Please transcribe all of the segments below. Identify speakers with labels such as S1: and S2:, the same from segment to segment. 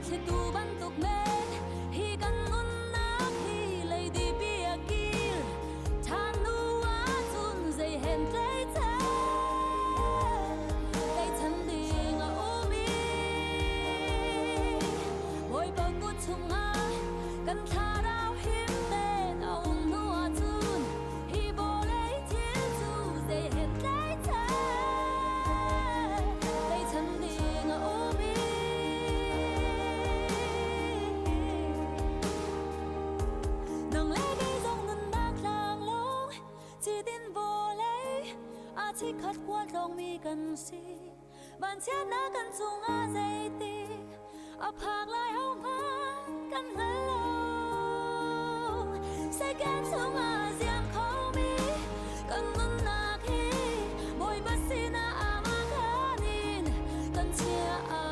S1: Thlitu bantuk men hi kan nunnak hi leidi pi a kir ṭhan hnu ahcun zei hen tlei tleichan ding a um i Bawipa kut chungah kan thlarau him tein a um hnu ahcun hi vawlei thil cu zei hen tleichan tleichan ding a um i Nang le kei zong nunnak tlanglawng Citin vawlei a chikkhat khualtlawngmi kan si. Vanchiatnak kan cungah zeiti a phak lai hohmanh kan hngal lo. Second chungah ziam khomi kan nunnak hi Bawipa sinah amah khan in kan chia a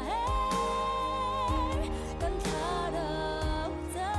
S1: herh. Kan thlarau ca.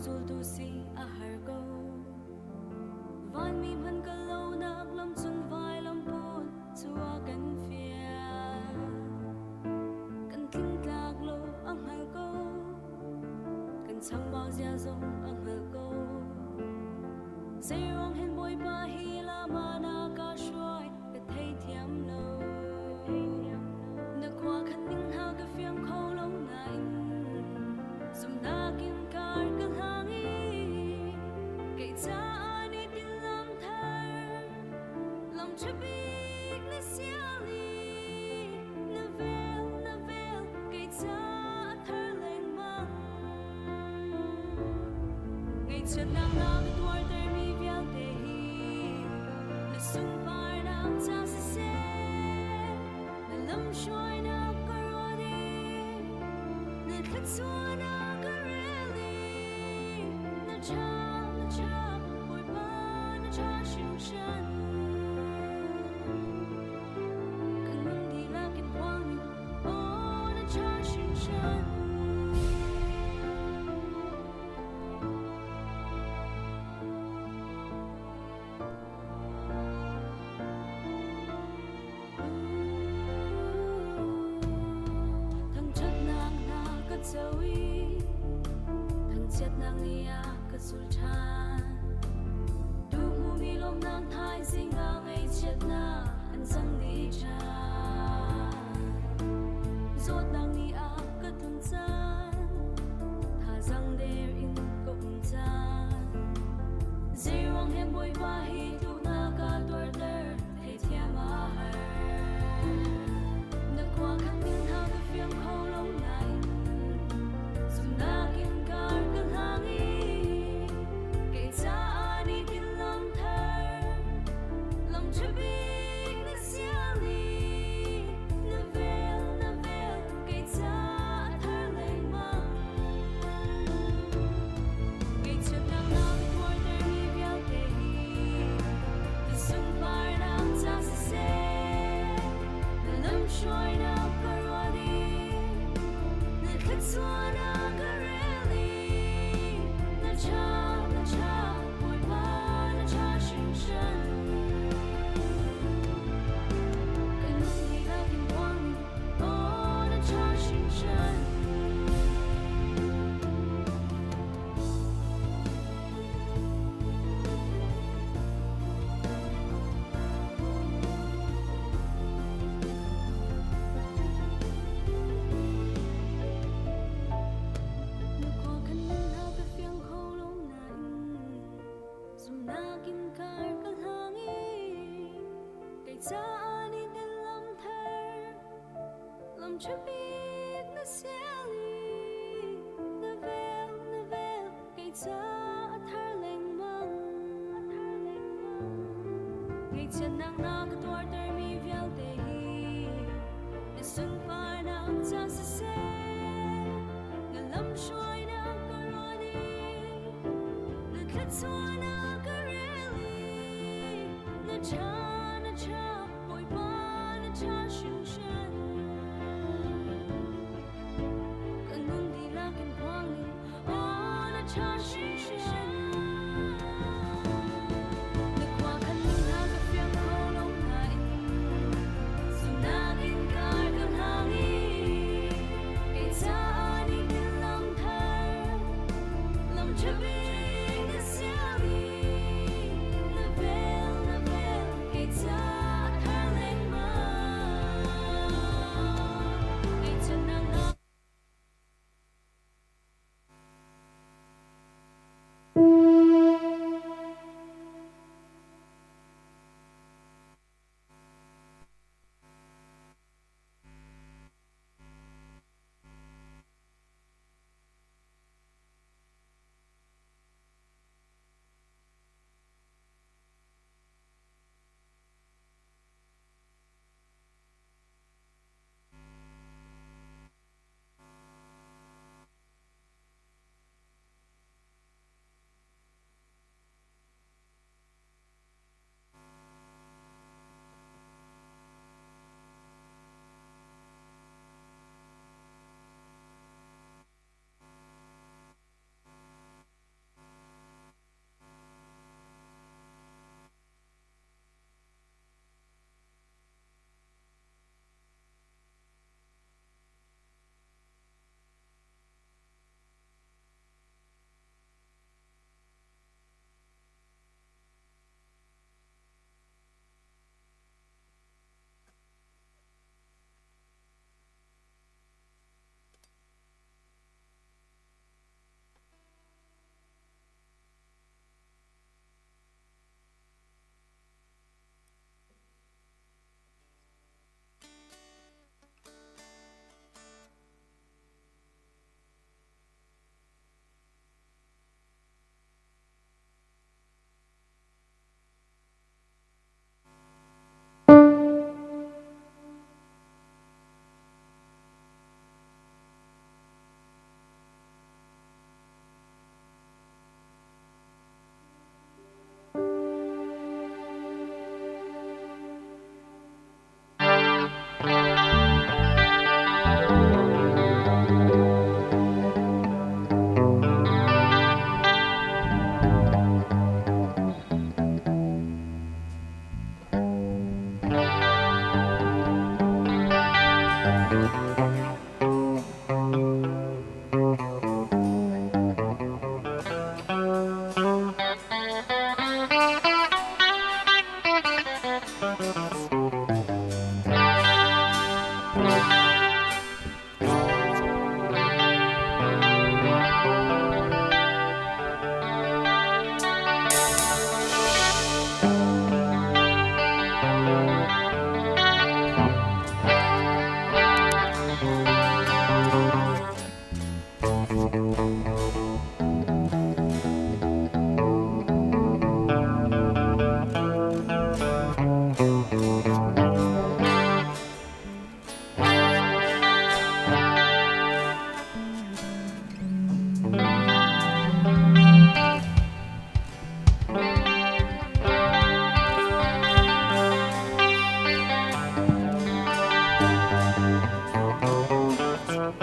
S1: Zultu si a har ko. Vanmi hman ka lonak lam cun vailam put cu a kan fial. Kan tlingtlak lo a hngal ko. Kan chambau zia zong a hngal ko. Zeiruang hen Bawipa hi lama na ka hruai ka theithiam lo. Na khua khan ning hna ka fiang kho lo nain zumhnak in kar ka hlang i kei caah ni tin lam thar lam ṭha bik na sial i na vel na vel kei caah thar lengmang. Ngaihchiatnak na ka tuartermi vialte hi na sunparnak ca siseh, na lamhruainak ka ruat i na thluachuahnak ka rel i na ṭha, na ṭha, Bawipa na ṭha hringhran. Kan nun dihlak in phuang ning, aw na ṭha hringhran. Thangṭhatnak hna ka co i thangchiatnak ni ah ka sul ṭhan. Tuhmumi lawmnak thaizing ah ngaihchiatnak an cang dih ṭhan. Zawtnak ni ah ka tlun caan, thazaang der in ka um caan. Zeiruang hen Bawipa hi tluknak ka tuarter, theithiam a har. Na khua khan ning hna ka fiang kho lo nain, zumhnak in kar ka hlang i kei caah ni tin lam thar, lam ṭha bik na sial i na vel na vel kei caah thar lengmang. Ngaihchiatnak na ka tuartermi vialte hi na sunparnak ca siseh, na lamhruainak ka ruat i na thluachuahnak ka rel i na ṭha na ṭha Bawipa na ṭha hringhran. Kan nun dihlak in phuang ning, aw na ṭha hringhran. Na khua kan nun hna ka fiang kho lo nain zumhnak in kar ka hlang i kei caah ni tin lam thar lam ṭha bik na sial i na vel na vel kei caah a thar lengmang. Ngaihchiatnak na ka tuartermi vialte hi na sunparnak ca siseh, na lamhruainak ka ruat i na thluachuahnak ka rel i na ṭha na ṭha Bawipa na ṭha hringhran. Ka nun dihlak in phuang ning, aw na ṭha hringhran. Na khua khan ning hna ka fiang kho lo nain zumhnak in kar ka hlang i kei caah ni tin lam thar lam ṭha bik na sial i na vel na vel kei caah thar lengmang. Ngaihchiatnak na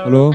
S2: Hello.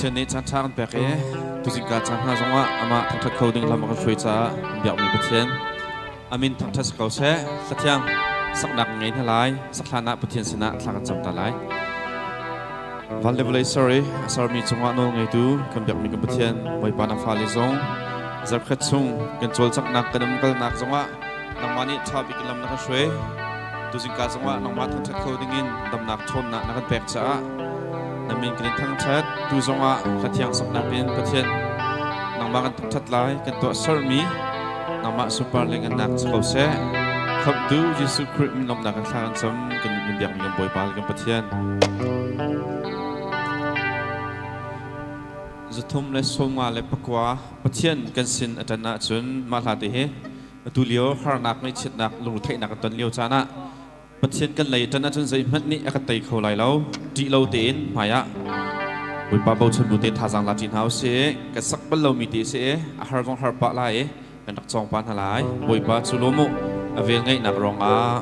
S3: Pathian nih caan ṭha kan pek i tuzingka caan hna zongah amah thangṭhat kho ding lam a kan hruai caah kan biakmi Pathian a min thangṭhat si ko seh. Hlathiang saknak ngei hna lai. Sakhlan ah Pathian sinah thla kan cam ta lai. Van le vawlei ser i a sermi cungah nawl ngeitu kan biakmi kan Pathian Bawipa na fale zong zarhkhat chung kan cawlcanghnak kan umkalnak zongah nangmah nih ṭha bik in lam na kan hruai. Tuzingka zongah nangmah thangṭhat kho dingin damnak ṭhawnnak na kan pek caah na min kan in thangṭhat. Tu zongah hlathiang saknak in Pathian nangmah kan thangṭhat lai, kan tuah sermi nangmah sunpar le ngannak si ko seh. Khamhtu Jesuh Khrih min lawmhnak in thla kan cam, kan min biakmi kan Bawipa le kan Pathian. 359 Pathian kan sin a ṭan ahcun mah hla te hi atu lio harnak ngaihchiatnak lungretheihnak kan ton lio caan ah Pathian kan lei ṭan ahcun zeihmanh nih a kan tei kho lai lo. Ṭih lo tein hmaiah Bawipa bochan bu tein thazaang la ṭi hna usih. Kan sak bal lomi ti si i a har zong har pah lai i kan rak cawng pah hna lai. Bawipa cu lawm u, a vel ngeihnak ruangah.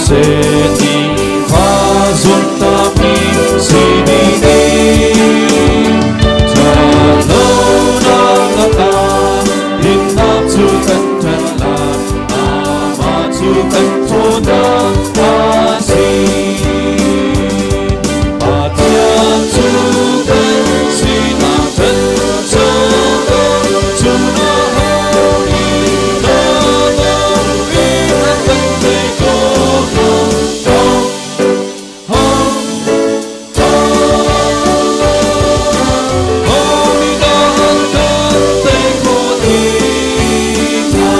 S3: seh ti kha zumhtlakmi si dih ding. Ṭhatlonak lakah dinnak cu kan ṭanh lai, amah cu kan ṭhawnnak a si. Pathian cu kan sinak ṭhanchonak cu na hau i na in a kan tei ko hna. Ho, ho, ho, ho nih dah an kan tei khawh ti hnga?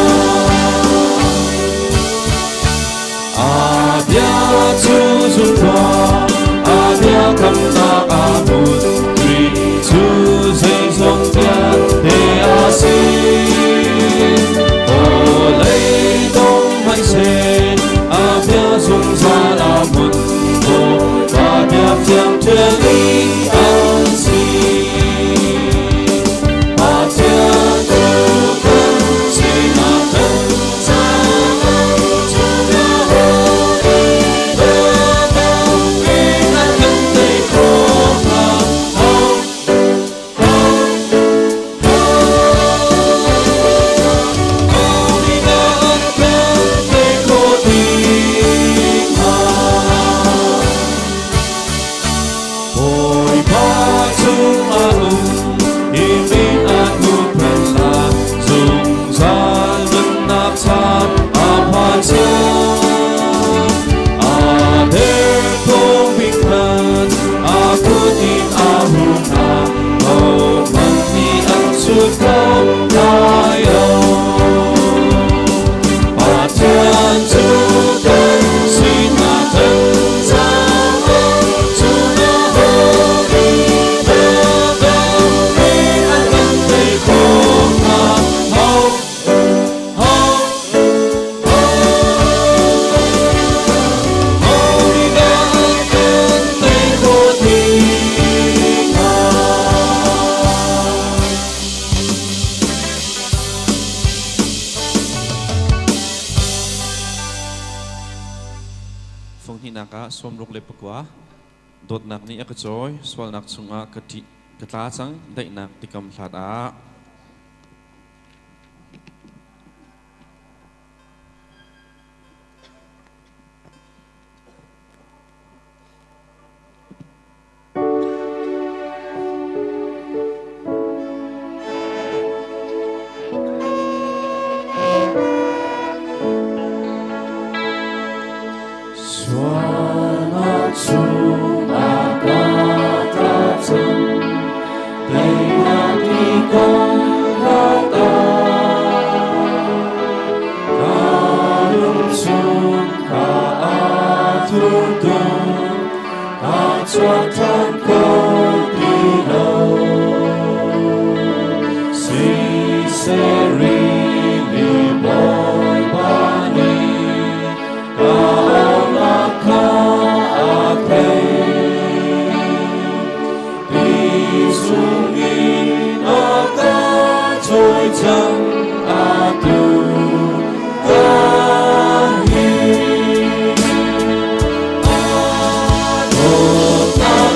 S3: A bia cu zum tuah, a biakamnak a hmun, Khrih cu zeizong vialte a si. Vawlei dong hmanhseh, a bia zungzal a hmun, Bawipa bia fiang ṭial in an si. Pathian cu kan sinah kan caah cu bia in a kan tei khawh hnga. Ho, ho, ho, ho nih dah an kan tei khawh ti hnga? Bawipa cungah um i min a huhphenh lai, zungzal nunnak caan a phan cang. A derthawm bik hmanh a kut in a hum hna, hohmanh nih an chut kho lai lo. Pathian cu kan sinah kan caah cu na hawi na in an kan tei khawh hnga. Ho, ho, ho, ho nih dah an kan tei khawh ti hnga? Funghnihnak ah 69 dawtnak nih a ka cawi, sualnak chungah ka ṭih, ka tla cang, daihnak tikam hlat ah. Sualnak chungah ka tla cang, teinak ti kong hlat ah. Ka lung chung kha aa thur tuk, ka chuak ṭhan kho ti lo. Siseh rili Bawipa nih ka aunak kha a theih. Ti chungin a ka cawi cang, atu ka hi. Dawtnak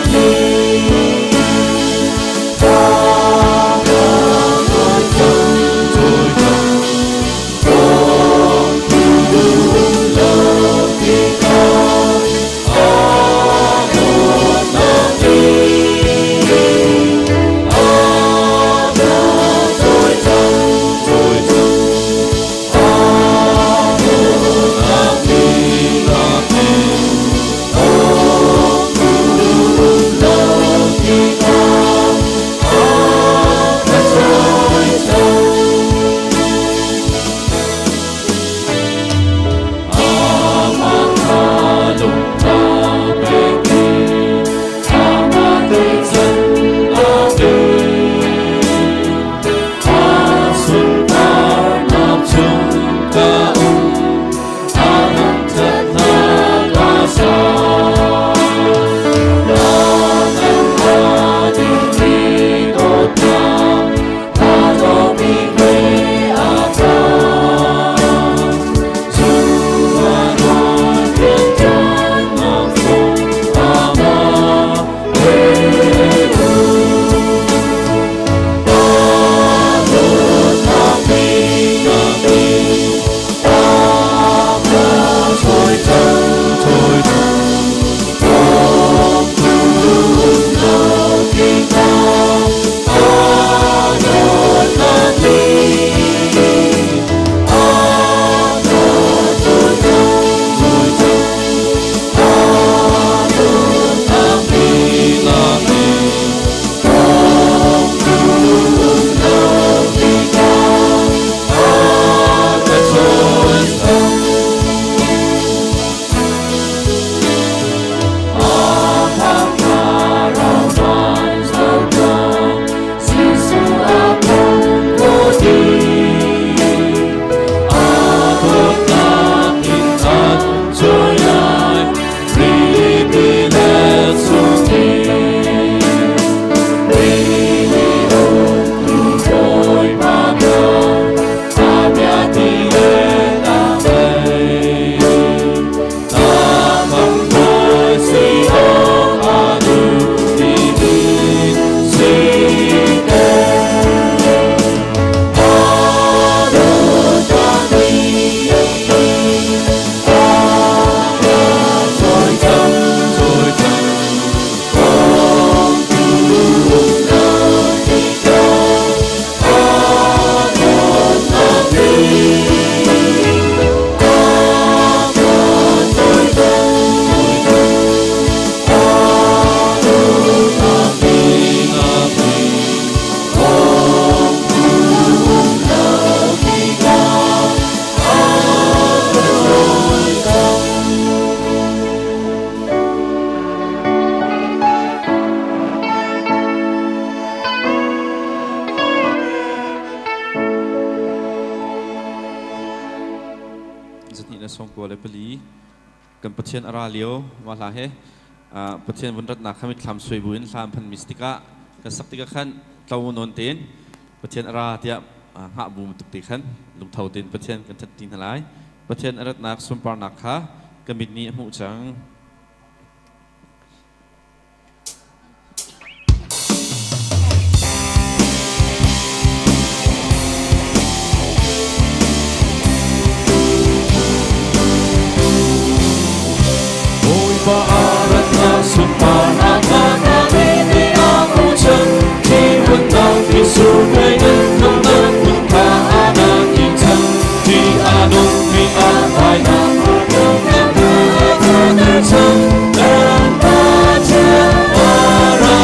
S3: 224. Kan Pathian a ra lio mah hla he Pathian vun ratnak kha mitthlam suai buin hla an phanmi si tikah kan sak tikah khan tlo nawn tein Pathian a ra tiah hngah bu tuk te khan lungtho tein Pathian kan that ti hna lai. Pathian a ratnak sunparnak kha ka mit nih a hmuh cang.
S2: Bawipa a ratnak sunparnak kha ka mit nih a hmuh cang. Thiwannak mitsur mei in nunnak hmun kha a nak in cang. Ti a nungmi a thainak nunnak kha a thatter cang. Kan Pathian a ra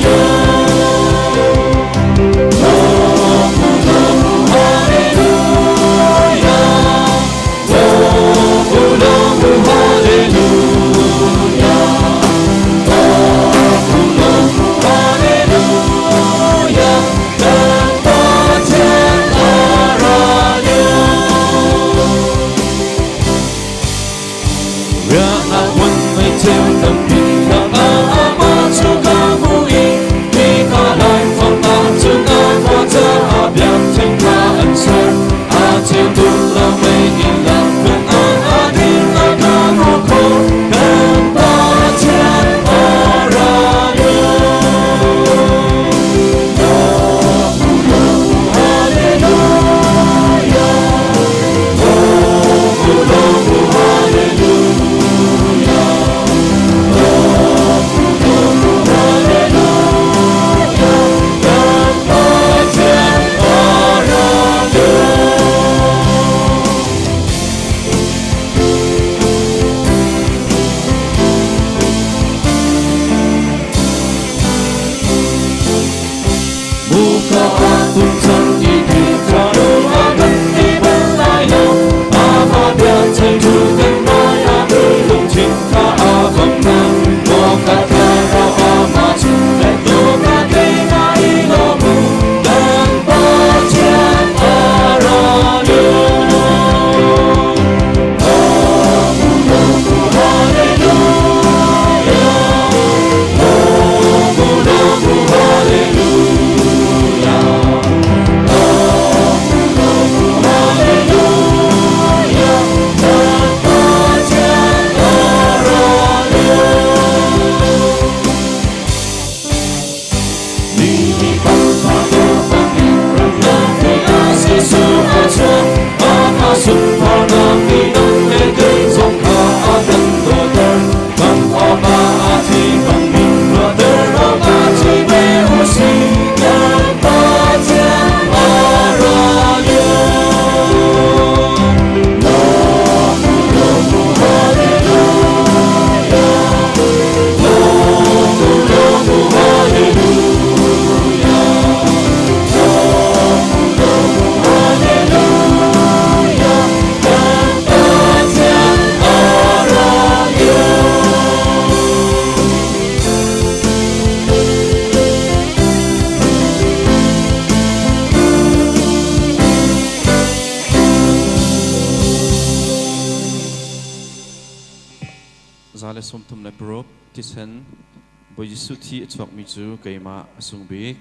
S2: lio. Lawm u, lawm u, hallelujah. Lawm u, lawm u, hallelujah. Lawm u, lawm u, hallelujah. Kan Pathian a ra lio. Riahnak hmun meiceu tampi lakah amah cu ka hmuh i nika laifang ah cun a khua caah biakṭheng kha an ser. A ceu tuk lo mei in lamhmun ah a ding a ka hmuh khawh. Kan Pathian a ra lio. Lawm u, lawm u, hallelujah. Lawm u, lawm u, hallelujah. Lawm u, lawm u, hallelujah. Kan Pathian a ra lio. Muka ah tum cang i Khrihfa nu a kan ti bal lai lo. Amah bia cheitu kan hmai ah i lungthin kha a bang hna. Muka thlarau amah cu le ka keimah i lawm u. Kan Pathian a ra lio. Lawm u, lawm u, hallelujah. Lawm u, lawm u, hallelujah. Lawm u, lawm u, hallelujah. Kan Pathian a ra lio. Mi nih bang Jesuh a chuak, amah sunparnak nih nang le kei zong kha a kan dawter. Kan awkah a thi bangmi ruahter awkah thi ve u sih. Kan Pathian a ra lio. Lawm u, lawm u, hallelujah. Lawm u, lawm u, hallelujah. Lawm u, lawm u, hallelujah. Kan Pathian a ra lio.
S3: 136 thisen Bawi Jesuh thi a chuakmi cu keimah a sung bik.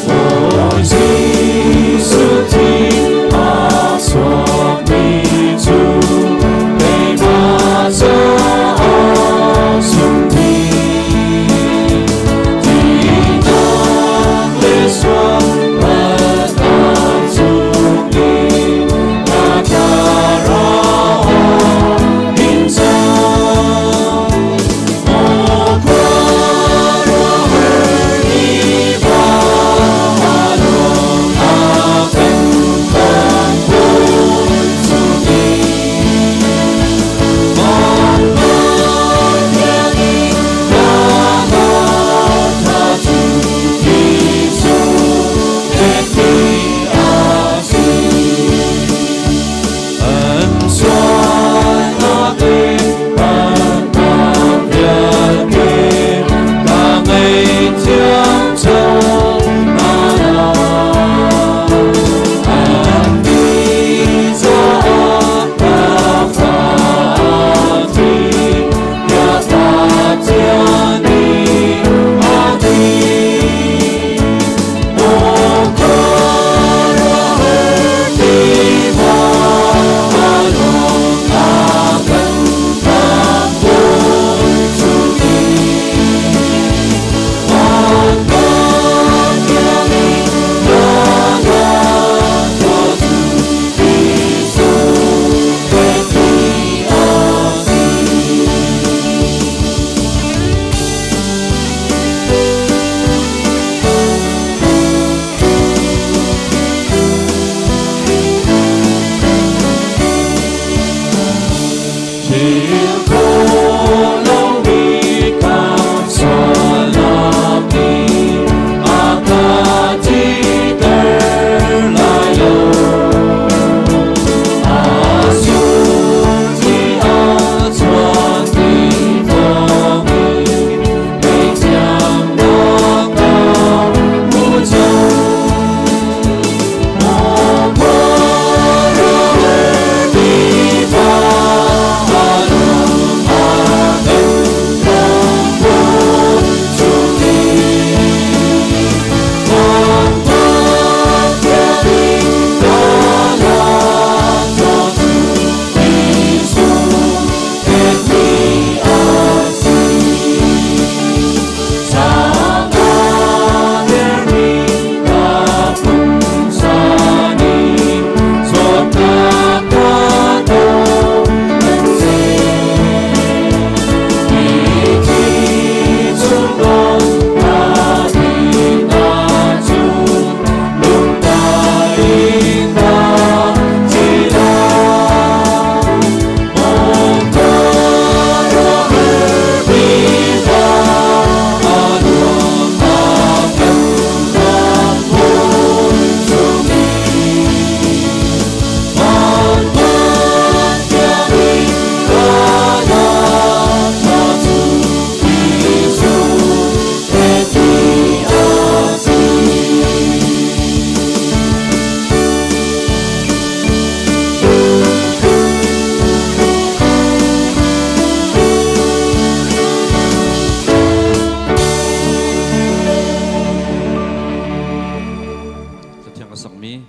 S2: Bawi Jesuh thi a chuakmi cu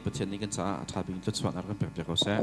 S3: Pathian nih kan caah a ṭha bik in thluachuahnak rak kan pek piak ko seh.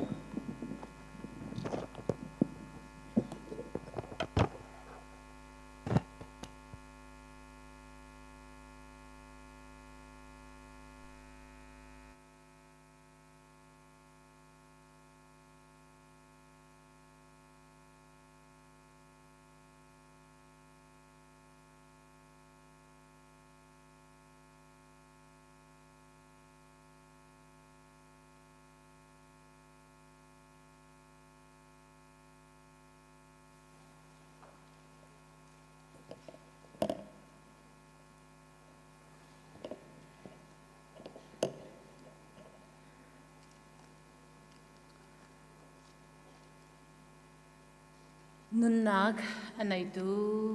S4: Nunnak a neitu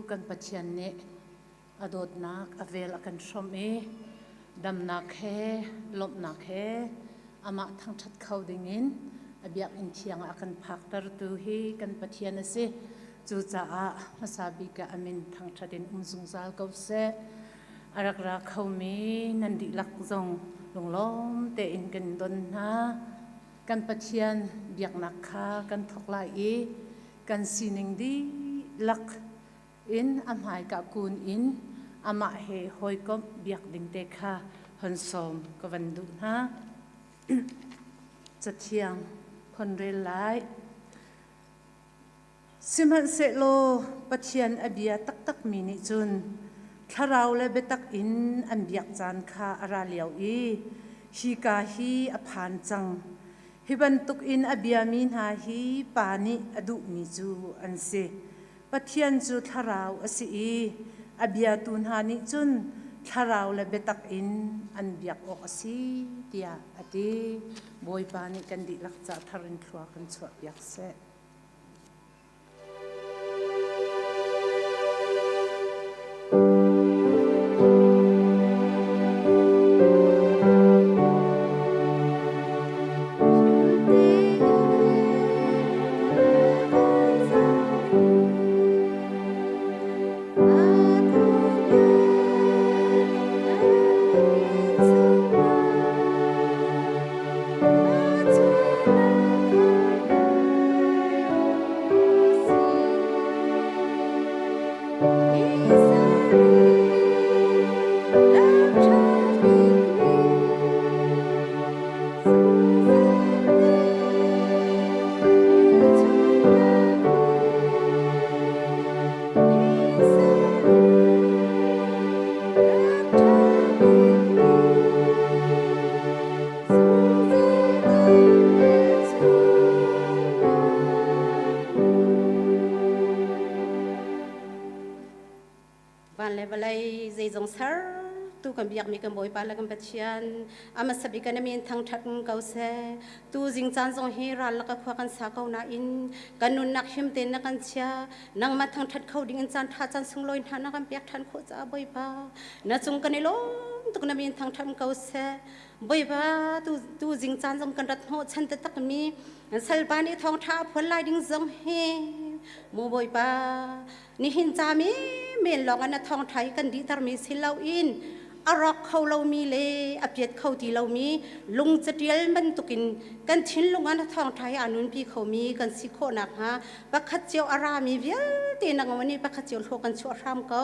S4: kan Pathian nih a dawtnak a vel a kan hrawmh i damnak he lawmhnak he amah thangṭhat kho dingin a biakinn thiang ah a kan phaktertu hi kan Pathian a si. Cucaah hmasa bik ah a min thangṭhat in um zungzal ko seh. A rak ra khomi nan dihlak zong lunglawm tein kan don hna. Kan Pathian biaknak kha kan thawk lai i kan sining dihlak in a hmaika kun in amah he hawikomh biak ding te kha hon sawm ka van duh hna. Cathiang hon rel lai. Sihmanhsehlaw Pathian a bia taktakmi nih cun thlarau le biatak in an biak caan kha a ra lio i hika hi a phan cang. Hi bantukin a biami hna hi Pa nih a duhmi cu an si. Pathian cu thlarau a si i a biatu hna nih cun thlarau le biatak in an biak awk a si tiah a ti. Bawipa nih kan dihlak ca thar in thlua kan chuahpiak seh.
S5: Van le vawlei zeizong sertu kan biakmi kan Bawipa le kan Pathian ama sabi kan amin thangṭhat ko seh. Tu zing caan zong hi ral laka khua kan sa ko nain kan nunnak him tein na kan chia. Nangmah thangṭhat kho ding in caan ṭha caan sunglawi hna na kan pek ṭhan khawh caah Bawipa na cung kan i lawm tuk na min thangṭhat ko seh. Bawipa tu zing caan zong kan rat hnawh chan taktak mi salpa nih thawngṭha a phuan lai ding zong hi mu Bawipa nihin ca mi men lawng ah na thawngṭha hi kan dihter mi si loin a rawk kho lomi le a piat kho ti lomi lung catial bantukin kan thinlung ah na thawngṭha hi aa nunpi khomi kan si khawh nakhnga pakhat cio a rami vialte nangmah nih pakhat cio hlawh kan chuah hram ko.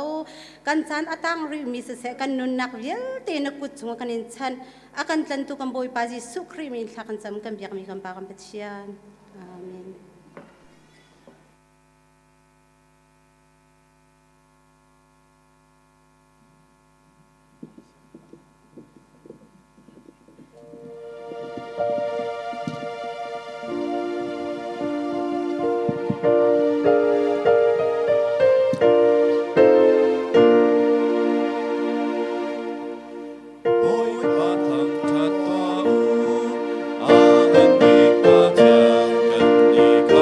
S5: Kan caan a tang rihmi siseh kan nunnak vialte na kut chungah kan in chanh. A kan tlantu kan Bawipa Jesuh Khrih min thla kan cam kan biakmi kan Pa kan Pathian. Amen.
S2: Bawipa thangṭhat tuah u, a ngan bik Pathian kan i kha.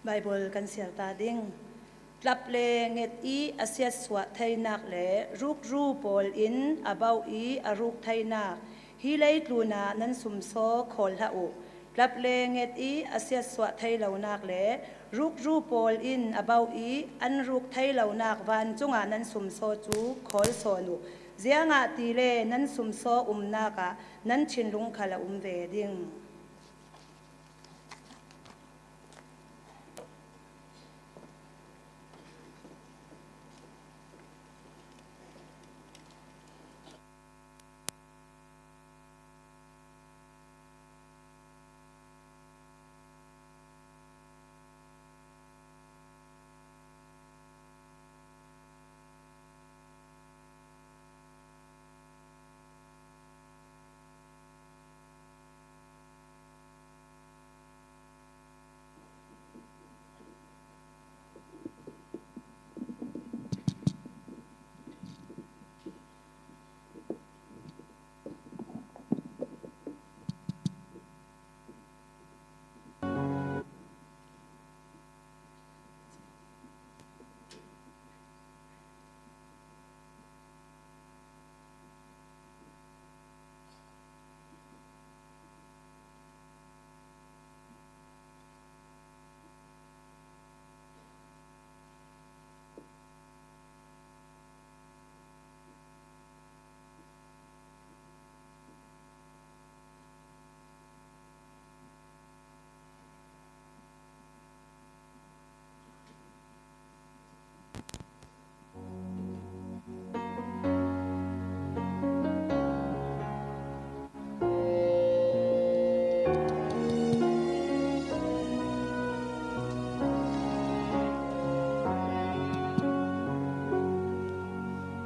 S6: Bible kan siar ta ding. Tlap le nget i a siatsuah theinak le rukru pawl in a bauh i a ruk theinak hi lei tlun ah nan sumsaw khawl hlah u. Tlap le nget i a siatsuah thei lonak le rukru pawl in a bauh i an ruk thei lonak vancung ah nan sumsaw cu khawl sawn u. Ziangah ti le nan sumsaw umnak ah nan thinlung khal a um ve ding.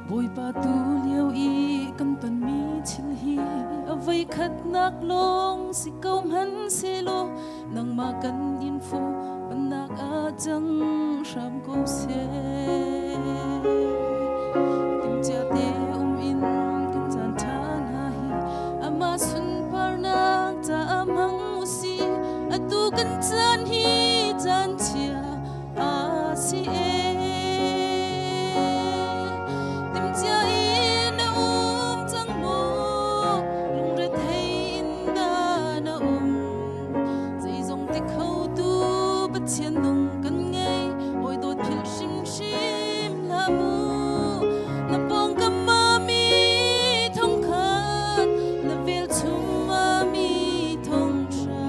S1: Bawipa tu lio i kan tonmi thil hi a voikhatnak lawng si ko hmanhsehlaw nangmah kan in fu pannak ah cang hram ko seh. Timhcia te um in kan caan ṭha hna hi amah sunparnak caah hmang u si. Atu kan caan hi caan chia a si e. Timhcia in na um cang maw? Lungrethei in dah na um? Zeizong ti khotu Pathian nung kan ngei, hawi dawt philh hrimhrim hlah mu. Na pawngkam ah mi thongkhat, na velchum ah mi thonghra.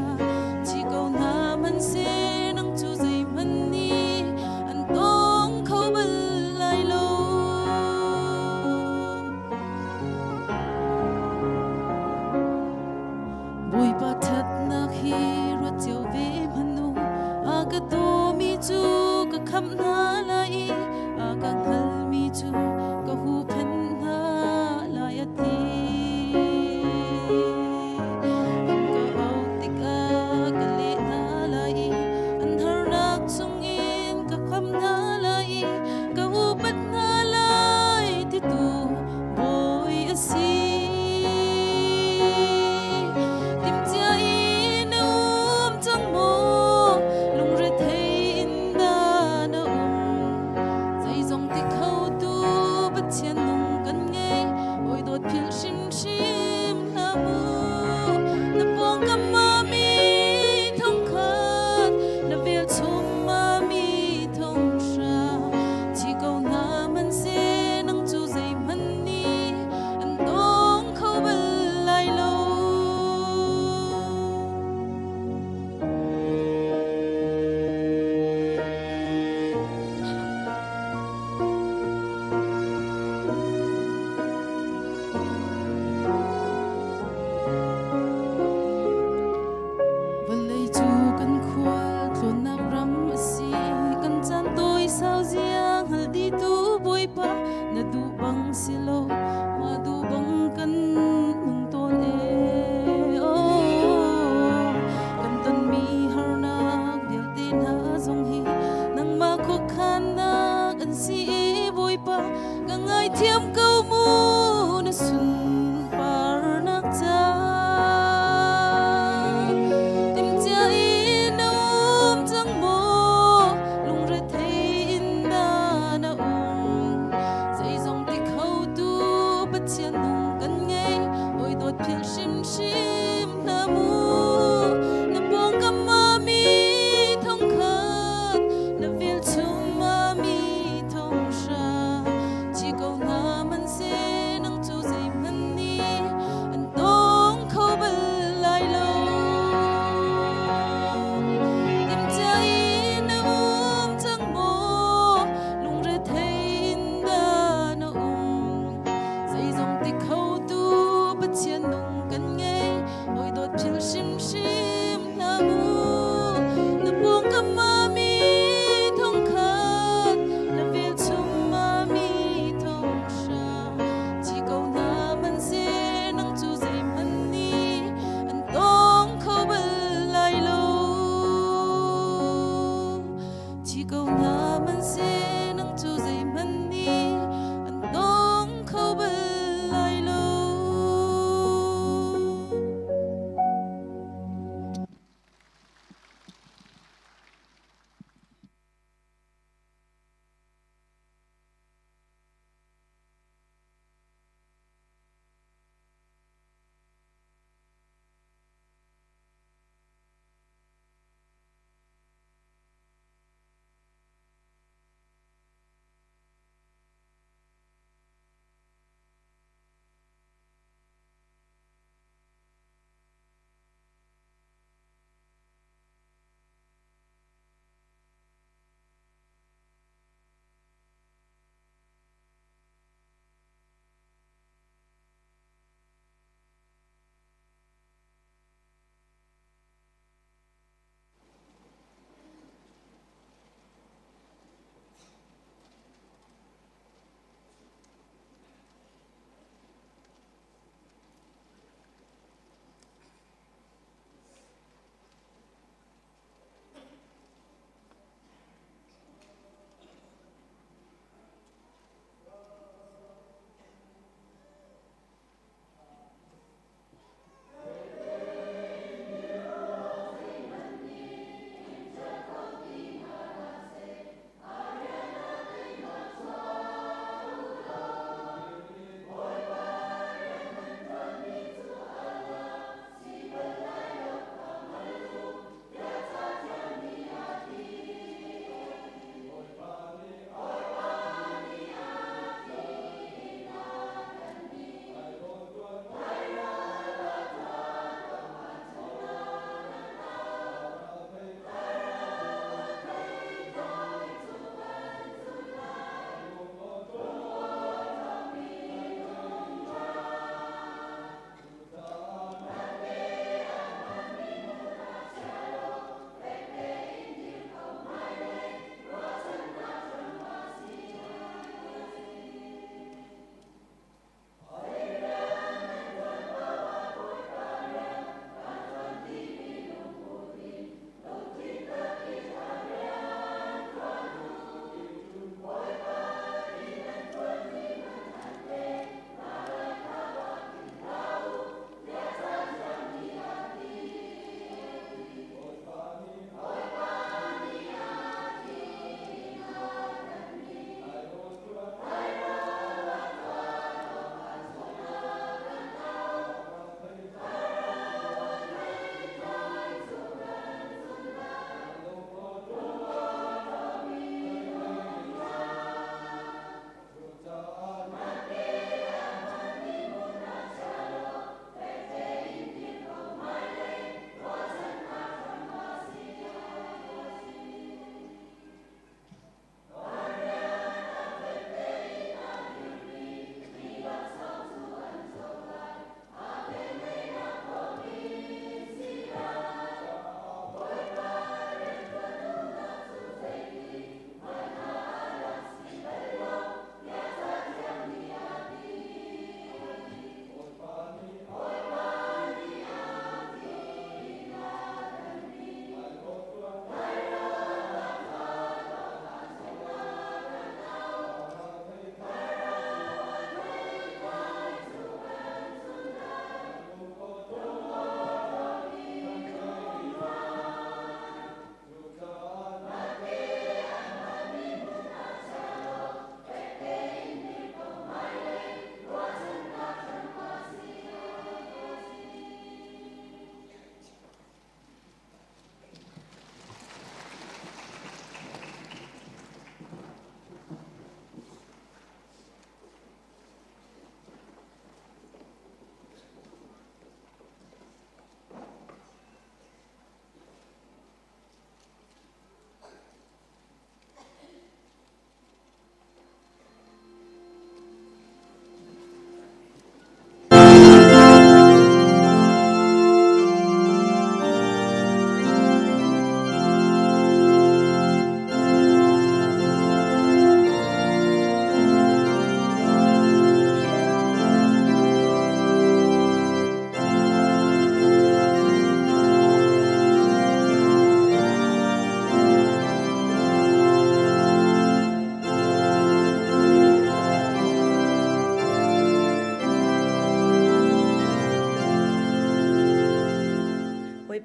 S1: Thi ko hna hmanhseh nang cu zeihmanh nih an tawng kho bal lai lo. Bawipa ṭhatnak hi ruat cio ve hmanh u. A ka dawmi cu ka khamh hna lai i a ka hngalmi cu ka huhphenh hna lai a ti. An ka auh tikah ka leh hna lai i an harnak chungin ka khamh hna lai i ka upat hna lai titu Bawi a si. Timhcia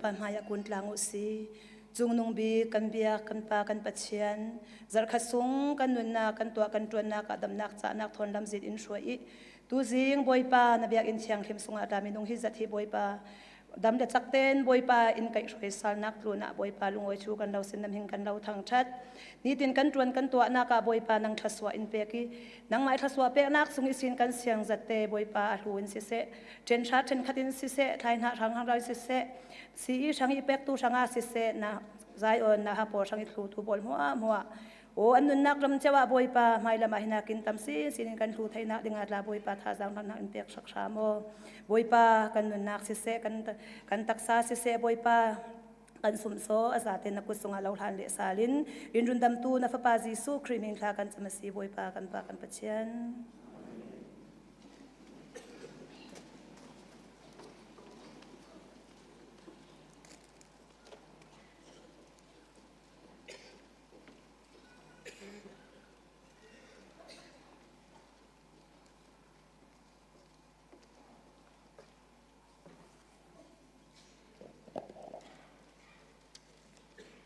S6: Bawipa hmai ah kun tlang u si. Cungnung bik kan biak kan Pa kan Pathian zarhkhat sung kan nunnak kan tuah kan ṭuannak ah damnak cahnak thawn lamzin in hruai i tuzing Bawipa na biakinn thianghlim sungah tla minung hi zat hi Bawipa dam le cak ten Bawipa in kaih hruai salnak tlun ah Bawipa lungawi chu kan lo sin nam hing kan lo thangṭhat nitin kan ṭuan kan tuahnak ah Bawipa nang thlasua in pek i nangmah thlasua peknak sung i sin kan siang zatte Bawipa a hlu in siseh ṭhen hra ṭhen khat in siseh thlai hna hrang hrang ral siseh si i hrang i pektu hrangah siseh na zaion na ha pawl hrang i thlutu pawl hmuah hmuah o an nunnak ram ceu ah Bawipa hmailam ah hinakin tam sin sin in kan hlu theinak dingah tla Bawipa thazaang hramnak in pek hrak hram aw Bawipa kan nunnak siseh kan kan taksa siseh Bawipa kan sumsaw a zate na kut sungah lo hlan le salin in rundamtu na fapa Jesuh Khrih min thla kan cam a si Bawipa kan pa kan Pathian.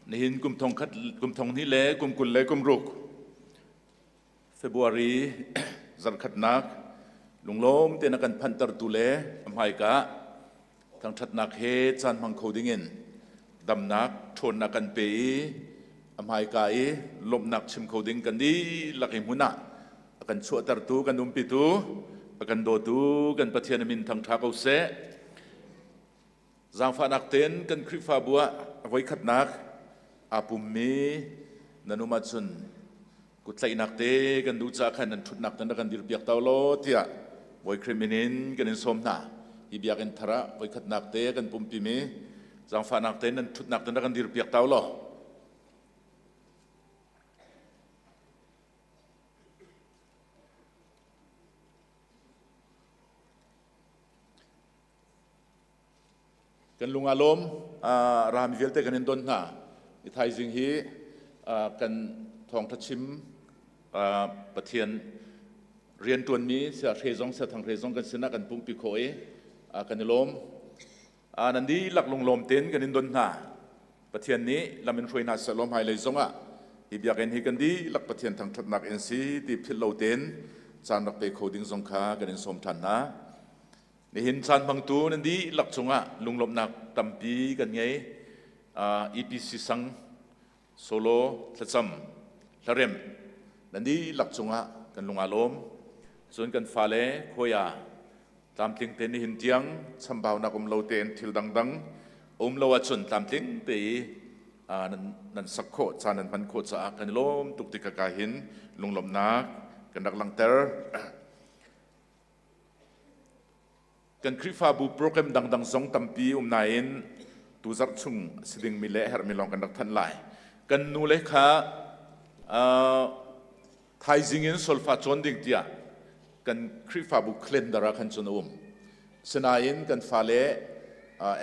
S7: Nihin kum thong khat kum thong hnih le kum 20 le kum ruk February zarkhatnak lunglawm te na kan phantertu le a hmaika thangṭhatnak he caan hmang kho dingin damnak ṭhawnnak kan pe i a hmaika i lawmhnak chim kho ding kan dihlak i hmun ah a kan chuahtertu kan umpitu a kan dawtu kan Pathian a min thangṭha ko seh. Zaangfahnak tein kan Khrihfabu ah a voikhatnak aa pummi nan um ahcun kuttlaihnak te kan duh caah khan nan ṭhutnak tan rak kan dirpiak to law tiah Bawi Khrih min in kan in sawm hna. Hi biakinn thar ah voikhatnak te kan pumpimi zaangfahnak tein nan ṭhutnak tan rak kan dirpiak to law. Kan lung aa lawm. Rami vialte kan in don hna. I thaizing hi kan thawngṭha chim Pathian rianṭuanmi sia hre zong sia thang hre zong kan sinah kan pumpi khawh i kan i lawm. Nan dihlak lunglawm tein kan in don hna. Pathian nih lam in hruai hna seh law hmailei zongah hi biakinn hi kan dihlak Pathian thangṭhatnak in si ti philh lo tein caan rak pe kho ding zong kha kan in sawm ṭhan hna. Nihin caan hmangtu nan dihlak cungah lunglawmhnak tampi kan ngei. EPC sang, solo, thlacam, hlarem nan dihlak cungah kan lung aa lawm. Cun kan fale khuaia tlamtling te nihin tiang chambaunak um lo tein thil dangdang um lo ahcun tlamtling te i nan sak khawh caan nan hman khawh caah kan i lawm tuk ti ka hin lunglawmhnak kan rak langhter. Kan Khrihfabu program dangdang zong tampi um nain tuzarh chung a si dingmi le a herhmi lawng kan rak thanh lai. Kan nu le kha thaizing in solfa cawn ding tiah kan Khrihfabu calendar ah khan cun a um. Sinain kan fale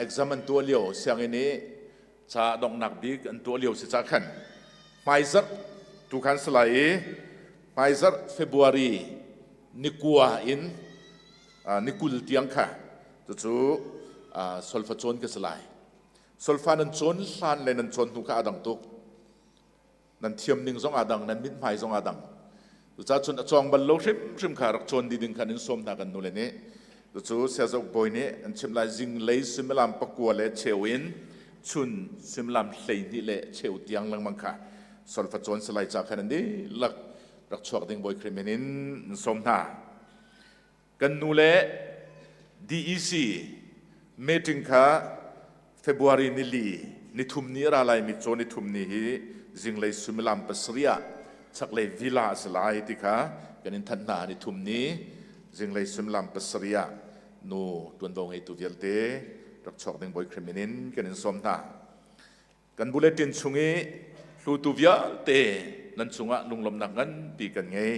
S7: exam an tuah lio sianginn i ca donghnak bik an tuah lio si ca khan hmaizarh tu khan si lai i hmaizarh February ni kua in ni 20 tiang kha cucu solfa cawn ka si lai. Solfa nan cawn hlan le nan cawn hnu kha aa dang tuk. Nan thiam ning zong aa dang, nan mithmai zong aa dang. Cucaah cun a cawng bal lo hrimhrim kha rak cawn dih ding kha an in sawm hna kan nule nih. Cucu siazuk bawi nih an chimh lai zinglei suimilam pakua le cheu in chun suimilam 12 le cheu tiang lengmang kha solfa cawn si lai ca khan an dihlak rak chuak ding Bawi Khrih min in an sawm hna. Kan nu le DEC meeting kha February nili nithum ni ra lai mi caw nithum ni hi zinglei suimilam pasarih ah chaklei villa a si lai ti kha kan in thanh hna. Nithum ni zinglei suimilam pasarih ah nu tuanvo ngeitu vialte rak chuak ding Bawi Khrih min in kan in sawm hna. Kan bulletin chung i hlutu vialte nan cungah lunglawmhnak nganpi kan ngei.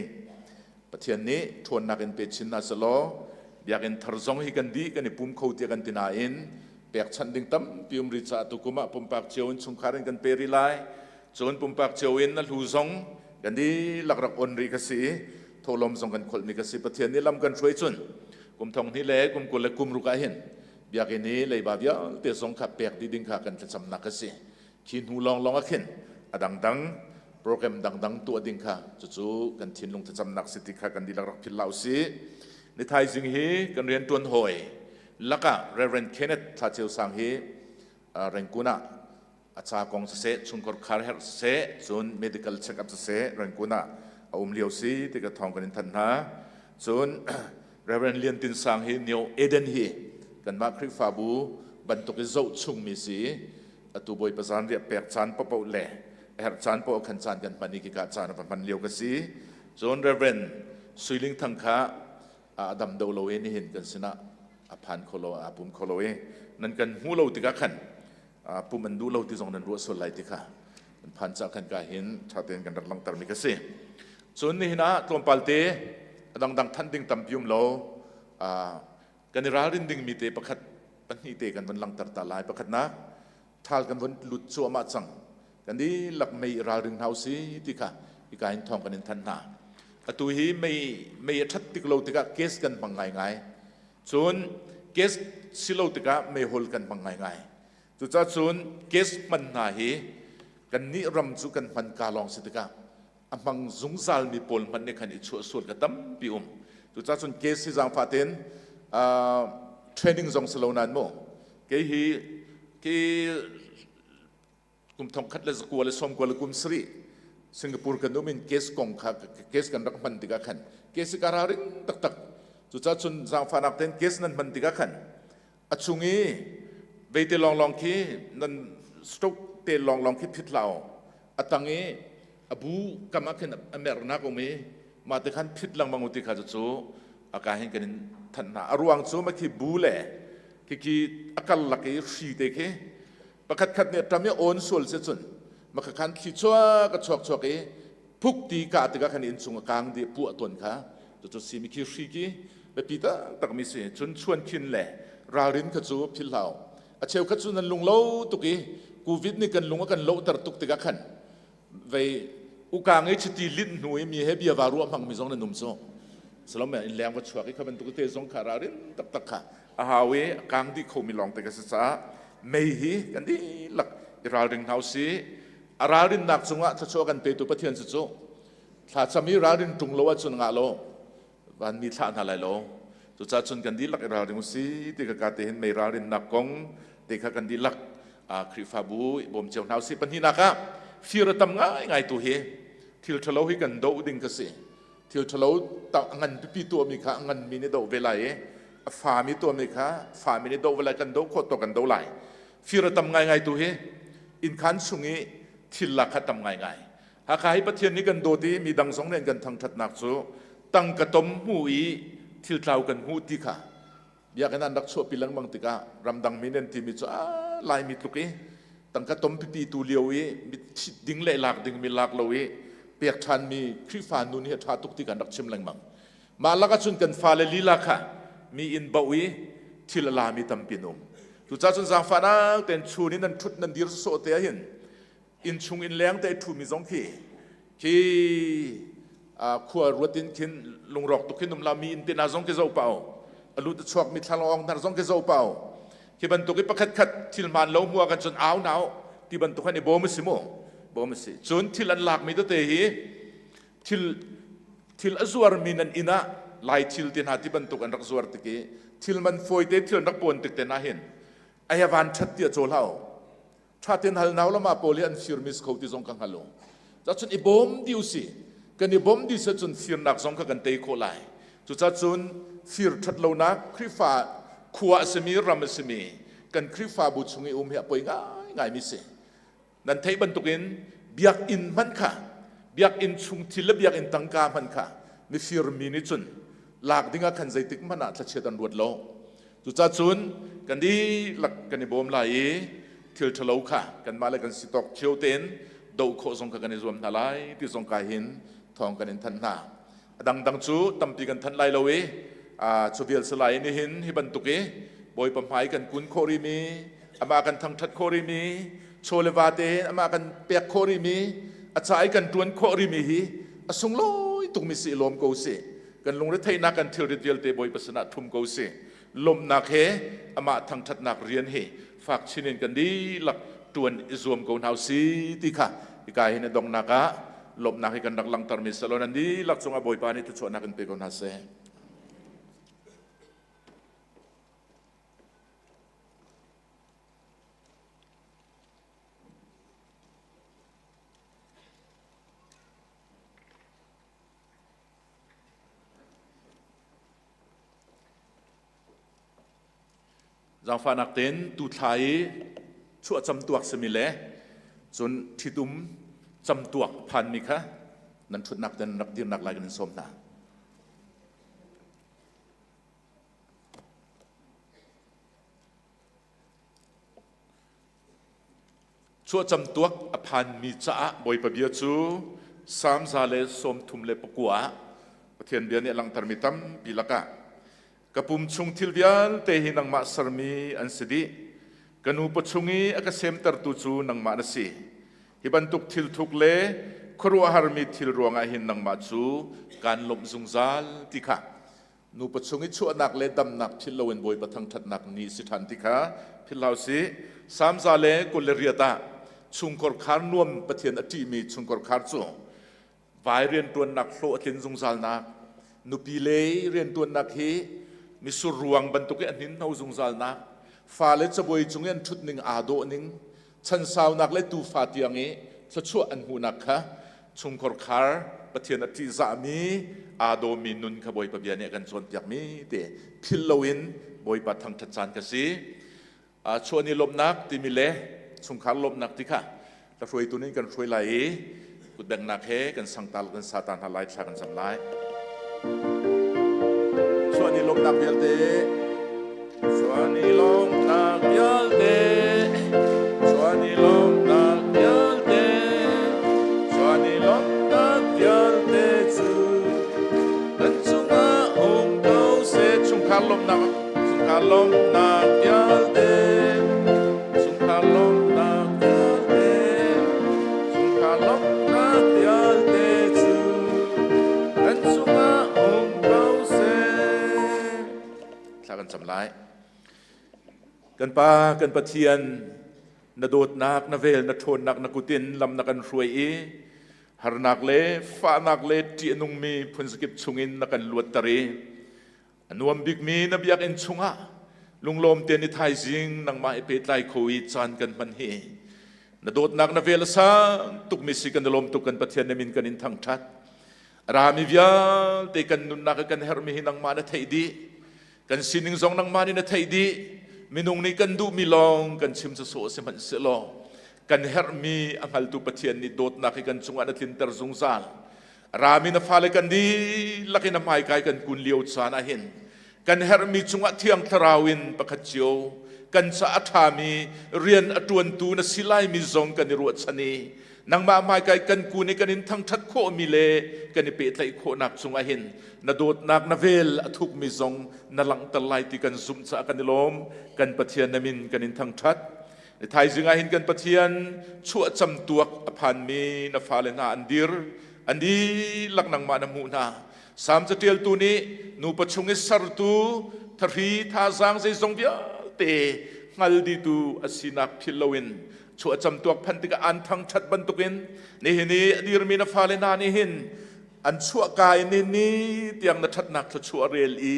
S7: Pathian nih ṭhawnnak in pe chin hna selaw biakinn thar zong hi kan dih kan i pum kho tiah kan ti nain pekchanh ding tampi um rih caah tukum ah pumpak cio in chungkhar in kan pe rih lai. Cun pumpak cio in a hlu zong kan dihlak rak on rih ka si i thawhlawm zong kan kholhmi ka si. Pathian nih lam kan hruai cun kum thong hnih le kum 20 le kum ruk ah hin Biakinn i leiba vialte zong kha pek dih ding kha kan thlacamnak a si. Khi hnu lawnglawng ah khin a dangdang program dangdang tuah ding kha cucu kan thinlung thlacamnak si ti kha kan dihlak rak philh hlah usih. Ni thaizing hi kan rianṭuan hawi lakah Reverend Kenneth Thla Ceu Sang hi Rangoon ah a ca kong siseh, chungkhar khar herh siseh, cun medical check-up siseh Rangoon ah a um lio si ti ka thawng kan in thanh hna. Cun Reverend Lian Tin Sang hi Neo Eden hi kanmah Khrihfabu bantuk i zoh chungmi si. Atu Bawipa zan riah pek caan paohpaoh le a herh caan paoh khan caan kan hman i kika caan a va hman lio ka si. Cun Reverend Suiling Thang kha a dam do lo i nihin kan sinah a phan kho lo, a pum kho lo i nan kan hmu lo tikah khan pum an duh lo ti zong nan ruah sual lai ti kha an phan ca khan ka hin ṭha tein kan rak langhter mi ka si. Cun nihin ah tlawmpal te a dangdang than ding tampi um lo, kan i ralrin ding mi te pakhat pahnih te kan van langhter ta lai. Pakhatnak, ṭhal kan von lut cuahmah cang, kan dihlak mei i ralring hna usih ti kha hika in thawng kan in thanh hna. Atu hi mei mei a ṭhat tik lo tikah gas kan hmang ngaingai. Cun gas si lo tikah meihol kan hmang ngaingai. Cucaah cun gas hman hna hi kannih ram cu kan hman ka lawng si tikah a hmang zungzal mi pawl hmanh nih khan i chuah sual ka tampi um. Cucaah cun gas hi zaangfah tein training zong si lo nain mu, kei hi ki kum 1997 Singapore kan um in case kong kha case kan rak hman tikah khan case ka ralring taktak. Cucaah cun zaangfahnak tein case nan hman tikah khan a chung i veite lawnglawng khi nan stroke te lawnglawng khi phit hlah u. A tang i a bu kam ah khin a mernak um i mah te khan phit lengmang u ti kha cucu a ka hin kan in thanh hna. A ruang cu makhi bu le khikhi a karlak i hri te khi pakhat khat nih a ṭam i awn sual si cun maka khan thli chuak a chuak chuak i phuk ti kah tikah khan inn chung a kang dih, puah tawn kha. Cucu simi khi hri khi biapi taktak mi si. Cun chuan khin le ralrin kha cu philh hlah u. A cheukhat cu nan lung lo tuk i Covid nih kan lung a kan lohter tuk tikah khan vei ukang i chiti linh hnu i mi he bia va ruah hmang mi zong nan um cu salom in leng va chuak i kha bantuk te zong kha ralrin taktak kha a hau i a kang dih khomi lawng te ka si caah mei hi kan dihlak i ralring hna usih. A ralrinnak cungah thluachuah kan petu Pathian cu cu thlacam i ralrin ṭung lo ahcun ngah lo vanmi thlah hna lai lo. Cucaah cun kan dihlak i ralring usih ti ka ka te hin mei ralrinnak kong te kha kan dihlak Khrihfabu i bawm cio hna usih. Pahnihnak ah, fir a tam ngaingai tu hi thil ṭhalo hi kan doh ding ka si. Thil ṭhalo a ngan pipi tuahmi kha a nganmi nih doh ve lai i a fami tuahmi kha fami nih doh ve lai. Kan doh khawh tawk kan doh lai. Fir a tam ngaingai tu hi innkhan chung i thil lak kha tam ngaingai. Hakha hi Pathian nih kan dawt i mi dang zong nih an kan thangṭhatnak cu tangka tom hmu i thil tlau kan hmuh ti kha biakinn an rak chuahpi lengmang tikah ramdang mi nan timi cu a Laimi tluk i tangka tom pipi tu lio i ding le lak ding mi lak lo i pek ṭhan mi Khrihfa nun hi a ṭha tuk ti kan rak chim lengmang. Mah lakah cun kan fale lila kha mi inn boh i thil a lami tampi an um. Cucaah cun zaangfahnak tein chun in nan ṭhut nan dir sawsawh te ahhin inn chung inn leng te ṭhumi zong khi khi khua ruat in khin lungrawk tuk hin um la mi inn te na zong khi zoh pah u. A lut a chuak mi thlalawng hnar zong khi zoh pah u. Khi bantuk i pakhat khat thil hmaan lo hmu ah kan cun au nau ti bantuk han i bawm a si mu, bawm a si. Cun thil an lak mi tete hi thil thil a zuar mi nan inn ah lai thil te hna ti bantuk an rak zuar tik i thil man fawi te thil an rak pawn tik te hna hin ai van ṭhat ti a cawl hau. Ṭha ten hal nau lama pawl hi an fir mis kho ti zong ka hngal lo. Cun i bawm di usih. Kan i bawm di se cun firnak zong kha kan tei khawh lai. Cucaah cun fir ṭhat lonak Khrihfa khua a simi, ram a simi kan Khrihfabu chung i um hi a poi ngaingai mi si. Nan theih bantukin biakinn hmanh kha, biakinn chung thil le biakinn tangka hmanh kha mifir mi nih cun lak ding ah khan zeitik hmanh ah thlachiat an ruat lo. Cucaah cun kan dihlak kan i bawm lai i thil ṭhalo kha kanmah le kan si tawk cio tein doh khawh zong kha kan i zuam hna lai ti zong ka hin thawng kan in thanh hna. A dangdang cu tampi kan thanh lai lo i cu vial si lai nihin hi bantuk i Bawipa hmai kan kun khawh rihmi, amah kan thangṭhat khawh rihmi, chaw le va tein amah kan pek khawh rihmi, a ca i kan ṭuan khawh rihmi hi a sunglawi tukmi si i lawm ko sih. Kan lungretheihnak, kan thilrit vialte Bawipa sinah ṭhum ko sih. Lawmhnak he amah thangṭhatnak rian hi fak chin in kan dihlak ṭuan i zuam ko hna usih ti kha hika hin a donghnak ah lawmhnak hi kan rak langhtermi salon an dihlak cungah Bawipa nih thluachuahnak in pe ko hna seh. Zaangfahnak tein tuthla i chuah camtuak simi le cun ṭhitum camtuak phanmi kha nan ṭhutnak ten rak dirnak lai kan in sawm hna. Chuah camtuak a phanmi caah Bawipa bia cu Salm 139 ah Pathian bia nih a langhtermi tampi lakah ka pum chung thil vialte hi nangmah sermi an si dih. Ka nu pawchung i a ka semtertu cu nangmah na si. Hi bantuk thil thuk le khuaruahharmi thil ruangah hin nangmah cu kaan lawmh zungzal ti kha nupa chung i chuahnak le damnak philh loin Bawipa thangṭhatnak ni si ṭhan ti kha philh hlah usih. Salm 128 ah chungkhar khar nuam Pathian a ṭihmi chungkhar khar cu vai rianṭuannak hlawh a tlin zungzalnak, nupi le rianṭuannak hi misur ruang bantuk i a hninhno zungzalnak, fale cabuai cung i an ṭhut ning aa dawh ning, chansaunak le tufa tiang i thluachuah an hmuhnak kha chungkhar khar Pathian a ṭihzahmi aa dawmi nun kha Bawipa bia nih a kan cawnpiakmi te philh loin Bawipa thangṭhat caan ka si. Chuahni lawmhnak timi le chungkhar lawmhnak ti kha ka hruaitu nih kan hruai lai i kutbengnak he kan sangtal kan sata hna lai thla kan cam lai. Chuahni lawmhnak vialte Chuahni lawmhnak vialte Chuahni lawmhnak vialte Chuahni lawmhnak vialte cu kan cungah um ko seh chungkhar lawmhnak chungkhar lawmhnak vialte chungkhar lawmhnak vialte chungkhar lawmhnak vialte cu kan cungah um ko seh thla kan cam lai kan pa kan pathian na dawtnak na vel na ṭhawnnak na kutin lam na kan hruai i harnak le fahnak le ṭih a nungmi phunzakip chungin na kan luatter i A nuam bikmi na biakinn chungah lunglawm tein i thaizing nangmah i pehtlai kho i caan kan hman hi na dawtnak na vel a sang tukmi si kan i lawm tuk kan Pathian na min kan in thangṭhat. Rami vialte kan nunnak i kan herhmi hi nangmah na theih dih. Kan sining zong nangmah nih na theih dih. Minung nih kan duhmi lawng kan chim sawsawh sihmanhsehlaw kan herhmi a hngaltu Pathian nih dawtnak hi kan cungah na tlinter zungzal. Rami na fale kan dihlak in a hmaikai kan kun lio caan ah hin kan herhmi cungah Thiang Thlarau in pakhat cio kan ca a ṭhami rian a ṭuantu na si laimi zong kan i ruahchan i nangmah hmaikai kan kun i kan in thangṭhat khawhmi le kan i pehtlaih khawhnak cungah hin na dawtnak na vel a thukmi zong na langhter lai ti kan zumh caah kan i lawm kan Pathian na min kan in thangṭhat Thaizing ah hin kan Pathian chuahcam tuak a phanmi na fale hna an dir an dihlak nangmah na hmuh hna Salm catialtu nih nupa chung i sertu thahri thazaang zeizong vialte hngal ditu a sinak philh loin chuahcam tuak phanh tikah an thangṭhat bantukin nihin i a dirmi na fale hna nih hin an chuahka in ni ni tiang na ṭhatnak thluachuah rel i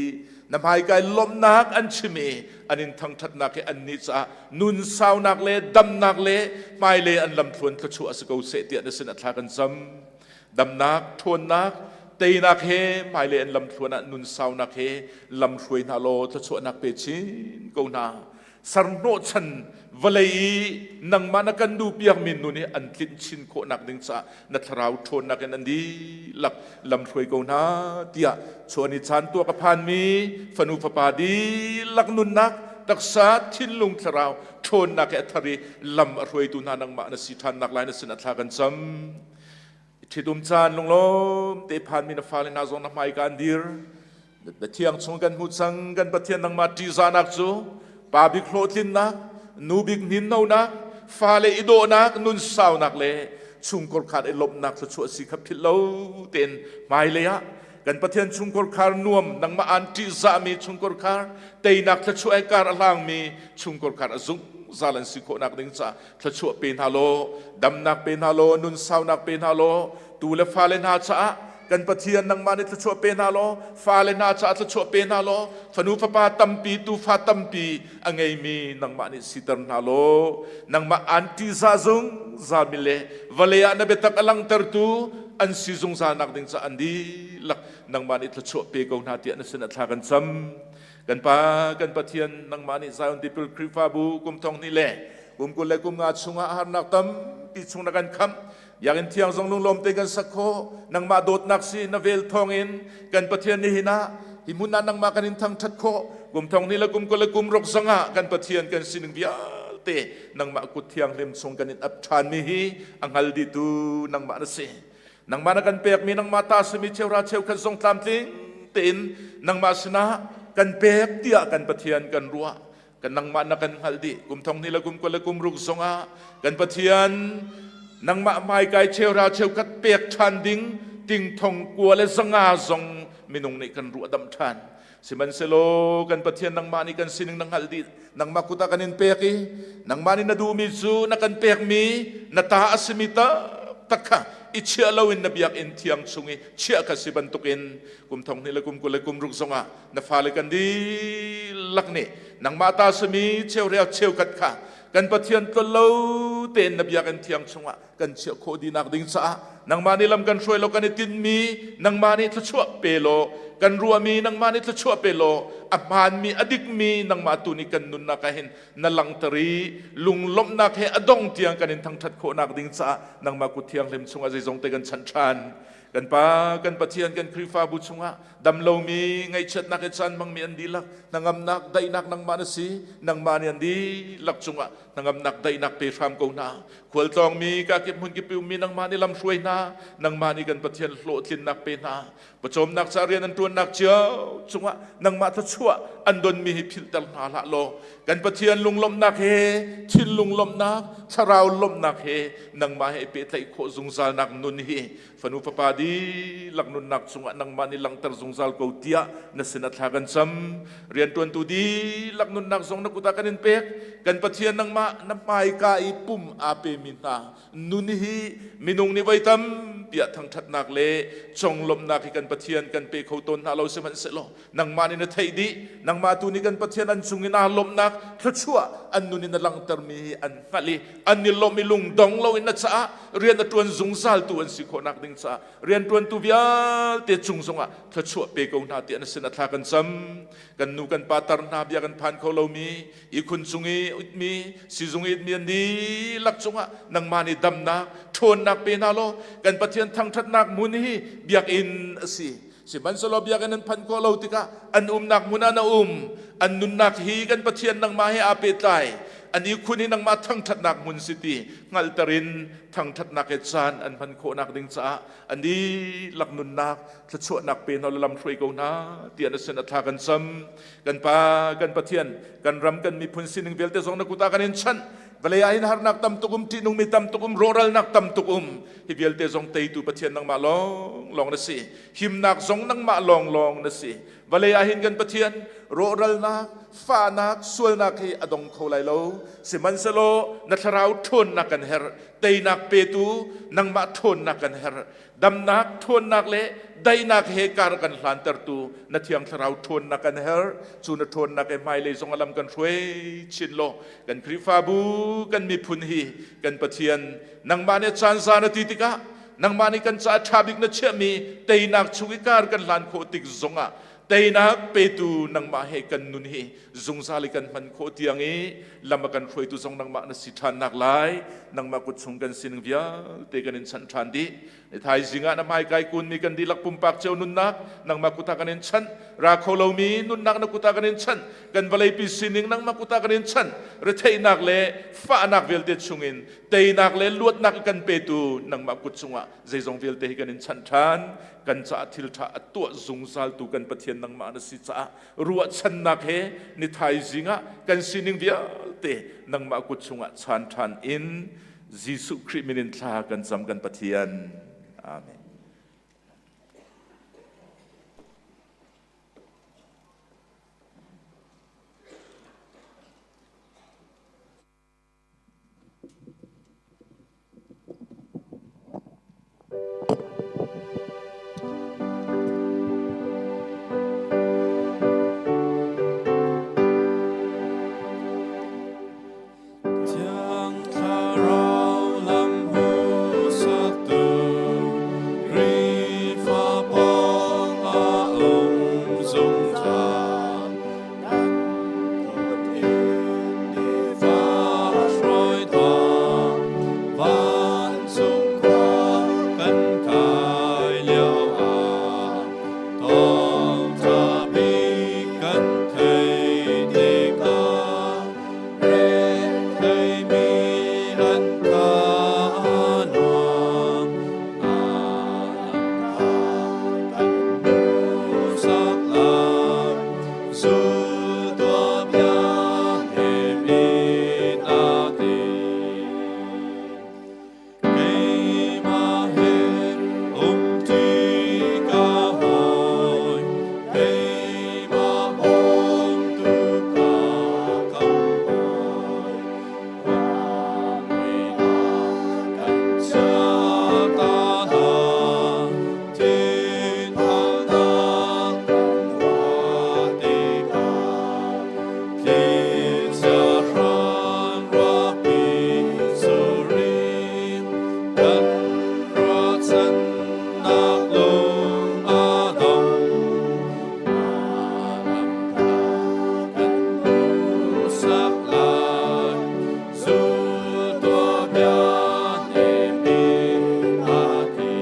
S7: na hmaikai lawmhnak an chim i an in thangṭhatnak hi annih caah nun saunak le damnak le hmailei an lamthluan thluachuah a si ko seh tiah na sin a thla kan cam damnak ṭhawnnak teinak he hmailei an lamthluan ah nun saunak he lam hruai hna law thluachuahnak pe chin ko hna sarhnawhchan vawlei i nangmah na kan duhpiakmi nun hi an tlinh chin khawhnak ding caah na thlarau ṭhawnnak in an dihlak lamhruai ko hna tiah chuan i caan tuak a phanmi fanu fapa dihlak nunnak taksa thinlung thlarau ṭhawnnak he a thar i lam a hruaitu hna nangmah na si ṭhannak lai na sin a thla kan cam ṭhitum caan lunglawm te phanmi na fale hna zong na hmai ka an dir Na thiang chung kan hmu cang kan Pathian nangmah ṭihzahnak cu pa bik hlawhtlinnak, nu bik hninnonak, fale i dawhnak, nun saunak le chungkhar khat i lawmhnak thluachuah si kha philh lo tein hmailei ah. Kan Pathian chungkhar khar nuam nangmah aan ṭihzahmi chungkhar khar teinak thluachuah he kar a hlangmi chungkhar khar a zungzal an si khawhnak ding caah thluachuah pe hna law damnak pe hna law nunsaunak pe hna law tu le fale hna caah kan Pathian nangmah nih thluachuah pe hna law fale hna caah thluachuah pe hna law fanu fapa tampi tufa tampi a ngeimi nangmah nih siter hna law nangmah aan ṭihzah zungzal mi le vawlei ah na biatak a langhtertu an si zungzal nak ding caah an dihlak nangmah nih thluachuah pe ko hna tiah na sin ah thla kan cam. Kan Pa, kan Pathian, nangmah nih Zion Tipil Khrihfabu kum thong hnih le kum 20 le kum nga chungah harnak tampi chung na kan khamh. Biakinn thiang zong lunglawm te kan sak khawh. Nangmah dawtnak si na vel thawngin kan Pathian nihin ah hi hmun ah nangmah kan in thangṭhat khawh. Kum thong hnih le kum 20 le kum ruk zongah kan Pathian kan sining vialte nangmah kut thianghlim chung kan in ap ṭhanmi hi a hngal dihtu nangmah na si. Nangmah na kan pekmi nangmah ta simi cheuhra cheukhat zong tlamtling tein nangmah sinah kan pek tiah kan Pathian kan ruah. Kan nangmah na kan hngalh dih. Kum thong hnih le kum 20 le kum ruk zongah kan Pathian nangmah hmaikai cheuhra cheukhat pek ṭhan ding ting thong 9 le 500 zong minung nih kan ruah damh ṭhan. Sihmanhsehlaw kan Pathian nangmah nih kan sining na hngalh dih. Nangmah kut ah kan in pek i nangmah nih na duhmi cu na kan pekmi na ta a simi taktak kha i chiah loin na biakinn thiang chung i chiah kha si bantukin kum thong hnih le kum 20 le kum ruk zongah na fale kan dihlak nih nangmah ta simi cheuhrial cheukhat kha kan Pathian tlol lo tein na biakinn thiang chungah kan chiah khawh dihnak ding caah nangmah nih lam kan hruai law kan i tinhmi nangmah nih thluachuah pe law kan ruahmi nangmah nih thluachuah pe law a hmaanmi a dikmi nangmah tu nih kan nunnak ah hin na langhter i lunglawmhnak he a dong tiang kan in thangṭhat khawhnak ding caah nangmah kut thianghlim chungah zeizong te kan chanh ṭhan. Kan Pa, kan Pathian, kan Khrihfabu chungah dam lomi, ngaihchiatnak i caan hmangmi an dihlak, hnangamnak, daihnak nangmah na si, nangmah nih an dihlak cungah hnangamnak, daihnak pe hram ko hna. Khualtlawngmi, kakip hmunkip i ummi nangmah nih lam hruai hna, nangmah nih kan Pathian hlawhtlinnak pe hna. Pawcawmnak ca rian an ṭuannak cio cungah nangmah thluachuah an donmi hi philhter hna hlah law, kan Pathian lunglawmhnak he, thinlung lawmhnak, thlarau lawmhnak he nangmah he i pehtlaih khawh zungzalnak nun hi fanu fapa dihlak nunnak chungah nangmah nih langhter zungzal ko tiah na sin a thla kan cam. Rianṭuantu dihlak nunnak zong na kut ah kan in pek. Kan Pathian, nangmah na hmaika i pum aa pemi hna nun hi minung nih voi tampi ah thangṭhatnak le conglawmhnak hi kan Pathian kan pe kho tawn hna lo. Sihmanhsehlaw nangmah nih na theih dih. Nangmah tu nih kan Pathian an cung in aa lawmhnak thluachuah an nun in na langhtermi hi an hngalh i an i lawmh i lungdong loin na caah rian a ṭuan zungzaltu an si khawhnak ding caah rianṭuantu vialte cung zongah thluachuah pe ko hna tiah na sin a thla kan cam. Kan nu kan pa tar hna, bia kan phan kho lomi, ihkhun cung i itmi, sizung i itmi an dihlak cungah nangmah nih damnak ṭhawnnak pe hna law kan Pathian thangṭhatnak hmun hi biakinn a si. Sihmanhsehlaw biakinn an phanh khawh lo tikah an umnak hmun ah na um. An nunnak hi kan Pathian nangmah he aa pehtlai. An ihkhun hi nangmah thangṭhatnak hmun si ti hngalhter in thangṭhatnak he caan an hman khawhnak ding caah an dihlak nunnak thluachuahnak pe hna law lam hruai ko hna tiah na sin a thla kan cam. Kan Pa, kan Pathian, kan ram kan miphun sining vialte zong na kut ah kan in chanh. Vawlei ah hin harnak tam tuk um, ṭihnungmi tam tuk um, rawhralnak tam tuk um. Hi vialte zong teitu Pathian nangmah lawnglawng na si. Himnak zong nangmah lawnglawng na si. Vawlei ah hin kan Pathian rawhralnak, fahnak, sualnak hi a dong kho lai lo. Sihmanhsehlaw na thlarau ṭhawnnak kan herh. Teinak petu nangmah ṭhawnnak kan herh. Damnak, ṭhawnnak le daihnak he kar kan hlantertu na Thiang Thlarau ṭhawnnak kan herh. Cu na ṭhawnnak he hmailei zong a lam kan hruai chin law kan Khrihfabu, kan miphun hi kan Pathian nangmah nih caan za na ti tikah nangmah nih kan caah ṭha bik na chiahmi teinak chung i kar kan hlan khawh tik zongah teinak petu nangmah he kan nun hi zungzal i kan hman khawh tiang i lam a kan hruaitu zong nangmah na si ṭhan nak lai nangmah kut chung kan sining vialte kan in chanh ṭhan dih. Ni thaizing ah na hmaikai kunmi kan dihlak pumpak cio nunnak nangmah kut ah kan in chanh. Ra kho lomi nunnak na kut ah kan in chanh. Kan vawleipi sining nangmah kut ah kan in chanh. Retheihnak le fahnak vialte chungin teinak le luatnak kan petu nangmah kut chungah zeizong vialte hi kan in chanh ṭhan. Kan caah thil ṭha a tuah zungzaltu kan Pathian nangmah na si caah ruahchannak he ni thaizing ah kan sining vialte nangmah kut chungah chan ṭhan in Jesuh Khrih min in thla kan cam kan Pathian. Amen.
S2: an ka nuam. Na lam kha kan hmuhsak lai, zul tuah bia hnem in a ti. Keimah he umṭi ka hawi, keimah bawmtu ka kam hawi. Ramri ah kan chia ta hna, thinphannak kan ruah tikah. Thlichia hrang ruahpi surin kan ruahchannak lung a dong. Na lam kha kan hmuhsak lai, zul tuah bia hnem in a ti.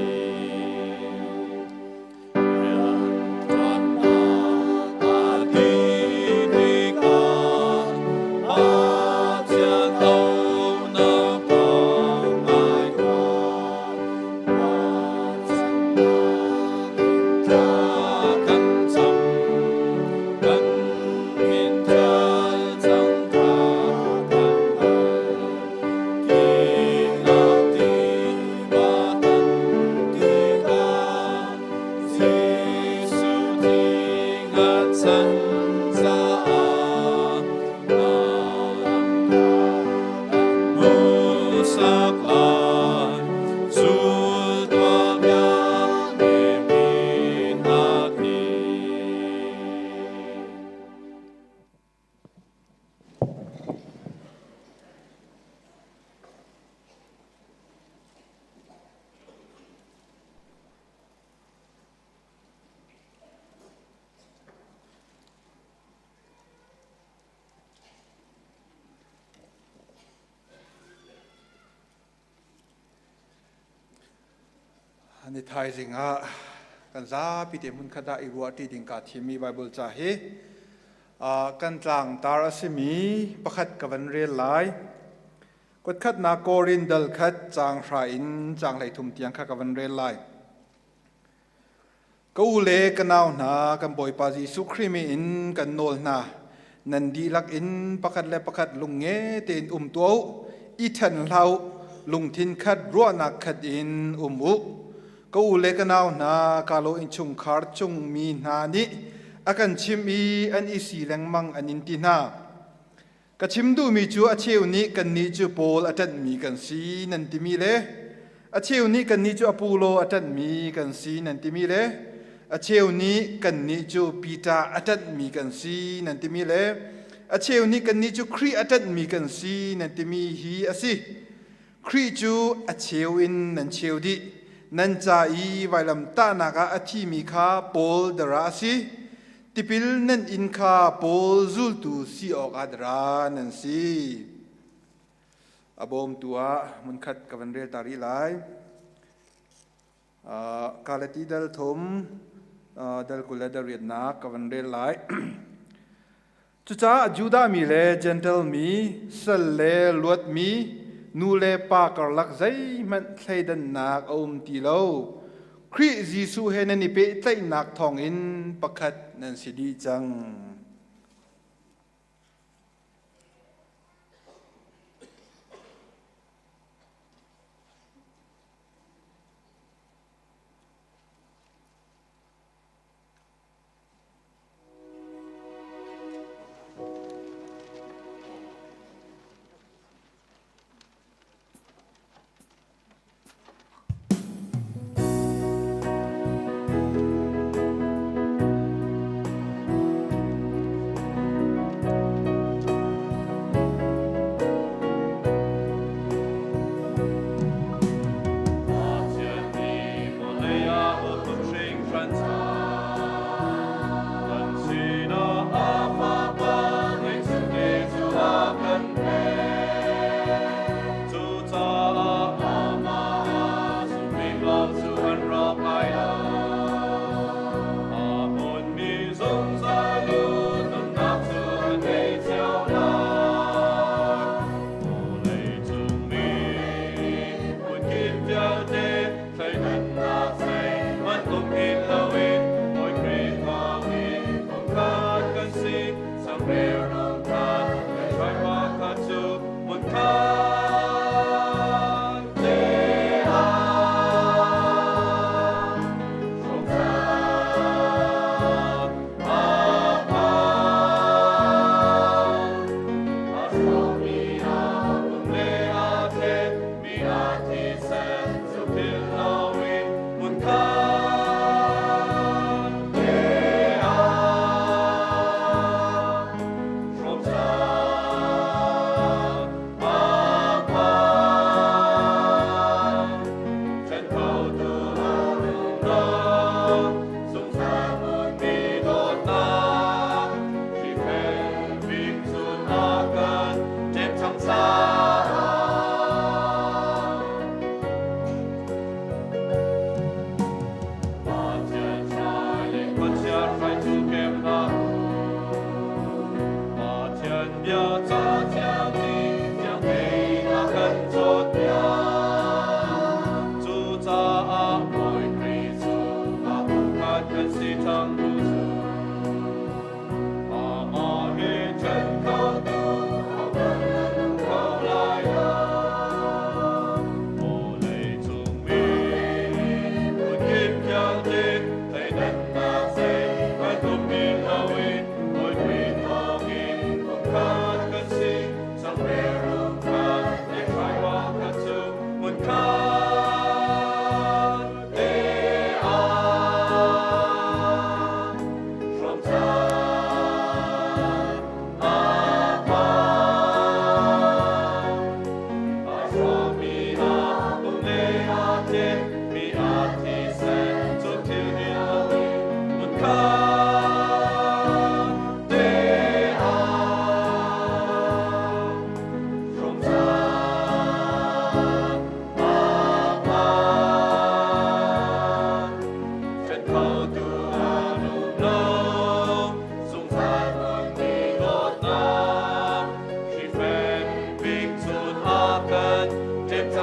S8: Ni thaizing ah kan zapi te hmun khat ah i ruahṭi ding kaa thimmi Baibal ca hi kan tlangtar a simi pakhat ka van rel lai. Kutkhatnak Korin dal khat caang hra in caang 13 tiang kha ka van rel lai. Ka u le ka nau hna, kan Bawipa Jesuh Khrih min in kan nawl hna. Nan dihlak in pakhat le pakhat lungnge tein um tuah u, i ṭhen hlah u, lungthin khat ruahnak khat in um u. Ka u le ka nau hna, ka lo innchungkhar chungmi hna nih a kan chimh i an i si lengmang an in ti hna. Ka chim duhmi cu a cheu nih kannih cu Paul a ṭanhmi kan si nan timi le a cheu nih kannih cu Apollo a ṭanhmi kan si nan timi le a cheu nih kannih cu Peter a ṭanhmi kan si nan timi le a cheu nih kannih cu Khrih a ṭanhmi kan si nan timi hi a si. Khrih cu a cheu in nan cheu dih. Nan ca i vailamtahnak ah a thimi kha Paul dara a si. Tipil nan in kha Paul zultu si awkah dara nan si. A bawmtu ah hmunkhat ka van rel ta rih lai. Galati dal thum dal 20 le dal riatnak ka van rel lai. Cucaah Judah mi le Jentail mi, sal le luatmi, nu le pa karlak zeihmanh thleidannak a um ti lo. Khrih Jesuh he nan i pehtlaihnak thawngin pakhat nan si dih cang.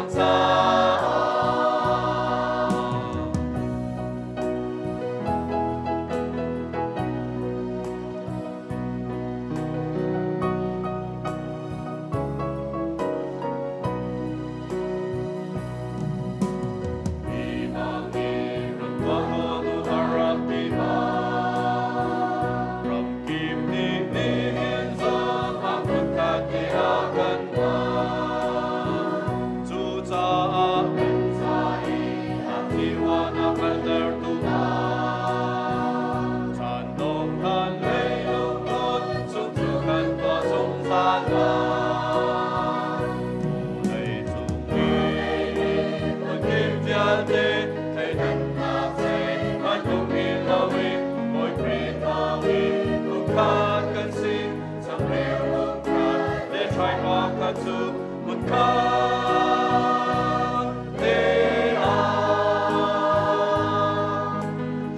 S2: cang caah. Cucaah kan ca i a thiwanak hngalhtertu ah caan dong khan leilung tawt chung cu kan tuah zungzal lai. Vawleicung i hmunkip vialte thleidannak zeihmanh um i loin Bawi Khrih thawngin pumkhat kan si. Changreu pumkhat le hrai pakhat cu hmunkhat te ah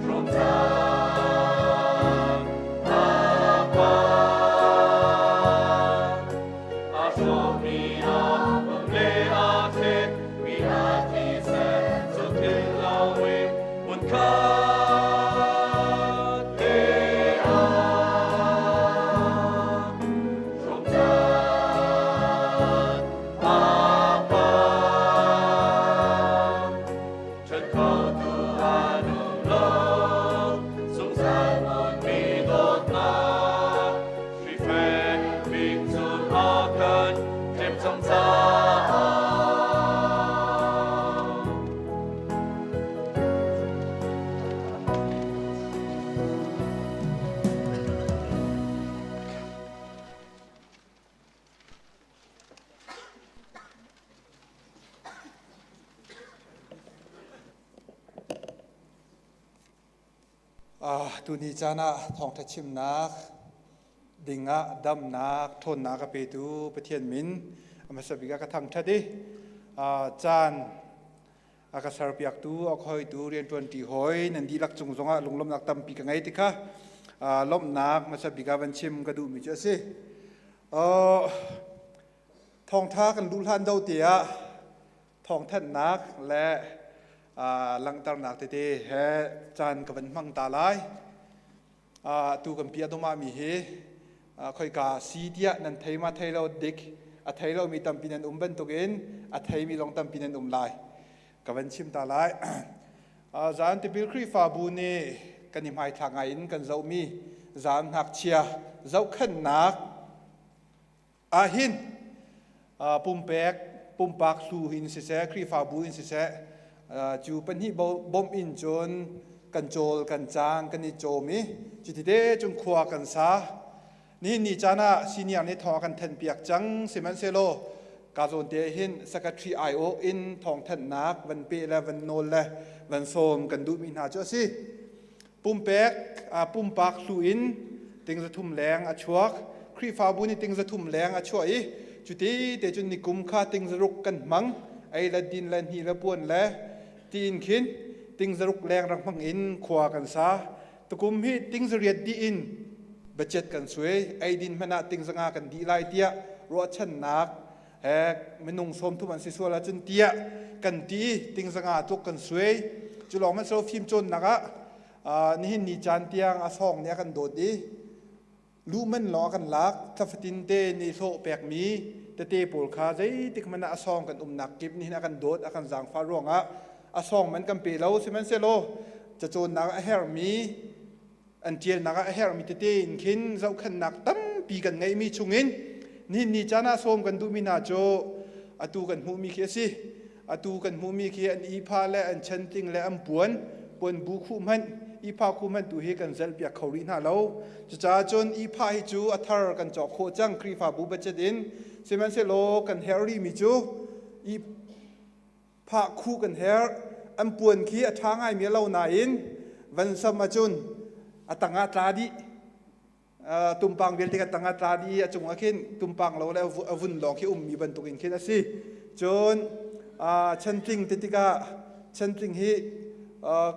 S2: hrawm caan a phan. A hrawmmi a pum le a thlet mi a thisen cu thil loin hmunkhat te ah hrawm caan a phan. Ṭhen khotu an um lo, zungzal hmunmi dawtnak. Hrifek bik cun a kan ṭem cang caah.
S8: Tuni caan ah thawngṭha chimnak dingah damnak ṭhawnnak a petu Pathian min a hmasa bik ah ka thangṭhat i caan a ka serpiaktu a ka hoitu rianṭuanṭi hawi nan dihlak cung zongah lunglawmhnak tampi ka ngei ti kha lawmhnak hmasa bik ah van chim ka duhmi cu a si. Thawngṭha kan luh hlan do te ah thawngthanhnak le langhternak tete he caan ka van hmang ta lai. Tu kan pi a mi hi khoika si tiah nan thei ma thei lo dik a thei lomi tampi nan um bantukin a theimi zong tampi nan um lai. Ka van chim ta lai. Zan tipil Khrihfabu nih kan i hmaithlak ngai in kan zohmi zan ngakchia zohkhenhnak Ahhin pumpek pumpak hlu in siseh Khrihfabu in siseh cu pahnih bawmh in cun kan cawl kan cang kan i cawm i cuti te cun khua kan sa. Nihin ni caan ah senior nih thawng a kan thanhpiak cang sihmanhsehlaw ka zawn te hin secretary aiawh in thawngthanhnak van pe le van nawl le van sawm kan duhmi hna cu a si. Pumpek pumpak hlu in ting zathum leng a chuak. Khrihfabu nih ting zathum leng a chuah i cuti te cun nikum kha ting zaruk kan hmang. Ei le din le hni le puan le tiin khin ting zaruk leng rak hmang in khua kan sa. Tukum hi ting zariat dih in budget kan suai. Ei din hmanh ah ting zanga kan dih lai tiah ruahchannak he minung 30 an si sual ahcun tiah kan ti ting zanga tluk kan suai. Cu lawng hmanh silo fim cawnnak ah nihin ni caan tiang a sawng nih a kan dawt i luh man lawng a kan lak thlafatin te ni hlawh pekmi tete pawl kha zeitik hmanh ah a sawng kan umnak kip nihin a kan dawt a kan zaangfah ruangah a sawng man kan pe lo sihmanhsehlaw cacawnnak a herhmi an ṭialnak ah a herhmi tete in khin zohkhenhnak tampi kan ngeihmi chungin nihin ni caan ah sawm kan duhmi hna cu atu kan hmuhmi khi a si. Atu kan hmuhmi khi an ihpha le an chantling le an puan puan bu khuh hmanh ihpha khuh hmanh tu hi kan zelhpiak kho rih hna lo. Cucaah cun ihpha hi cu a thar kan cawk khawh cang Khrihfabu budget in. Sihmanhsehlaw kan herh rihmi cu phah khuh kan herh. An puan khi a ṭha ngaimi a lo nain van sam ahcun a tang ah tla dih. Tumpang vialte ka tang ah tla dih i a cungah khin tumpang lo le a vun lawng khi ummi bantukin khin a si. Cun chantling ti tikah chantling hi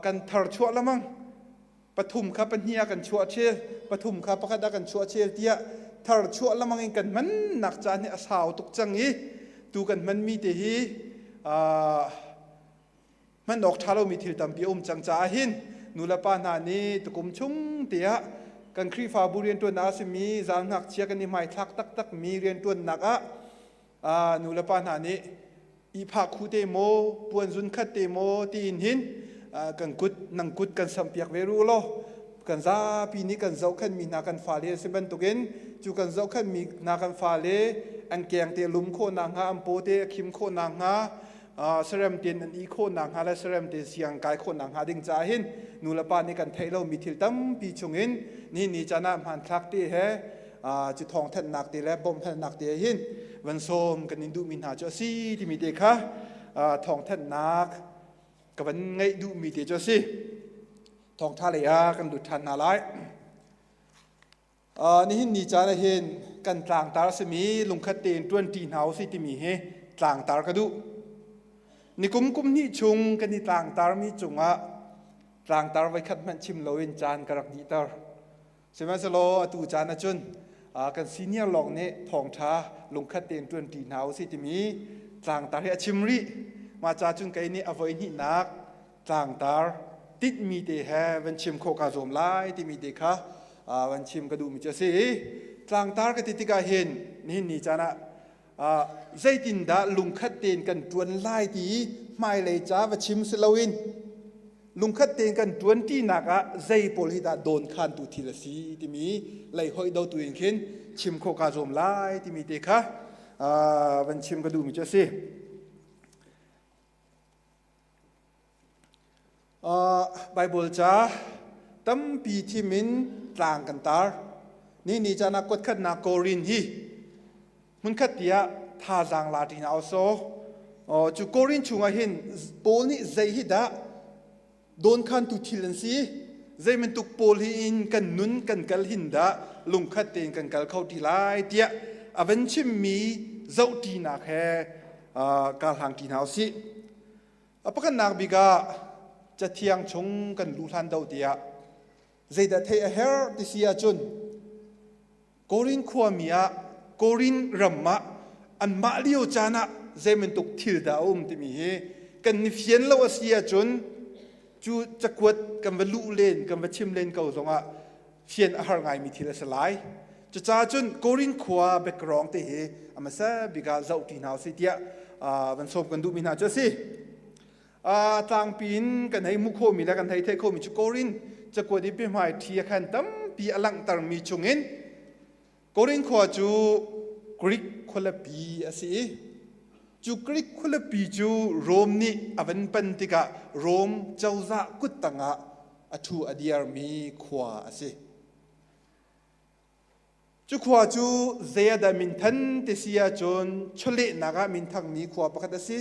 S8: kan thar chuah lamang pathum kha pahnih ah kan chuah chel pathum kha pakhat ah kan chuah chel tiah thar chuah lamang in kan hmannak caan hi a sau tuk cang i tu kan hmanmi te hi. Hman awk ṭha lomi thil tampi a um cang caah hin nulepa hna nih tukum chung tiah kan Khrihfabu rianṭuannak a simi zaal ngakchia kan i hmaithlak taktakmi rianṭuannak ah nulepa hna nih ihphah khu te maw puan zun khat te maw tiin hin kan kut nang kut kan sampiak ve ru law kan zapi nih kan zohkhenhmi hna kan fale an si bantukin cu kan zohkhenhmi hna kan fale an keng te lum khawh nakhnga an paw te a khim khawh nakhnga sarem tein an i khawh nakhnga le sarem tein siang kai khawh nakhnga ding caah hin nulepa nih kan theih lomi thil tampi chungin ni ni caan ah hmanthlak te he cu thawngthanhnak te le bawmhhalnak te hin van sawm kan in duhmi hna cu a si timi te kha thawngthanhnak ka van ngeih duhmi te cu a si. Thawngṭha lei ah kan lut ṭhan hna lai. Nihin ni caan ah hin kan tlangtar a simi lungkhat tein ṭuanṭi hna usih timi hi tlangtar ka duh. Nikum kum hnih chung kan i tlangtarmi cungah tlangtar voikhat hmanh chim loin caan ka rak dihter. Sihmanhsehlaw atu caan ahcun kan senior lawng nih thawngṭha lungkhat tein ṭuanṭi hna usih timi tlangtar hi a chim rih. Mah ca cun kei nih a voihnihnak tlangtar tinhmi te he van chim khawh kaa zuam lai timi te kha van chim ka duhmi cu a si. Tlangtar ka ti tikah hin nihin ni caan ah zeitindah lungkhat tein kan ṭuan lai ti hmailei ca va chim si loin lungkhat tein kan ṭuan ṭinak ah zei pawl hi dah dawnkhantu thil a si timi lei hoih do tu in khin chim khawh kaa zuam lai timi te kha van chim ka duhmi cu a si. Baibal ca tampi thim in tlang kan tar. Ni ni caan ah kuatkhatnak Korin hi hmunkhat tiah thazaang la ṭi hna usawh. Cu Korin chungah hin Paul nih zei hi dah dawnkhantu thil an si? Zei bantuk pawl hi in kan nun kan kal hin dah lungkhat tein kan kal kho ti lai tiah a van chimmi zohṭinak he kaa hlang ṭi hna usih. A pakhatnak bik ah Cathiang chung kan luh hlan do tiah zeidah theih a herh ti si ahcun Korin khuami ah Korin ram ah anmah lio caan ah zei bantuk thil dah a um timi hi kan ni fian lo a si ahcun cu cakuat kan va luh len kan va chim len ko zongah fian a har ngaimi thil a si lai. Cucaah cun Korin khua background te hi a hmasa bik ah zoh ṭi hna usih tiah van sawm kan duhmi hna cu a si. Tlangpi in kan hei hmuh khawhmi le kan hei theih khawhmi cu Korin cakuat i biahmai ṭhi a khan tampi a langhtermi chungin Korin khua cu Greek khualipi a si i cu Greek khualipi cu Rom nih a van pan tikah Rom cozah kut tangah a ṭhu a diarmi khua a si. Cu khua cu zei ah dah minthan ti si ahcun chawlehnak ah minthangmi khua pakhat a si.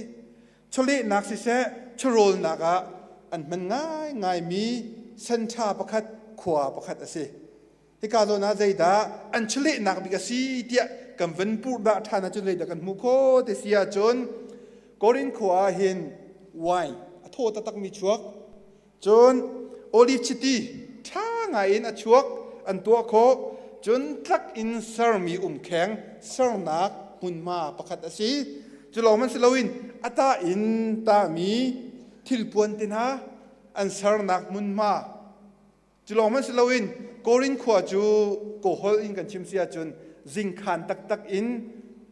S8: Chawlehnak siseh chawhrawlnak ah an hman ngaingaimi senṭha pakhat khua pakhat a si. Hika zawn ah zeidah an chawlehnak bik a si tiah kan van purhdah ṭhan ahcun zeidah kan hmuh khawh ti si ahcun Korin khua ah hin wine a thaw taktakmi chuak Cun oliv chiti ṭha ngaiin a chuak an tuah khawh. Cun tlak in sermi umkheng sernak hmunhma pakhat a si. Cu lawng hmanh si loin a tah in tahmi thilpuan te hna an sernak hmunhma. Cu lawng hmanh si loin Korin khua cu Kawholh in kan chim si ahcun zingkhan taktak in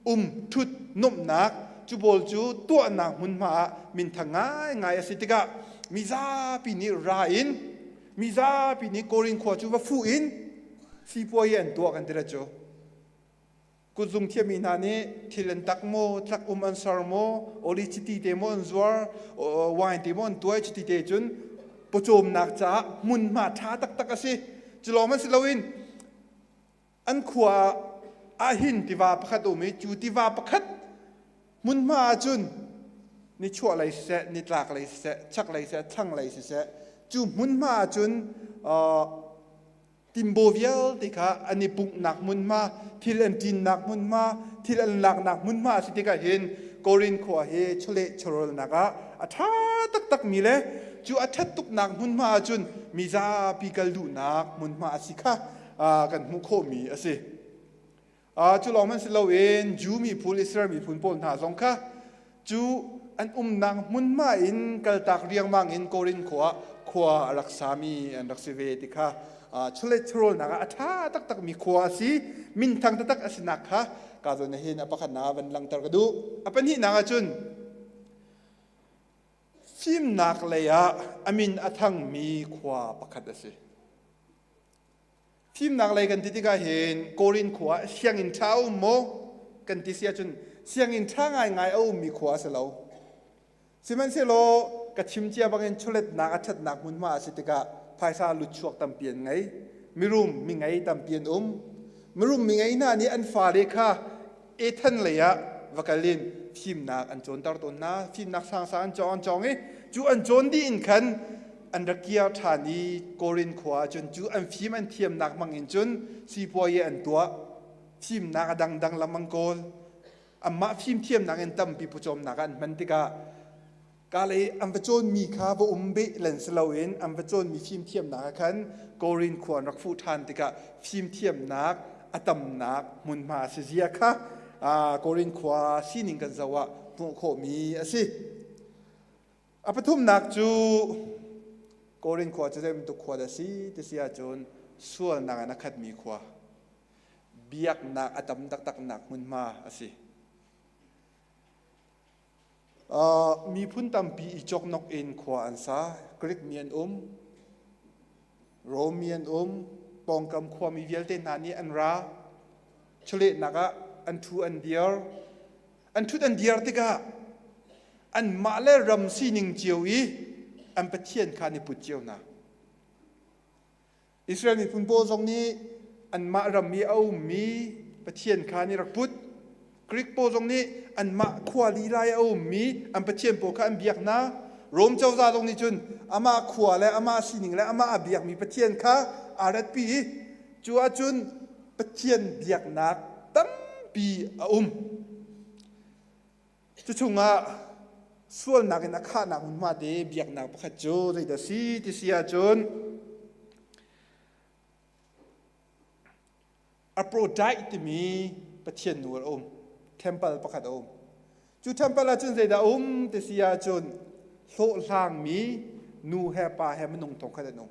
S8: um ṭhut nuamhnak cu pawl cu tuahnak hmunhma ah minthang ngaingai a si tikah mizapi nih ra in mizapi nih Korin khua cu va fuh in sipuai an tuah kan ti la cu. Kutzung thiammi hna nih thil an tak maw, tlak um an ser maw, oli chiti te maw an zuar, wine te maw an tuai chiti te cun pawcawmnak caah hmunhma ṭha taktak a si. Cu lawng hmanh si loin an khua ah hin tiva pakhat a um i cu tiva pakhat hmunhma ahcun nichuah lei siseh, nitlak lei siseh, chak lei siseh, thlang lei siseh, cu hmunhma ahcun Timbo vialte kha an i punghnak hmunhma, thil an ṭinnak hmunhma, thil an laknak hmunhma a si tikah hin Korin khua hi chawleh chawhrawlnak ah a ṭha taktakmi le cu a ṭhat tuknak hmunhma ahcun mizapi kal duhnak hmunhma a si kha kan hmuh khawhmi a si. Cu lawng hmanh si loin Jew miphun, Israel miphun pawl hna zong kha cu an umnak hmunhma in kaltak riangmang in Korin khua ah khua a rak sami an rak si ve ti kha chawlet chawhrawlnak ah a ṭha taktakmi khua a si. Minthang taktak a sinak kha ka zawn hin a pakhatnak ah van langhter ka duh. A pahnihnak ahcun fimnak lei ah a min a thangmi khua pakhat a si. Fimnak lei kan ti tikah hin Korin khua ah sianginn ṭha a um maw kan ti si ahcun sianginn ṭha ngaingai a ummi khua a si lo. Sihmanhsehlaw ka chim cia bangin chawletnak a ṭhatnak hmunhma a si tikah phaisa lutchuak tampi an ngei. Mirum mingei tampi an um. Mirum mingei hna nih an fale kha Ethan lei ah va kal in fimnak an cawnter tawn hna. Fimnak sangsang an cawng an cawng i cu an cawn dih in khan an rak kir ṭhan i Korin khua ah cun cu an fim an thiamnak hmang in cun sipuayi an tuah. Fimnak a dangdang lam an kawl. Anmah fimthiamnak in tampi pawcawmnak ah an hman tikah kalei an va cawnmi kha va um beh len si loin an va cawnmi fimthiamnak ah khan Korin khua an rak fuh ṭhan tikah fimthiamnak a tamnak hmunhma a si zia kha Korin khua sining kan zoh ah hmuh khawhmi a si. A pathumnak cu Korin khua cu zei bantuk khua dah a si ti si ahcun sualnak in a khatmi khua. Biaknak a tam taktaknak hmunhma a si. Miphun tampi i cawknok in khua an sa. Greek mi an um, Rom mi an um, pawngkam khuami vialte hna nih an ra. Chawlehnak ah an ṭhu an dir. An ṭhut an dir tikah anmah le ram sining cio i an pathian kha an i put cio hna. Israel miphun pawl zong nih anmah ram i a ummi Pathian kha an i rak put. Greek pawl zong nih anmah khua lila i a ummi an pathian pawl kha an biak hna. Rom cozah zong nih cun amah khua le amah sining le amah a biakmi Pathian kha aa ratpi i cu ahcun Pathian biaknak tampi a um. Cu chungah sualnak in a khahnak hmunhma te biaknak pakhat cu zeidah si ti si ahcun Aphrodite timi pathian nu a um. Temple pakhat a um. Cu temple ahcun zeidah a um ti si ahcun hlawhhlangmi nu he pa he minung thong khat an um.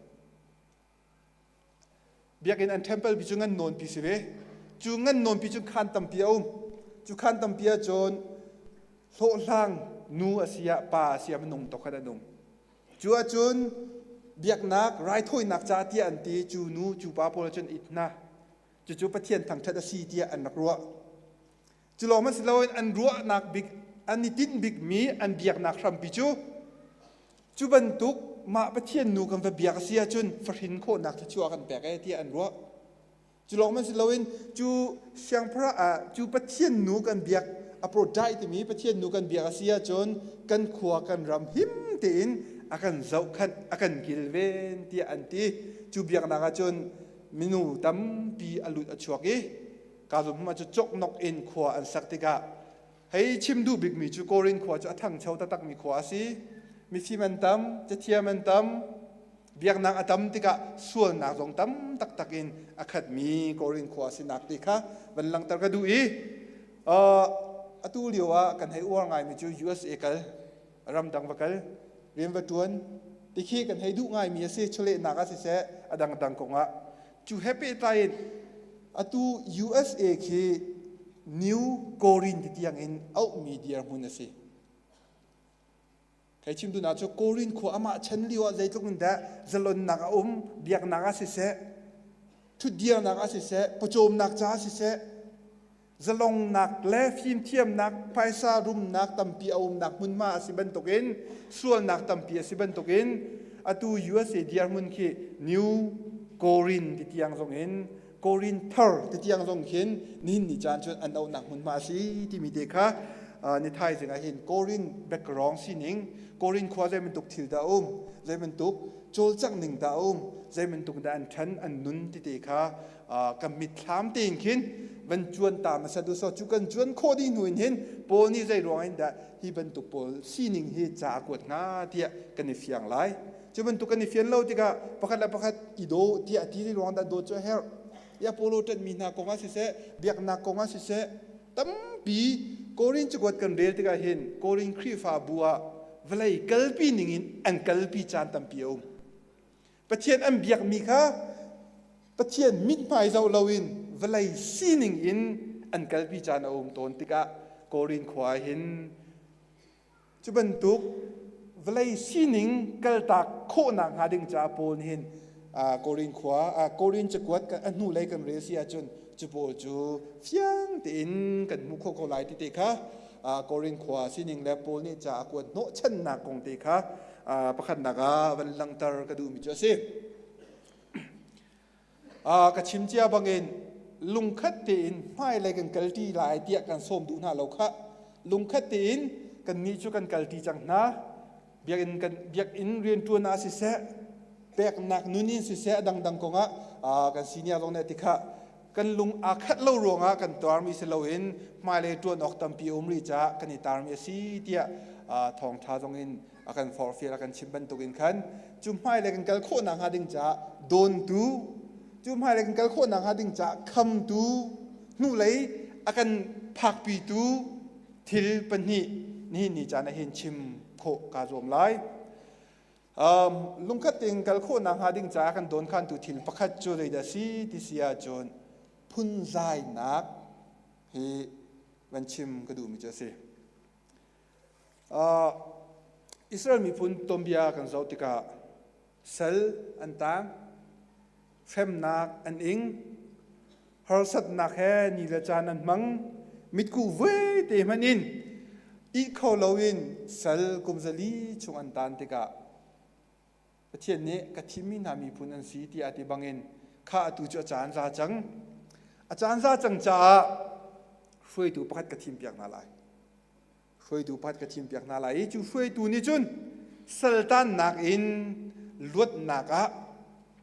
S8: Biakinn an temple pi cu ngan nawnpi si ve. Cu ngan nawnpi cu khaan tampi a um. Cu khaan tampi ahcun hlawhhlang nu a si ah pa a si ah minung tokhat an um. Cu ahcun biaknak raithawinak ca tiah an ti cu nu cu pa pawl cun it hna. Cucu Pathian thangṭhat a si tiah an rak ruah. Cu lawng hmanh si loin an ruahnak bik an i tinh bikmi an biaknak hrampi cu cu bantuk mah Pathian nu kan va biak a si ahcun fahrin khawhnak thluachuah kan pek ee tiah an ruah. Cu lawng hmanh si loin cu siangpahrang ah cu Pathian nu kan biak Aphrodite timi Pathian nu kan biak a si ahcun kan khua kan ram him tein a kan zohkhanh a kan kilven tiah an ti. Cu biaknak ahcun minu tampi a lut a chuak i Ka zum cu coknok in khua an sak tikah hei chim duh bikmi cu Korin khua cu a thangcho taktakmi khua a si. Mifim an tam, cathiam an tam, biaknak a tam tikah sualnak zong tam taktak in a khatmi Korin khua a sinak ti kha van langhter ka duh i atu lio ah kan hei uar ngaimi cu USA kal, ramdang va kal, rian va ṭuan tikhi kan hei duh ngaimi a si, chawlehnak ah siseh a dangdang kongah Cu he pehtlai in atu USA khi New Korin ti tiang in auhmi dirhmun a si. Kai chim duhnak cu Korin khua amah chan lio ah zeitluk in dah zalonnak a um, biaknak ah siseh, thutdirnak ah siseh, pawcawmnak ca ah siseh, zalongnak le fimthiamnak phaisa rumnak tampi a umnak hmunhma a si bantukin sualnak tampi a si bantukin atu USA dirhmun khi New Korin ti tiang zong in Korin thar ti tiang zong khin nihin ni caan cun an auhnak hmunhma a si timi te kha ni thaizing ah hin Korin background sining Korin khua zei bantuk thil dah um zei bantuk cawlcangh ning dah um zei bantuk dah an ṭhan an nun ti te kha kan mitthlam tein khin van cuan ta hmasa du so cu kan cuan khawh dih hnu in hin Paul nih zei ruang in dah hi bantuk pawl sining hi ca a kuat hnga tiah kan i fiang lai cu bantuk kan i fian lo tikah pakhat le pakhat i daw tiah ti ruang dah dawt cu a herh i Apollo ṭanhmi hna kong ah siseh biaknak kong ah siseh tampi Korin cakuat kan rel tikah hin Korin Khrihfabu ah vawlei kalpi ningin an kalpi caan tampi a um. Pathian an biakmi kha Pathian mithmai zoh loin vawlei sining in an kalpi caan a um tawn tikah Korin khua ah hin cu bantuk vawlei sining kaltak khawhnak hnga ding caah Paul nih hin Korin khua Korin cakuat a hnulei kan rel si ahcun cu pawl cu fiang tein kan hmuh khawh ko lai ti te kha Korin khua sining le Paul nih ca a kuat hnawhchannak kong te kha pakhatnak ah van langhter ka duhmi cu a si. Ka chim cia bangin lungkhat tein hmailei kan kalṭi lai tiah kan sawm duh hna lo khah. Lungkhat tein kannih cu kan kalṭi cang hna. Biakinn kan biakinn rianṭuan ah siseh, peknak nun in siseh a dangdang kongah kan senior zong nih a ti khah. Kan lung aa khat lo ruangah kan tuarmi si loin hmailei ṭuan awk tampi a um rih caah kan i tarmi a si tiah thawngṭha zong in a kan forhfial a kan chimh bantukin khan cu hmailei kan kal khawhnak hnga ding caah dawntu cu hmailei kan kal khawhnak hnga ding caah khamtu hnulei a kan phakpitu thil pahnih nihin ni caan ah hin chim khawh kaa zuam lai. Um, lungkhat tein kal khawhnak hnga ding caah kan dawnkhantu thil pakhat cu zeidah si ti si ahcun phunzainak hi van chim ka duhmi cu a si. Israel miphun tuanbia kan zoh tikah sal an tang, hremnak an ing, harsatnak he ni le caan an hmang, mitkuh voi te hmanh in ih kho loin sal kum zali chung an tan tikah Pathian nih ka thimmi hna miphun an si tiah a ti bangin kha atu cu a caan za cang. A caan za cang caah hruaitu pakhat ka thimpiak hna lai. Hruaitu pakhat ka thimpiak hna lai i cu hruaitu nih cun saltannak in luatnak ah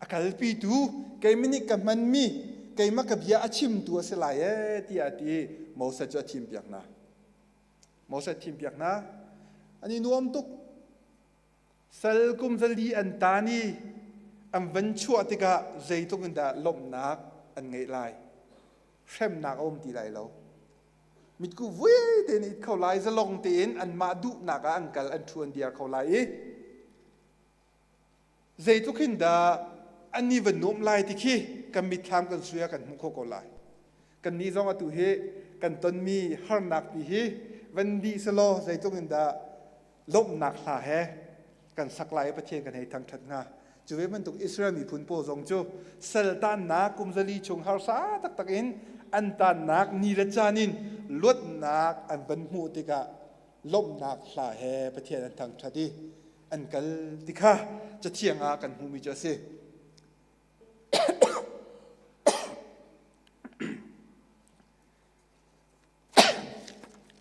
S8: a kalpitu keimah nih ka hmanmi keimah ka bia a chimtu a si lai ee tiah a ti i Moses cu a thimpiak hna. Moses thimpiak hna. An i nuam tuk. Sal kum zali an taan i an van chuah tikah zeitluk in dah lawmhnak an ngeih lai. Hremnak a um ti lai lo. Mitku vui tein it kho lai, zalong tein anmah duhnak ah an kal, an ṭhu, an dir kho lai i zeitluk hin dah an i va nuamh lai ti khi kan mitthlam kan sui ah kan hmuh khawh ko lai. Kannih zong atu hi kan tonmi harnak pi hi van dih selaw zeitluk in dah lawmhnak hla he kan sak lai i Pathian kan hei thangṭhat hnga. Cu ve bantuk Israel miphun pawl zong cu sal taannak kum zali chung harsa taktak in an taannak ni le caan in luatnak an van hmuh tikah lawmhnak hla he Pathian an thangṭhat i an kal ti kha Cathiang ah kan hmuhmi cu a si.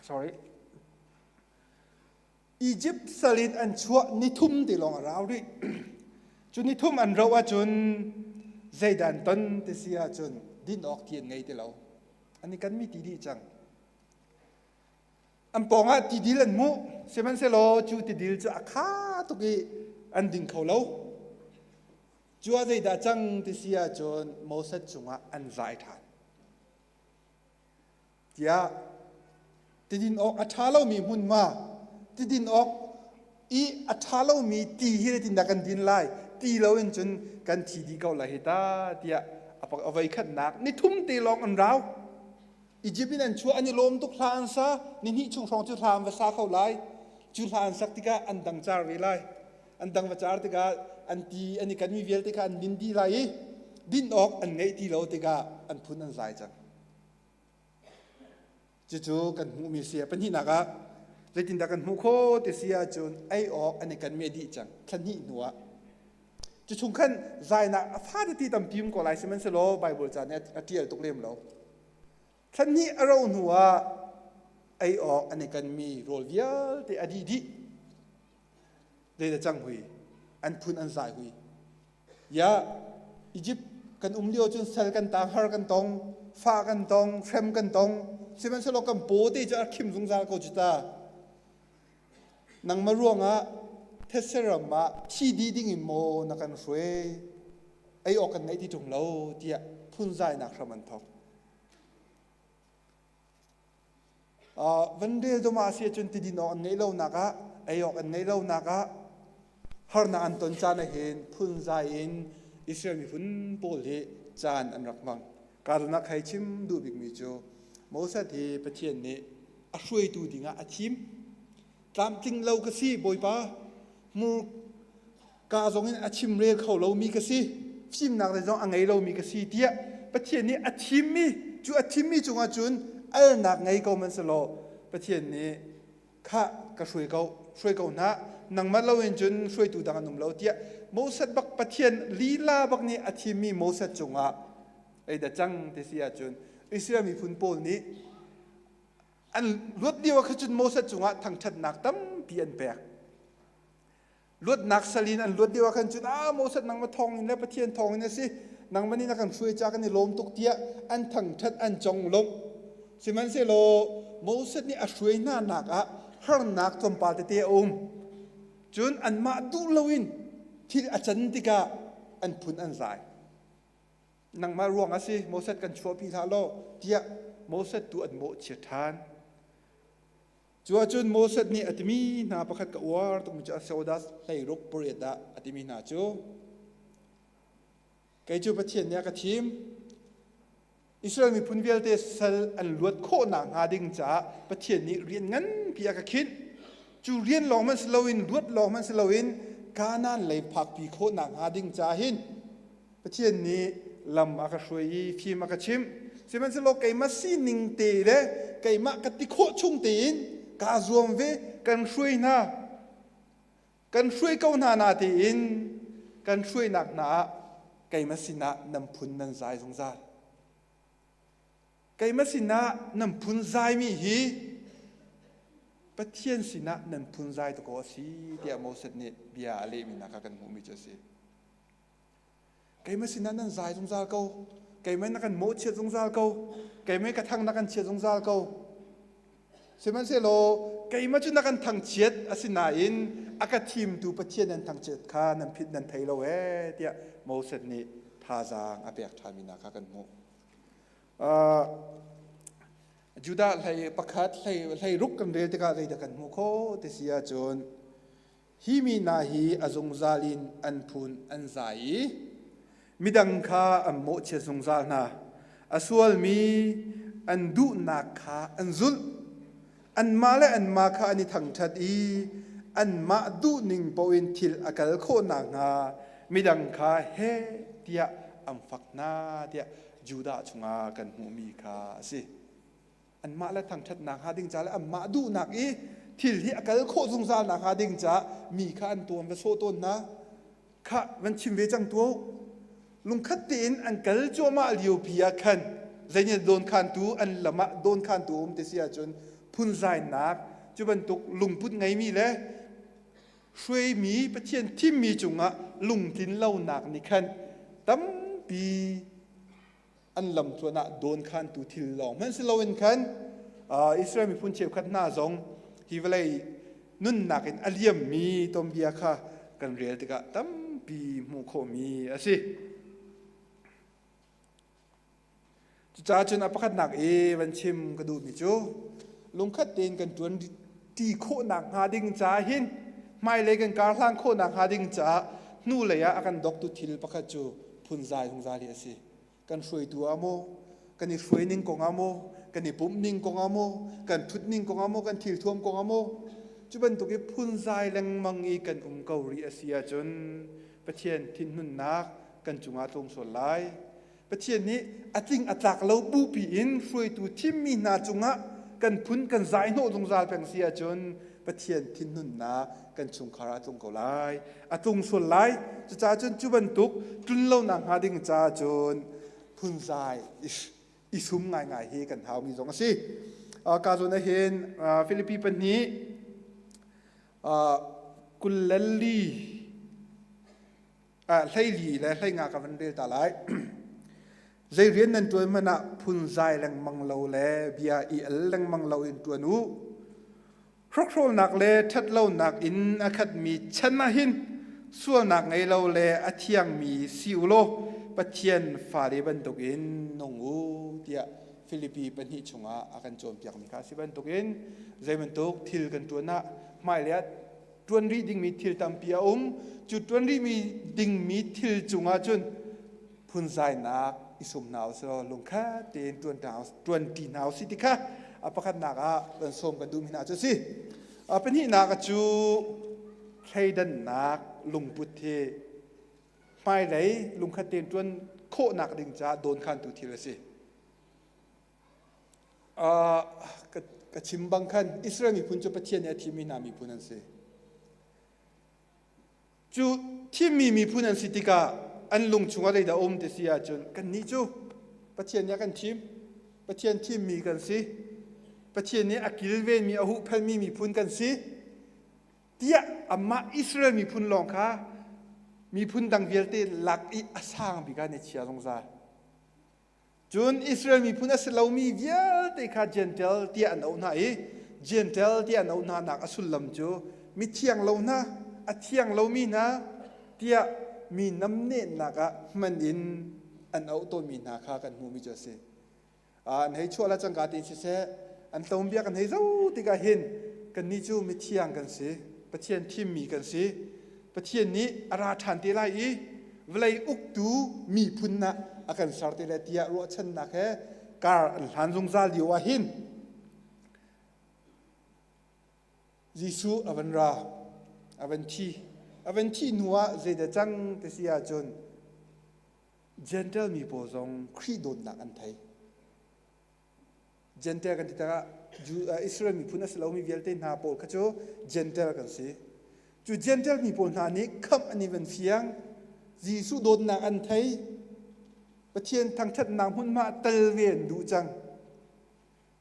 S8: Sorry. Egypt sal in an chuah nithum te lawng a rau rih. Cu nithum an roh ahcun zeidan ton ti si ahcun din awk ti an ngei ti lo. An i kan mi ti dih cang. An pawng ah tidil an hmuh. Sihmanhsehlaw cu tidil cu a kha tuk i an ding kho lo. Cu ah zeidah cang ti si ahcun Moses cungah an zai ṭhan. Tiah tidin awk a ṭha lomi hmunhma, tidin awk i a ṭha lomi ti hi zeitindah kan din lai? Ti loin cun kan thi dih ko lai hi ta tiah a voikhatnak nithum te lawng an rau. Izipt in an chuah an i lawm tuk hla an sa nihnih chung hrawng cu hla an va sa kho lai cu hla an sak tikah an dang car ve lai an dang va car tikah an ti an i kanmi vialte kha an din dih lai i din awk an ngeih ti lo tikah an phun an zai cang cucu kan hmuhmi si pahnihnak ah zeitindah kan hmuh khawh ti si ahcun ei awk an i kanmi a dih cang thla hnih hnu ah cu chung khan zainak a fa tete tampi um ko lai sihmanhsehlaw Bible ca nih a ṭial tuk lem lo thla hnih a ro hnu ah ei awk an i kanmi rawl vialte a dih dih zeidah cang hui an phun an zai hui ya Egypt kan um lio cun sal kan tang har kan tong fa kan tong hrem kan tong sihmanhsehlaw kan paw te cu a khim zungzal ko cu ta Nangmah ruangah thetse ram ah thi dih dingin maw na kan hruai? Ei awk kan ngeih ti ṭung lo tiah phunzainak hram an thawk. Van rel dom ah si ahcun tidin awk an ngeih lonak ah ei awk an ngeih lonak ah harnak an ton caan ah hin phunzai in Israel miphun pawl hi caan an rak hmang. Karlnak hei chim duh bikmi cu Moses hi Pathian nih a hruaitu dingah a thim. Tlamtling lo ka si Bawipa, hmur ka zong in a chimrel kho lomi ka si, fimnak le zong a ngei lomi ka si tiah Pathian nih a thimmi cu a thimmi cungah cun alnak ngei ko man selaw Pathian nih khah ka hruai ko hruai ko hna nangmah loin cun hruaitu dang an um lo tiah Moses bak Pathian lila bak nih a thimmi Moses cungah ei da cang ti si ahcun Israel miphun pawl nih an luat lio ah kha cun Moses cungah thangṭhatnak tampi an pek. Luatnak salin an luat lio ah khan cun ah Moses nangmah thawng in le Pathian thawng in a si nangmah nih na kan hruai ca kan i lawm tuk tiah an thangṭhat an conglawmh. Sihmanhsehlaw Moses nih a hruai hna nak ah harnak tlawmpal tete a um. Cun anmah duh loin thil a can tikah an phun an zai. Nangmah ruang a si Moses kan chuahpi hlah law tiah Moses tu an mawhchiat ṭhan. Cu ahcun Moses nih a timi hna pakhat ka uar tukmi cu Exodus 16 pariat ah a timi hna cu kei cu Pathian nih a ka thim Israel miphun vialte sal an luat khawhnak hnga ding caah Pathian nih rian nganpi a ka khinh. Cu rian lawng hmanh si loin luat lawng hmanh si loin Kanaan lei phakpi khawhnak hnga ding caah hin Pathian nih lam a ka hruai i fim a ka chimh. Sihmanhsehlaw keimah sining te le keimah ka ti khawh chung tein kaa zuam ve, kan hruai hna. Kan hruai ko hna na tiin kan hruainak hna ah keimah sinah nan phun nan zai zungzal. Keimah sinah nan phun zaimi hi Pathian sinah nan phun zai ta ko a si tiah Moses nih bia a lehmi hna kha kan hmuhmi cu a si. Keimah sinah nan zai zungzal ko. Keimah na kan mawhchiat zungzal ko. Keimah ka thang na kan chiat zungzal ko. Sihmanhsehlaw keimah cu na kan thangchiat asinain a ka thimtu Pathian nan thangchiat kha nan phit nan thei lo ee tiah Moses nih thazaang a pek ṭhanmi hna kha kan hmuh. Uh, Judah hlei pakhat hlei hlei ruk kan rel tikah zeidah kan hmuh khawh ti si ahcun Hi mi hna hi a zungzal in an phun an zai i midang kha an mawhchiat zungzal hna. A sualmi an duhnak kha an zulh. Anmah le anmah kha an i thangṭhat i anmah duhning paoh in thil a kal khawh nakhnga midang kha heh tiah an fak hna tiah Judah chungah kan hmuhmi kha a si. Anmah le thangṭhatnak hnga ding ca le anmah duhnak i thil hi a kal khawh zungzal nak hnga ding caah mi kha an tuan va sawh tawn hna. Khah van chim ve cang tuah u. Lungkhat tein an kal cuahmah liopi ah khan zeinih dawnkhantu an lam ah dawnkhantu a um ti si ahcun phunzainak cu bantuk lungput ngeimi le hruaimi Pathian thimmi cungah lungtlin lonak nih khan tampi an lamtluan ah dawnkhantu thil lawng hmanh si loin khan Israel miphun cheukhat hna zong hi vawlei nunnak in a liammi tuanbia kha kan rel tikah tampi hmuh khawhmi a si. Cucaah cun a pakhatnak i van chim ka duhmi cu lungkhat tein kan ṭuan ṭi khawhnak hnga ding caah hin hmailei kan karhlang khawhnak hnga ding caah hnulei ah a kan doktu thil pakhat cu phunzai zungzal hi a si. Kan hruaitu ah maw, kan i hruai ning kong ah maw, kan i pumh ning kong ah maw, kan ṭhut ning kong ah maw, kan thilthuam kong ah maw, cu bantuk i phunzai lengmang i kan um ko rih a si ahcun Pathian thinhunnak kan cungah tlung sual lai. Pathian nih a tling a tlak lo bupi in hruaitu thimmi hna cungah kan phun kan zai hnawh zungzal peng si ahcun Pathian thinhunnak kan chungkhar ah a tlung ko lai. A tlung sual lai. Cucaah cun cu bantuk tlun lonak hnga ding caah cun phunzai i sum ngaingai hi kan haumi zong a si. Ka zawn ah hin Filipi pahnih 24 hleili le hleinga ka van rel ta lai. Zei rian nan ṭuan hmanh ah phunzai lengmang lo le bia i al lengmang lo in ṭuan u. Hrokhrawlnak le ṭhatlonak in a khatmi chan ah hin sualnak ngei lo le a thiangmi si u law Pathian fale bantukin nung u tiah. Filipi pahnih chungah a kan cawnpiakmi kha a si bantukin zei bantuk thil kan ṭuan ah hmailei ah ṭuan rih dingmi thil tampi a um. Cu ṭuan rihmi dingmi thil cungah cun phunzainak i sum hna usih law lungkhat tein ṭuan ṭuanṭi hna usih ti kha a pakhatnak ah kan sawm kan duhmi hna cu a si. A pahnihnak cu thleidannak lungput hi hmailei lungkhat tein ṭuan khawhnak ding caah dawnkhantu thil a si. Uh, ka, ka chim bang khan Israel miphun cu Pathian nih a thimmi hna miphun an si. Cu thimmi miphun an si tikah an lung chungah zeidah a um ti si ahcun kannih cu Pathian nih a kan thim. Pathian thimmi kan si. Pathian nih a kilvenmi, a huhphenmi miphun kan si. Tiah amah Israel miphun lawng kha miphun dang vialte lak i a sang bik ah an i chia zungzal. Cun Israel miphun a si lomi vialte kha Jentail tiah an auh hna i Jentail tiah an auh hnanak a sullam cu mithiang lo hna, a thiang lomi hna tiah mi namnehnak ah hman in an auh tawnmi hna kha kan hmuhmi cu a si. An hei chuah le cangka tein siseh, an tlawmbia kan hei zoh tikah hin kannih cu mithiang kan si, Pathian thimmi kan si. Pathian nih a ra ṭhan te lai i vawlei uktu miphun ah a kan ser te lai tiah ruahchannak he kar an hlan zungzal lio ah hin Jesuh a van ra, a van thi. A van thih hnu ah zeidah cang ti si ahcun Gentile mi pawl zong Khrih dawtnak an thei. Gentile kan ti tikah Israel miphun a si lomi vialte hna pawl kha cu Gentile kan si. Cu Gentile mi pawl hna nih khamh an i van fiang, Jesuh dawtnak an thei, Pathian thangṭhatnak hmunhma tel ve an duh cang.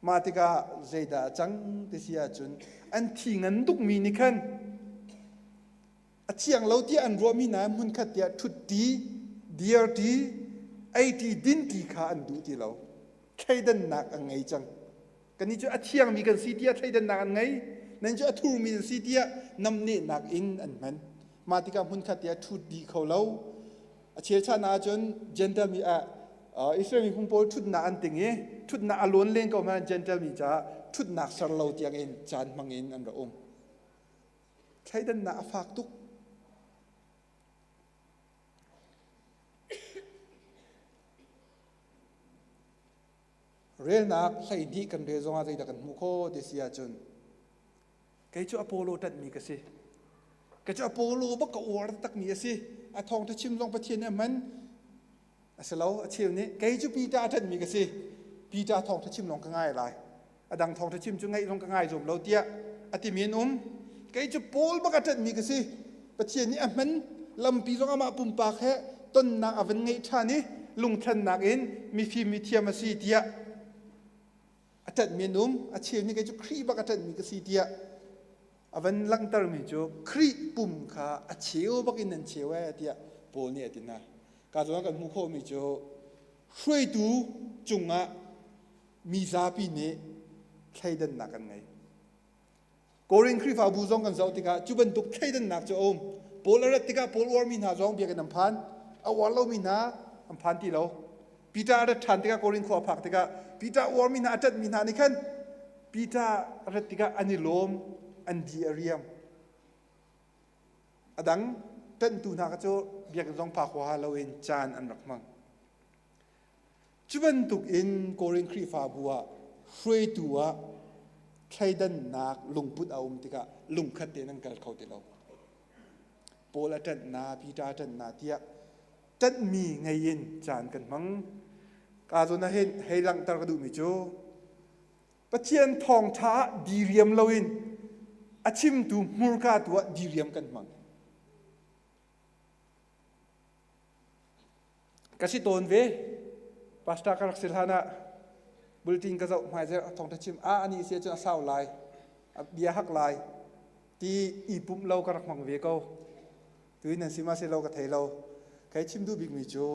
S8: Mah tikah zeidah a cang ti si ahcun an thi ngan tukmi nih khan a thiang lo tiah an ruahmi hna hmunkhat tiah ṭhutṭi, dirṭi, eiṭi, dinṭi kha an duh ti lo. Thleidannak an ngei cang. Kannih cu a thiangmi kan si tiah thleidannak an ngei. Nan cu a thurmi nan si tiah namnehnak in an hman. Mah tikah hmunkhat tiah ṭhutdi kho lo. A chel chan ahcun Gentile mi ah Israel miphun pawl ṭhutnak an ting i ṭhutnak a lawn len ko hmanh Gentile mi caah ṭhutnak ser lo tiangin caan hmang in an ra um. Thleidannak a fak tuk. Relnak 12 kan rel zongah zeidah kan hmuh khawh ti si ahcun kei cu Apollo ṭanhmi ka si. Kei cu Apollo bak ka uar takmi a si. A thawngṭha chim zong Pathian nih a hman. A si lo, a cheu nih kei cu Peter a ṭanhmi ka si. Peter thawngṭha chim lawng ka ngai lai. A dang thawngṭha chim cu ngaih zong ka ngai zuam lo tiah a timi an um. Kei cu Paul bak a ṭanhmi ka si. Pathian nih a hman lampi zong amah pumpak he tonnak a van ngeih ṭhan i lungthlennak in mifim mithiam a si tiah a ṭanhmi an um. A cheu nih kei cu Khrih bak a ṭanhmi ka si tiah a van langhtermi cu Khrih pum kha a cheu bak in nan cheu ee tiah Paul nih a ti hna. Ka zawn kan hmuh khawhmi cu hruaitu cungah mi zapi nih thleidannak an ngei. Korin Khrihfabu zong kan zoh tikah cu bantuk thleidannak cu a um. Paul a rat tikah Paul uarmi hna zong biakinn an phan. A uar lomi hna an phan ti lo. Peter a rat ṭhan tikah Korin khua a phak tikah Peter uarmi hna a ṭanhmi hna nih khan Peter a rat tikah an i lawm, an di a riam. A dang ṭanhtu hna kha cu biakinn zong phak huaha loin caan an rak hmang. Cu bantuk in Korin Khrihfabu ah hruaitu ah thleidannak lungput a um tikah lungkhat tein an kal kho ti lo. Paul a ṭanh na, Peter a ṭanh na tiah ṭanhmi ngei in caan kan hmang. Ka zawn ah hin hei langhter ka duhmi cu Pathian thawngṭha ah diriam loin a chimtu hmurka tu ah diriam kan hmang. Ka si tawn ve. Pastor ka rak si hlan ah bulletin ka zoh hmaizer thawngṭha chim a ani si ahcun a sau lai a bia hak lai ti i pumh lo ka rak hmang ve ko. Tuin nan si ma si lo ka thei lo. Kai chim duh bikmi cu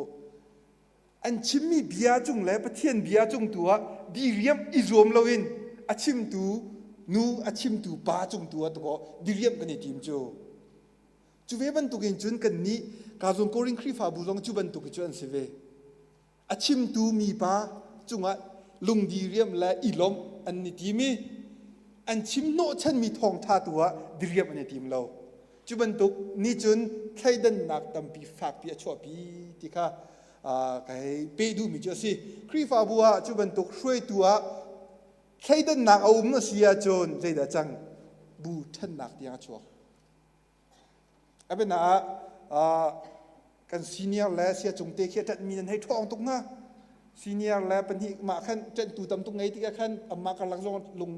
S8: an chimmi bia cung le Pathian bia cung tu ah diriam i zuam loin a chimtu nu a chimtu pa cung tu ah tukaw diriam kan i tim cu. Cu ve bantukin cun kannih Kazung Korin Khrihfabu zong cu bantuk cu an si ve. A chimtu mipa cungah lungdiriam le i lawmh an i tim i an chim hnawhchanmi thawngṭha tu ah diriam an i tim lo. Cu bantuk nih cun thleidannak tampi fakpi a chuahpi ti kha ka hei peh duhmi cu a si. Khrihfabu ah cu bantuk hruaitu ah thleidannak a um a si ahcun zeidah cang? Bu ṭhennak tiang a chuak. A biana ah kan senior le siacung te khi a ṭanhmi nan hei ṭhawng tuk hnga. Senior le pahnih mah khan ṭanhtu tam tuk ngei tikah khan amah karlak zong lung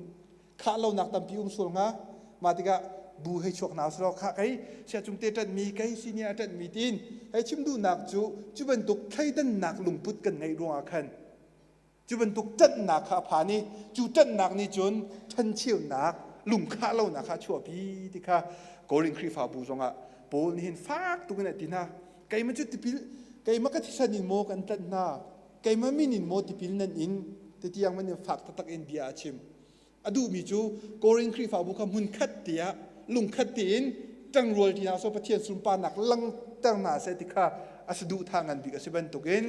S8: khah lonak tampi um sual hnga. Mah tikah bu hei chuak hna usih law khah kei siacung te ṭanhmi kei senior a ṭanhmi tiin hei chim duhnak cu cu bantuk thleidannak lungput kan ngeih ruangah khan Cu bantuk ṭanhnak kha a phan i cu ṭanhnak nih cun ṭhencheunak, lungkhah lonak kha a chuahpi ti kha Korin Khrihfabu zongah Paul nih hin fak tuk in a ti hna. Keimah cu tipil, keimah ka thisen in maw kan tlanh hna, keimah min in maw tipil nan in, ti tiang man in fak taktak in bia a chim. A duhmi cu Korin Khrihfabu kha hmunkhat tiah lungkhat tein ṭangrual ṭi hna seh Pathian sunparnak langhter hna seh ti kha a saduhthah ngan bik a si bantukin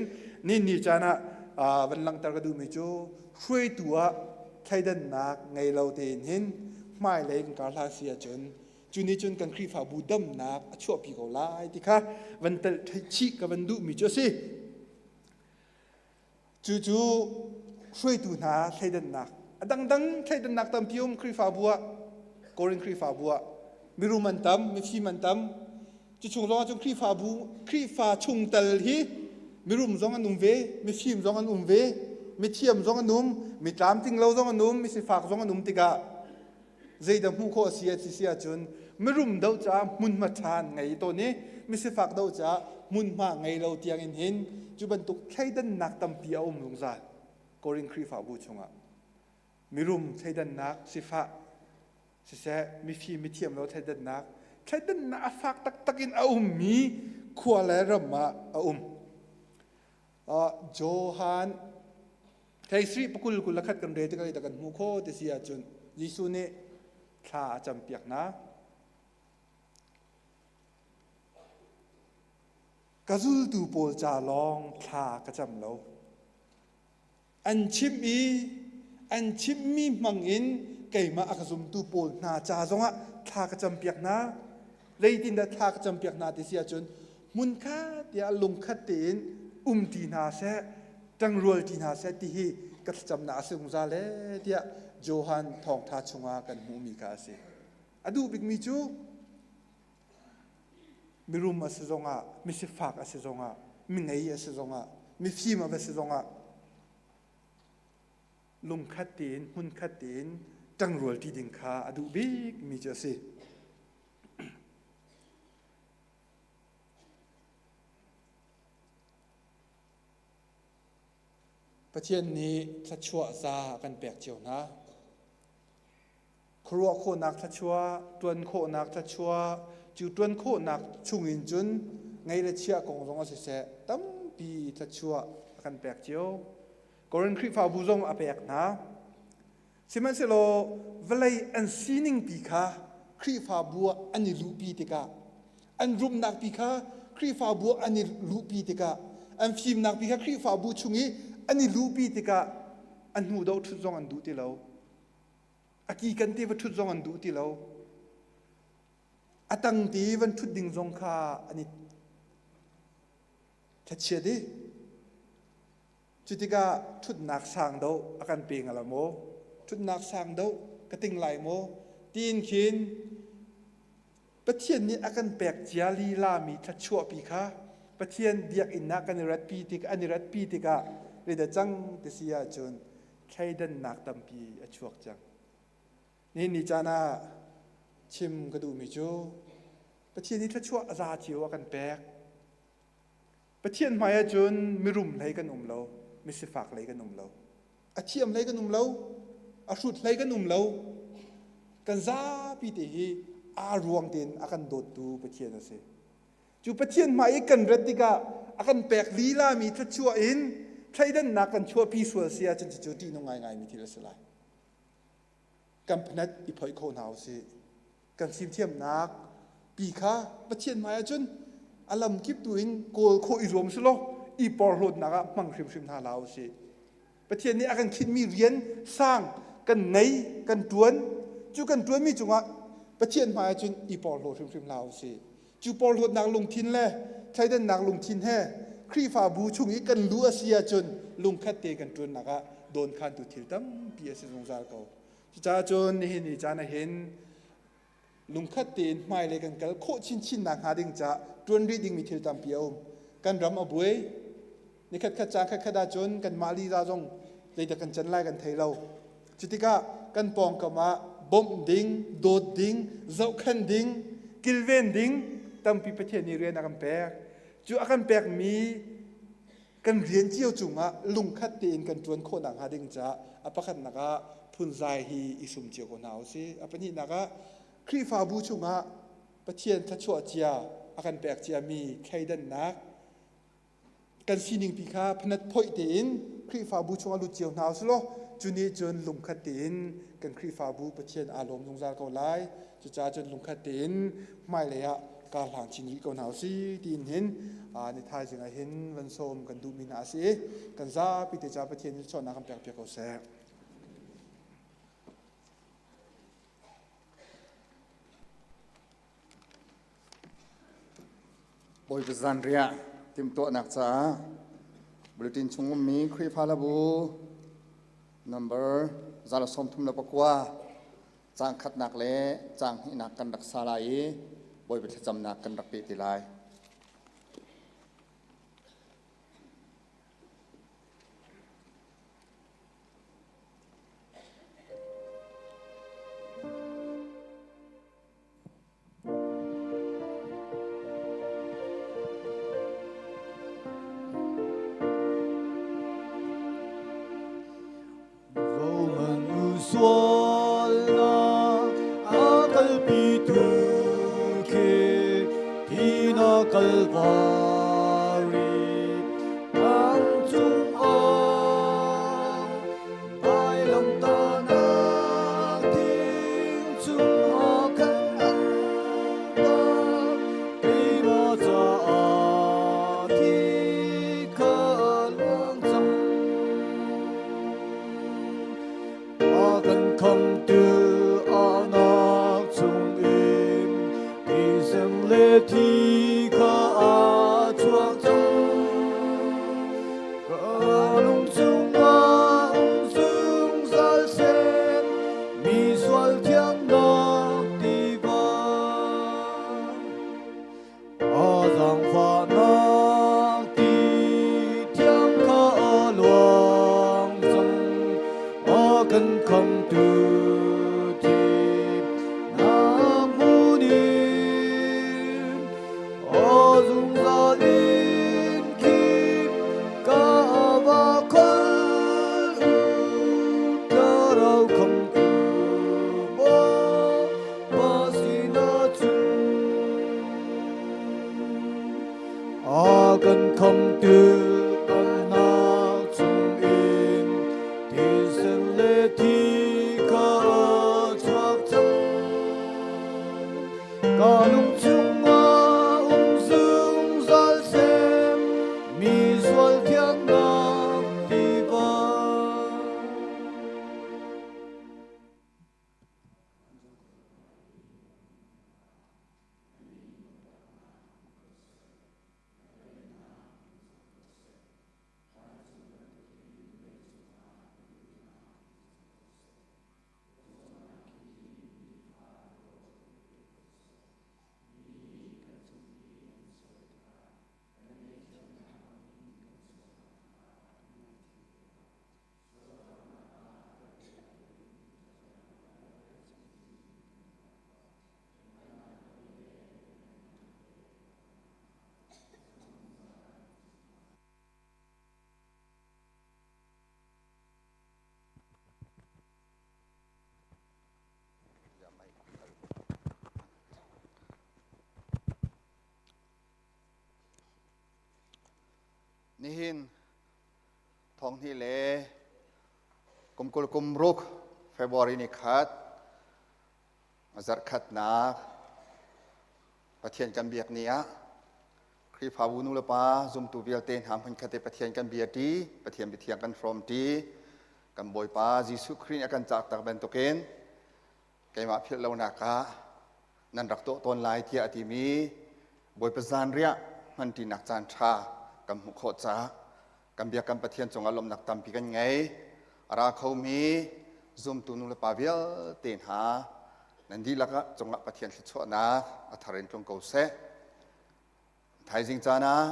S8: ni ni caan ah van langhter ka duhmi cu hruaitu ah thleidannak ngei lo tein hin hmailei kan kar hlah si ahcun cu nih cun kan Khrihfabu damnak a chuahpi ko lai ti kha van telh chih ka van duhmi cu a si. Cucu hruaitu hna thleidannak a dangdang thleidannak tampi um Khrihfabu ah Korin Khrihfabu ah mirum an tam mifim an tam cu chung zong ah cun Khrihfabu Khrihfa chungtel hi mirum zong an um ve mifim zong an um ve mithiam zong an um mi tlamtling lo zong an um misifak zong an um tikah zeidah hmuh khawh a si a si ahcun mirum doh caah hmunhma ṭha an ngei tawn i misifak doh caah hmunhma ngei lo tiangin hin cu bantuk thleidannak tampi a um zungzal Korin Khrihfabu chungah mirum thleidannak sifah siseh mifim mithiam lo thleidannak thleidannak a fak taktak in a ummi khua le ram ah a um Johan Thei sri pakul 21 kan rel tikah kan hmuh kho ti si ahcun Jesuh nih thla a campiak hna. Ka zultu pawl ca lawng thla ka cam lo. An chimh i an chimhmi hmang in keimah a ka zumtu pawl hna ca zongah thla ka campiak hna. Zeitindah thla ka campiak hna ti si ahcun hmunkhat tiah lungkhat tein umṭi hna seh, ṭangrual ṭi hna seh ti hi ka thlacamnak a si zungzal ee tiah Johan thawngṭha chungah kan hmuhmi kha a si. A duh bikmi cu mirum a si zongah, misifak a si zongah, mingei a si zongah, mifim a va si zongah lungkhat tein hmunkhat tein ṭangrual ṭi ding kha a duh bikmi cu a si. Pathian nih thluachuah za a kan pek cio hna. Khuaruah khawhnak thluachuah, ṭuan khawhnak thluachuah, cu ṭuan khawhnak chungin cun ngei le chiah kong zong a siseh, tampi thluachuah a kan pek cio. Korin Khrihfabu zong a pek hna. Sihmanhsehlaw vawlei an sining pi kha Khrihfabu ah an i luhpi tikah an rumnak pi kha Khrihfabu ah an i luhpi tikah an fimnak pi kha Khrihfabu chung i an i luhpi tikah a hnu doh ṭhut zong an duh ti lo. A ki kan te va ṭhut zong an duh ti lo. A tang te van ṭhut ding zong kha an i thlachiat i Cutikah ṭhutnak sang deuh a kan pe hnga lo maw? Ṭhutnak sang deuh ka ting lai maw? Tiin khin Pathian nih a kan pek cia lilami thluachuahpi kha Pathian biakinn ah kan i ratpi tik an i ratpi tikah zeidah cang ti si ahcun thleidannak tampi a chuak cang. Nihin ni caan ah chim ka duhmi cu Pathian nih thluachuah a za cio a kan pek. Pathian hmai ahcun mirum hlei kan um lo, misifak hlei kan um lo. A thiam hlei kan um lo, a hrut hlei kan um lo. Kan zapi te hi aa ruang tein a kan dawttu Pathian a si. Cu Pathian hmai i kan rat tikah a kan pek lilami thluachuah in thleidannak kan chuahpi sual si ahcun cucu ṭihnung ngaingaimi thil a si lai. Kan phanet i phoih kho hna usih. Kan fimthiamnak pi kha Pathian hmai ahcun a lam kip tu in kawl khawh i zuam selaw i porhlawtnak ah hmang hrimhrim hna hlah usih. Pathian nih a kan khinhmi rian sang kan nei kan ṭuan. Cu kan ṭuanmi cungah Pathian hmai ahcun i porhlaw hrimhrim hlah usih. Cu porhlawtnak lungthin le thleidannak lungthin he Khrihfabu chung i kan luh a si ahcun lungkhat te kan ṭuannak ah dawnkhantu thil tampi a si zungzal ko. Cucaah cun nihin ni caan ah hin lungkhat tein hmailei kan kal khawh chinchin nakhnga ding caah ṭuan rih dingmi thil tampi a um. Kan ram a buai. Nikhat khat caan khat khat ahcun kanmah lila zong zeidah kan can lai kan thei lo. Cutikah kan pawngkam ah bawmh ding, dawt ding, zohkhenh ding, kilven ding tampi Pathian nih rian a kan pek. Cu a kan pekmi kan rian cio cungah lungkhat tein kan ṭuan khawh nakhnga ding caah a pakhatnak ah phunzai hi i sum cio ko hna usih. A pahnihnak ah Khrihfabu chungah Pathian thluachuah cia a kan pek ciami thleidannak kan sining pi kha phanat phoih tein Khrihfabu chungah lut cio hna usih law cu nih cun lungkhat tein kan Khrihfabu Pathian aa lawm zungzal ko lai. Cucaah cun lungkhat tein hmailei ah kar hlang chin rih ko hna usih tiin hin ni thaizing ah hin van sawm kan duhmi hna a si i kan zapi te caah Pathian nih chawnhnak kan pek piak ko seh.
S9: Bawipa zanriah timhtuahnak caah bulletin chung ummi Khrihfa labu number 139 Caang khatnak le caang hnihnak kan rak sa lai i Bawipa thlacamnak kan rak peh te lai.
S2: Sualnak a kalpitu khi tina Kalvari tlang cungah vailamtahnak thing cungah khan an tak keimah caah thi kha luang cang. A kan khamtu ahnak chungin thisen le thi kha aa chuak cang. Ka lung chungah um zungzal seh, mi sual thiannak tiva. A zaangfahnak ti thiang kha a luang cang, a kan khamtu thi nak hmun in a zungzal in khim ka va khol u thlarau khamtu Bawipa sinah cun A kan khamtu kalnak chungin thisen le thi kha a chuak cang. Ka lung chungah um zungzal seh, mi sual thiannak tiva.
S9: Nihin thonghnih le kum 20 kum ruk February ni khat zarhkhatnak Pathian kan biak ni ah Khrihfabu nu le pa zumtu vialte hna hmunkhat te Pathian kan bia ṭi, Pathian biathiang kan hrawm ṭi. Kan Bawipa Jesuh Khrih nih a kan cak tak bantukin keimah philh lonak ah nan rak tuah tawn lai tiah a timi Bawipa zanriah hmanṭinak caan ṭha kan hmuh khawh caah kan biak kan Pathian cungah lawmhnak tampi kan ngei. A ra khomi zumtu nu le pa vialte hna nan dihlak ah cungah Pathian thluachuahnak a thar in tlung ko seh. Thaizing caan ah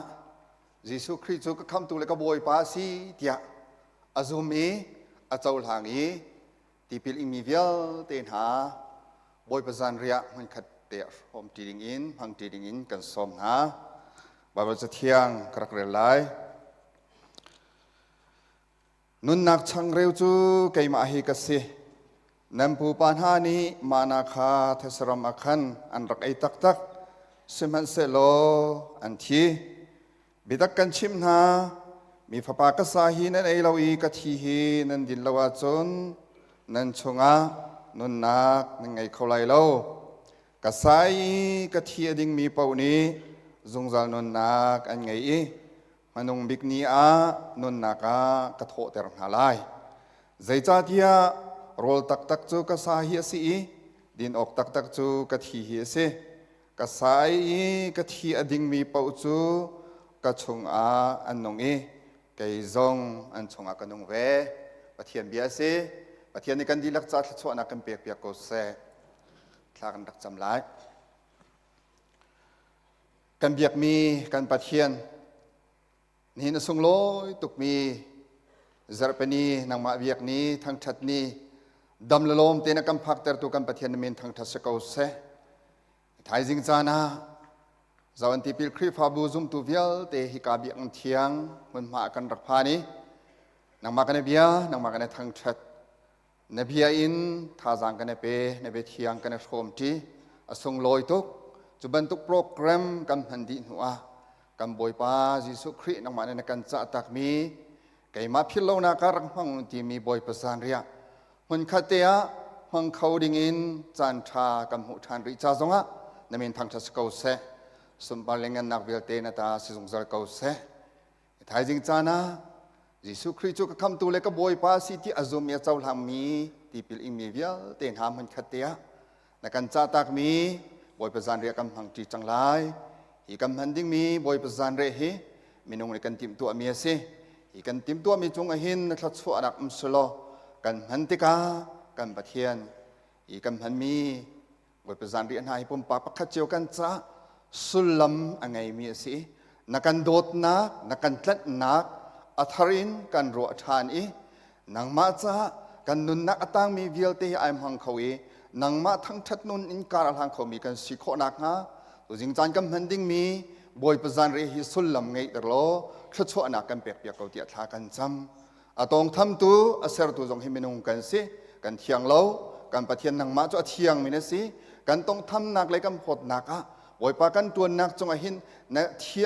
S9: Jesuh Khrih cu ka khamtu le ka Bawipa a si tiah a zum i a cohlang i tipil ingmi vialte hna Bawipa zanriah hmunkhat te ah hrawm ṭi dingin hmang ṭi dingin kan sawm hna. Baibal Cathiang ka rak rel lai. Nunnak changreu cu keimah hi ka si. Nan pupa hna nih mana kha thesaram ah khan an rak ei taktak, sihmanhsehlaw an thi. Biatak kan chimh hna, mi fapa ka sa hi nan ei lo i ka thi hi nan din lo ahcun nan chungah nunnak nan ngei kho lai lo. Ka sa i ka thi a dingmi paoh nih zungzal nunnak an ngei i hmanung bik ni ah nunnak ah ka thawhter hna lai. Zeicahtiah rawl taktak cu ka sa hi a si i din awk taktak cu ka thi hi a si. Ka sa i ka thi a dingmi paoh cu ka chungah an nung i kei zong an chungah ka nung ve. Pathian bia a si. Pathian nih kan dihlak ca thluachuahnak kan pekpiak ko seh. Thla kan rak cam lai. Kan biakmi kan Pathian nihin a sunglawi tukmi zarhpini nangmah biak ni thangṭhat ni dam le lawm tein a kan phaktertu kan Pathian na min thangṭhat si ko seh. Thaizing caan ah Zawan Tipil Khrihfabu zumtu vialte hika biakinn thiang hmunhma ah kan rak phan i nangmah kan i bia nangmah kan i thangṭhat Na bia in thazaang kan i pe, na bia thiang kan i hrawmṭi. A sunglawi tuk. Cu bantuk program kan hman dih hnu ah kan Bawipa Jesuh Khrih nangmah nih na kan cah takmi keimah philh lonak ah rak hmang timi Bawipa zanriah hmunkhat te ah hmang kho dingin caan ṭha kan hmuh ṭhan rih ca zongah na min thangṭhat si ko seh. Sunpar le ngannak vialte na ta si zungzal ko seh. Thaizing caan ah Jesuh Khrih cu ka khamtu le ka Bawipa a si ti a zum i a cohlangmi tipil ingmi vialte hna hmunkhat te ah na kan cahtakmi Bawipa zanriah kan hmangṭi cang lai. Hi kan hman dingmi Bawipa zanriah hi minung nih kan timhtuahmi a si. Hi kan timhtuahmi cung ahhin na thluachuahnak um selaw kan hman tikah kan Pathian hi kan hmanmi Bawipa zanriah hna hi pumpak pakhat cio kan caah sullam a ngeimi a si. Na kan dawtnak, na kan tlanhnak a thar in kan ruah ṭhan i nangmah caah kan nunnak a tangmi vialte hi ai hmang kho i nangmah thangṭhat nun in kar a hlang khomi kan si khawh nakhnga tuzing caan kan hman dingmi Bawipa zanriah hi sullam ngeihter law thluachuahnak kan pekpiak ko tiah thla kan cam. A tawngthamtu, a sertu zong hi minung kan si. Kan thiang lo. Kan Pathian nangmah cu a thiangmi na si. Kan tawngthamnak le kan phawtnak ah Bawipa kan ṭuannak cungah hin na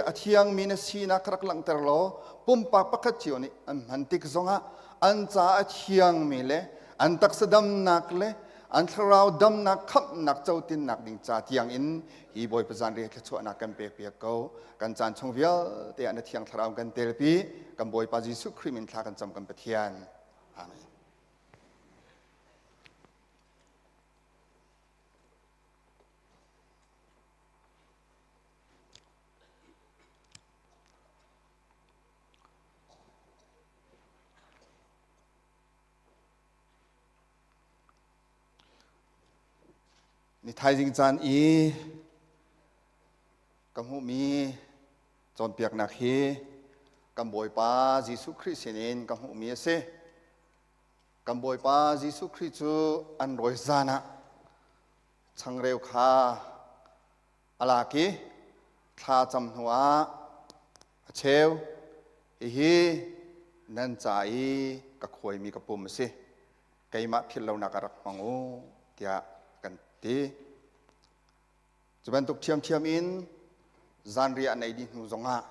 S9: a thiangmi na sinak kha rak langhter law pumpak pakhat cio nih an hman tik zongah an caah a thiangmi le an taksa damnak le an thlarau damnak khamhnak cotinnak ding ca tiang in hi Bawipa zanriah thluachuahnak kan pekpiak ko. Kan caan chung vialte ah na thiang thlarau kan telpi. Kan Bawipa Jesuh Khrih min thla kan cam kan Pathian. Amen. Ni thaizing caan i ka hmuhmi cawnpiaknak hi kan Bawipa Jesuh Khrih sinin ka hmuhmi a si. Kan Bawipa Jesuh Khrih cu an rawi zan ah changreu kha a lak i thla cam hnuah a cheu. Hihi nan ca i ka khuaimi ka pum a si. Keimah philh lonak ah rak hmang u tiah kan ti. Cu bantuk ṭhiamṭhiam in zanriah an ei dih hnu zongah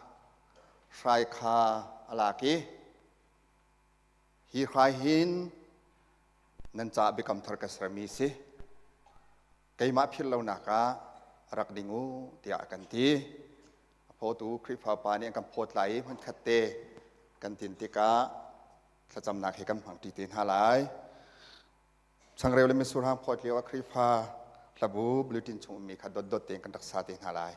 S9: hrai kha a lak i hi hrai hin nan caah biakam thar ka sermi a si. Keimah philh lonak ah rak ding u tiah a kan ti. phawtu Khrihfa pa nih an kan phawt lai i hmunkhat te kan tin tikah thlacamnak he kan hmangṭi te hna lai. Changreu le misurhang phawt lio ah Khrihfa hlabu bulletin chung ummi kha dotdot tein kan rak sa te hna lai.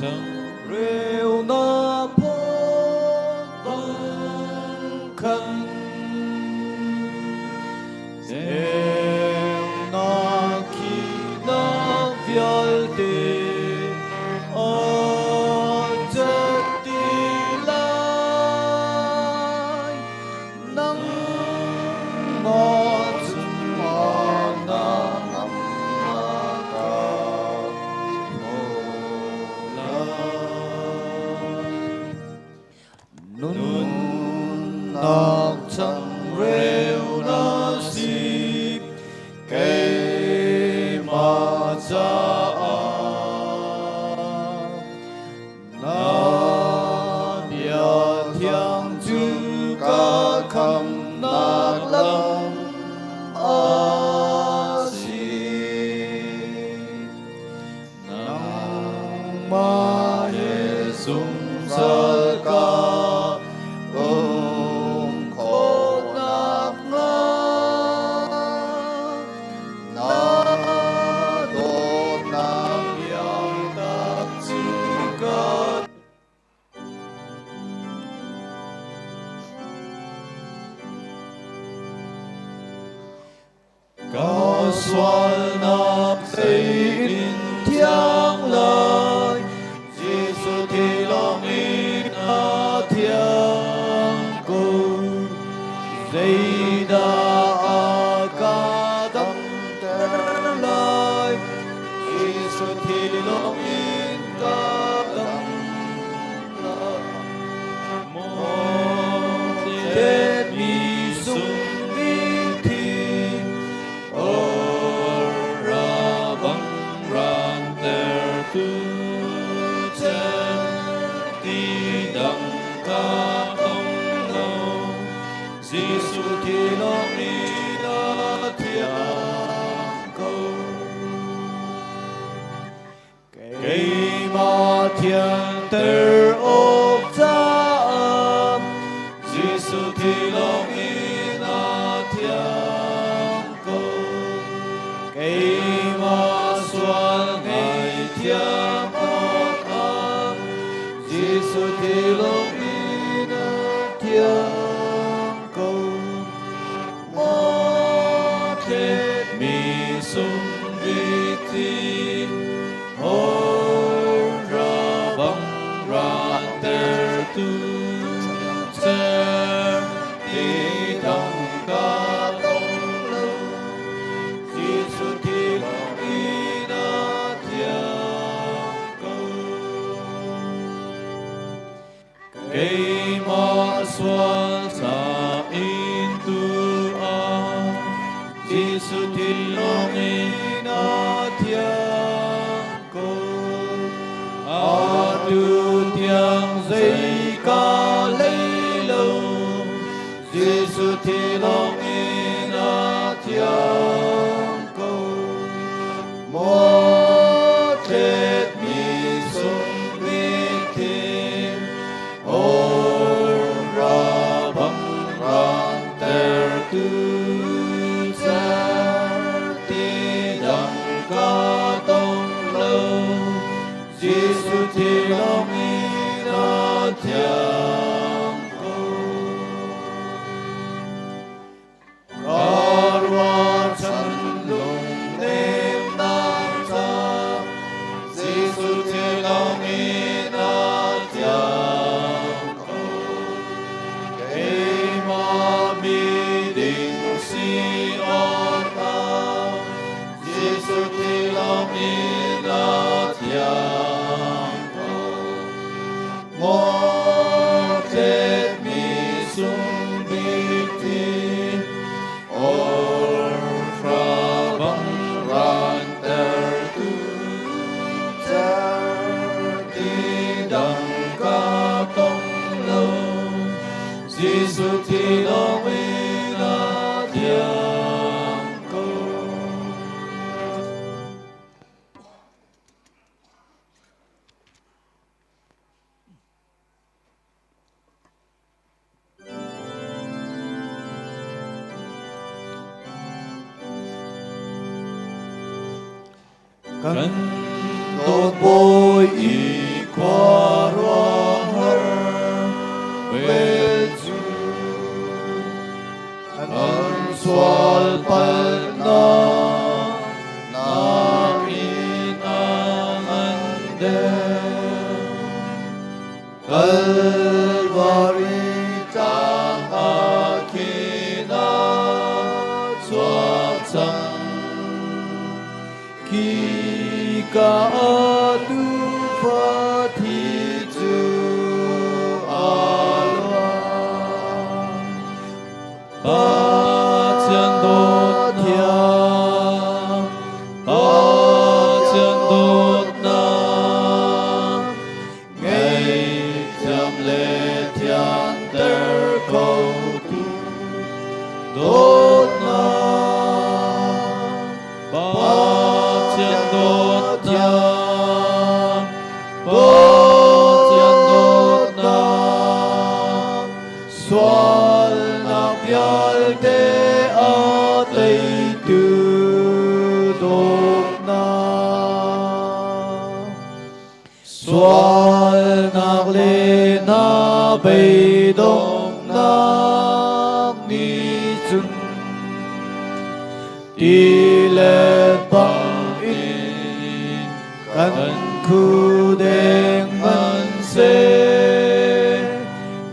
S2: Changreu na phawt bang khan Ceunak thihnak vialte a cat ti lai. Nangmah cungah na ngamnak ka hmuh lai. Nunnak changreu na si keimah caah na bia thiang cu ka khamnak lam a si. Nangmah he zungzal ka um khawhnak hnga na dawtnak biatak cu ka Ka sualnak tein thiang lai, Jesuh thi lawngin a thiang ko. Zeidah a ka damter lai, Jesuh thi lawngin ka dam lai. Maw mi sung bik thi, ora bang ran ter tu chen ti dang ka tong lo, Jesuh thi lawng in a thiang ko. Keimah thianter awk caah Jesuh thi lawngin a thiang ko. Keimah sual ngaihthiam awkah Jesuh thi lawngin a thiang ko. Maw thletmi sung thi hor bang ran tu cer ti dang ka tong lo Jesuh thi lawngin a thiang ko. Keimah sual ca in tu ah Jesuh thi lawngin a thiang ko. Atu tiang zei ka lei lo, Jesuh thi lawngin a thiang. awkah Jesuh thi lawng in a thiang ko. Ngaw thletmi sung bik thi Orhra bang rantertu certi dang ka tong lo. Jesuh thi lawng in a thiang ko. Kan dawt Bawi i khuaruahhar vel cu kan sual palhnak nakin a ngan deuh. Kalvari tlang ah khin a chuak cang. Khika ah tuufa thi cu aa luang. Pathian dawt thiang, Pathian dawtnak, Ngaihthiam le thianter khotu dawtnak, Pathian dawtnak, Pathian dawtnak, sualnak vialte a teitu dawtnak. Sualnak le na beidonghnak nih cun ti le bang in kan khu deng hmanhseh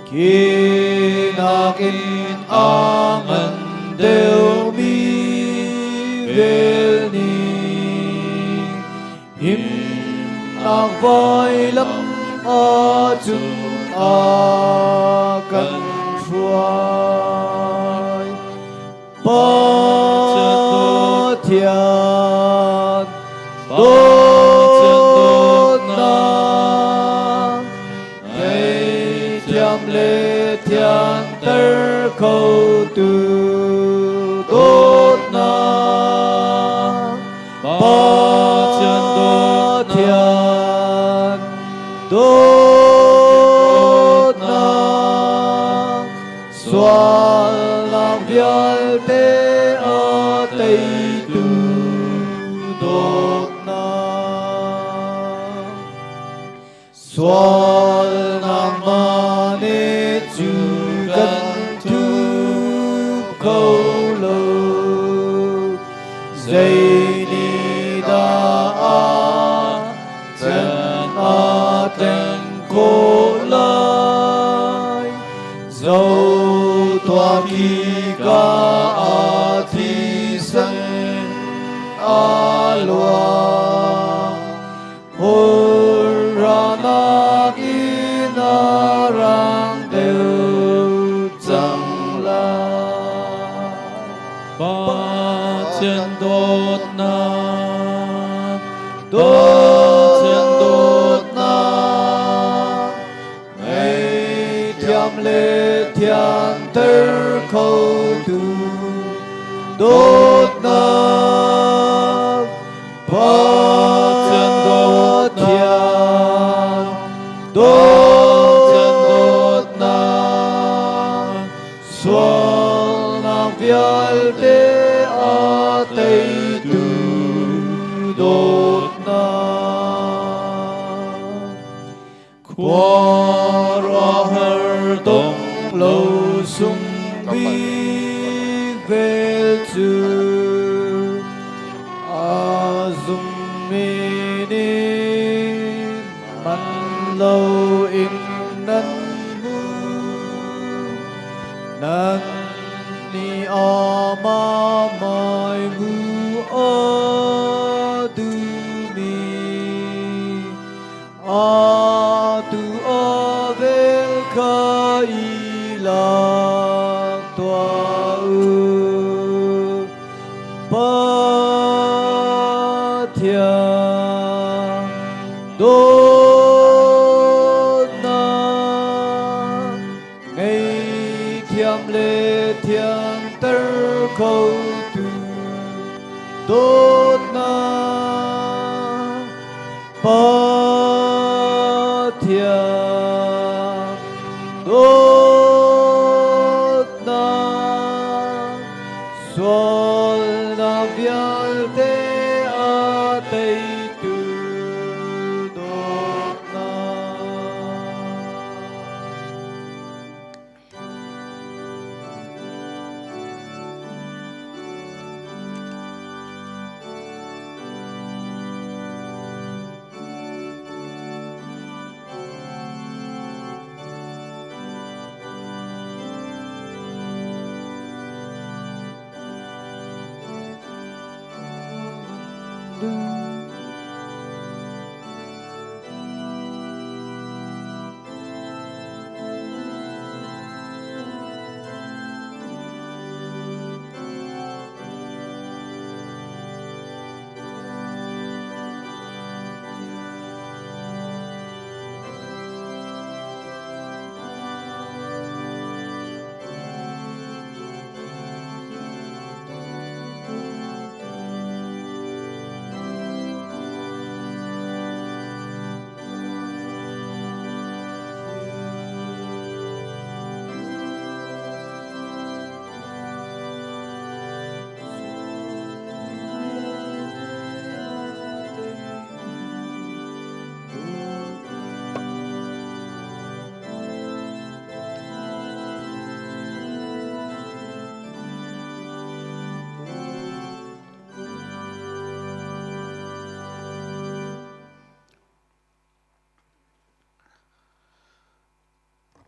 S2: khi nakin a ngan deuhmi vel nih Himnak vailam ahcun a kan hruai. Pathian dawtnak ngaihthiam le thianter khotu dawtnak Pathian dawtnak sualnak vialte a teitu dawtnak Sualnak mane cu kan thup kho lo. Zei nih dah a can a teng khawh lai? Zo tuah khi ka a thisen a luang. Hurranak in a rang deuh cang lai. Pathian dawtnak, Pathian dawtnak, ngaihthiam le thianter khotu dawtnak. Pathian dawtnak, dawtnak, sualnak vialte a teitu dawtnak. Khuaruahhar dong lo sung bik vel cu a zummi nih man loin nan hmu. Nan nih amah Pathian dawtnak ngei thiam le thianter khotu dawtnak Pathian dawtnak sualnak vialte a teitu dawtnak.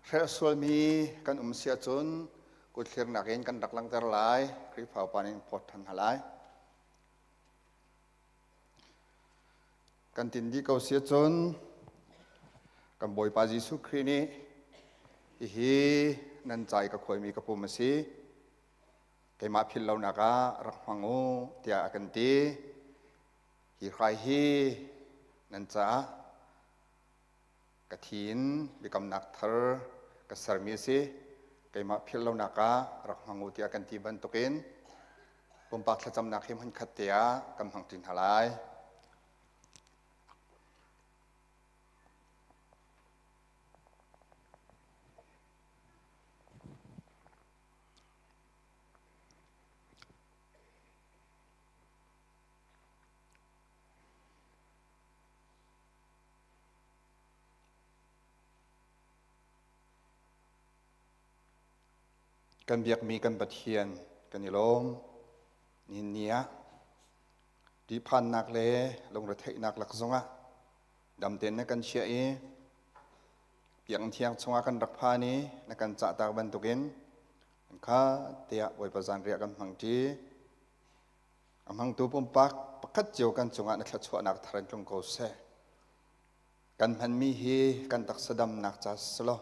S9: Hrelh sualmi kan um si ahcun kutthlirnak in kan rak langhter lai. Khrihfa upa nih phawt than hna lai. Kan tin dih ko si ahcun kan Bawipa Jesuh Khrih nih hihi nan ca i ka khuaimi ka pum a si. Keimah philh lonak ah rak hmang u tiah a kan ti. Hi hrai hi nan caah ka thi in biakamnak thar ka sermi a si. Keimah philh lonak ah rak hmang u tiah kan ti bantukin pumpak thlacamnak hi hmunkhat te ah kan hmangṭi hna lai. Kan biakmi kan Pathian kan i lawm. Nihin ni ah ṭihphannak le lungretheihnak lak zongah dam tein na kan chiah i biakinn thiang chungah kan rak phan i na kan cahtak bantukin kha tiah Bawipa zanriah kan hmangṭi. A hmangtu pumpak pakhat cio kan cungah na thluachuahnak thar in tlung ko seh. Kan hmanmi hi kan taksa damnak ca si law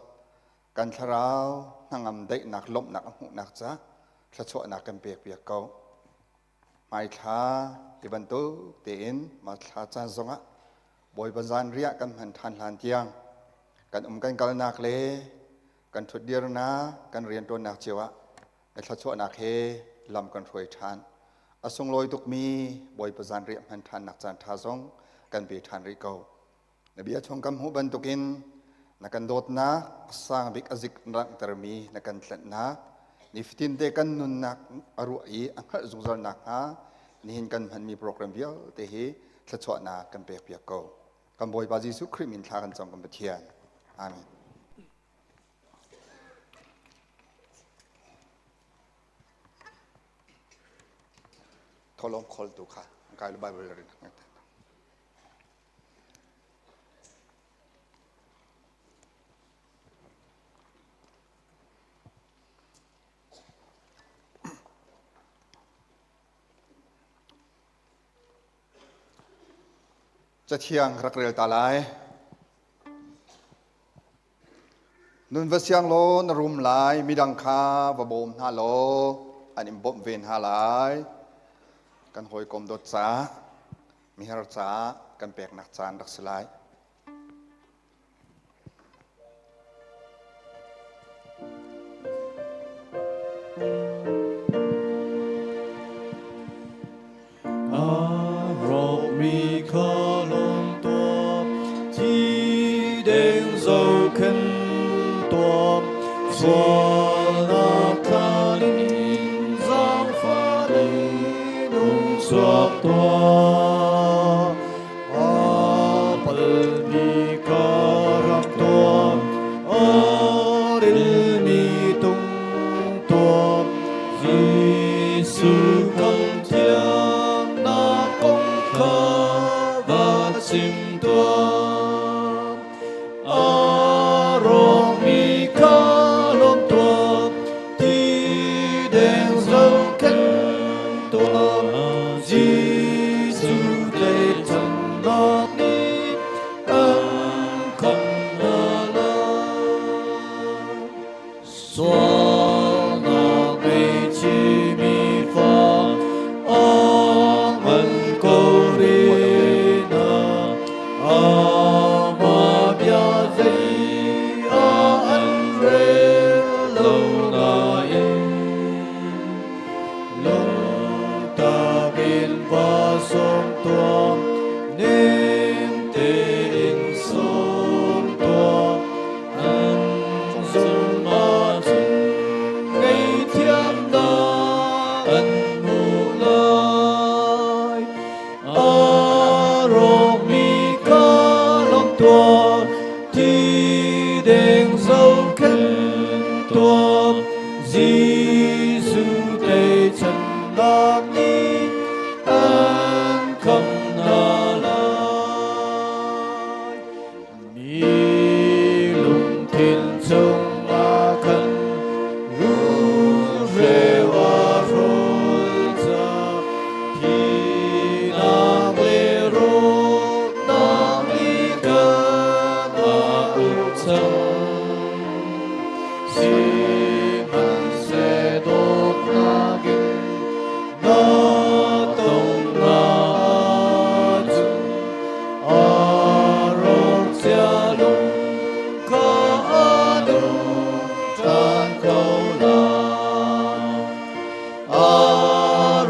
S9: kan thlarau hnangam daihnak lawmhnak a hmuhnak ca thluachuahnak kan pek piak ko. Hmaithla ti bantuk tein mathla caan zongah Bawipa zanriah kan hman ṭhan hlan tiang kan um kan kalnak le kan ṭhutdirnak kan rianṭuannak cio ah na thluachuahnak he lam kan hruai ṭhan. A sunglawi tukmi Bawipa zanriah hman ṭhannak caan ṭha zong kan pe ṭhan rih ko. Na bia chung kan hmuh bantukin na kan dawtnak sang bik a zik langhtermi na kan tlanhnak nifatin te kan nunnak a ruah i a hngalh zungzal nakhnga nihin kan hmanmi program vialte hi thluachuahnak kan pek piak ko. Kan Bawipa Jesuh Khrih min thla kan cam kan Pathian. Amen. Tholong khol tu kha kai lu Bible rin. Cathiang rak rel ta lai. Nun va siang law na rum lai, midang kha va bawm hna law an in bawmh ve hna lai. Kan hawikom dawt ca. Mihar caah kan peknak caan rak si lai.
S2: A rawkmi kha lawm tuah, thi deng zohkhenh tuah, sualnak thlan in zaangfah in hung chuak tuah. A palmi kha rak tuah, a rilmi tung tuah, Jesuh kan thiangnak kong kha va chim tuah. A rawkmi kha lawm tuah, ti deng zohkhenh tuah. Jesuh tlaihchannak nih an khamh hna lai. Sualnak ngei chimi fa a ngan ko rih na. Amah bia zei ah an rel lo nain lungtak in va sawm tuah, nem tein sawm tuah. An zum ahcun ngaihthiamnak an hmuh lai. A rawkmi kha lawm tuah, thi deng zohkhenh tuah. Jesuh teicannak nih an khamh hna lai. Mi lungthin chungah khan rulhreu a hrol cang. Thihnak le rawknak nih kan a uk cang. Sihmanhseh dawtnak in na tong hna ahcun a rawk cia lung kha a nung ṭhan ko lai. A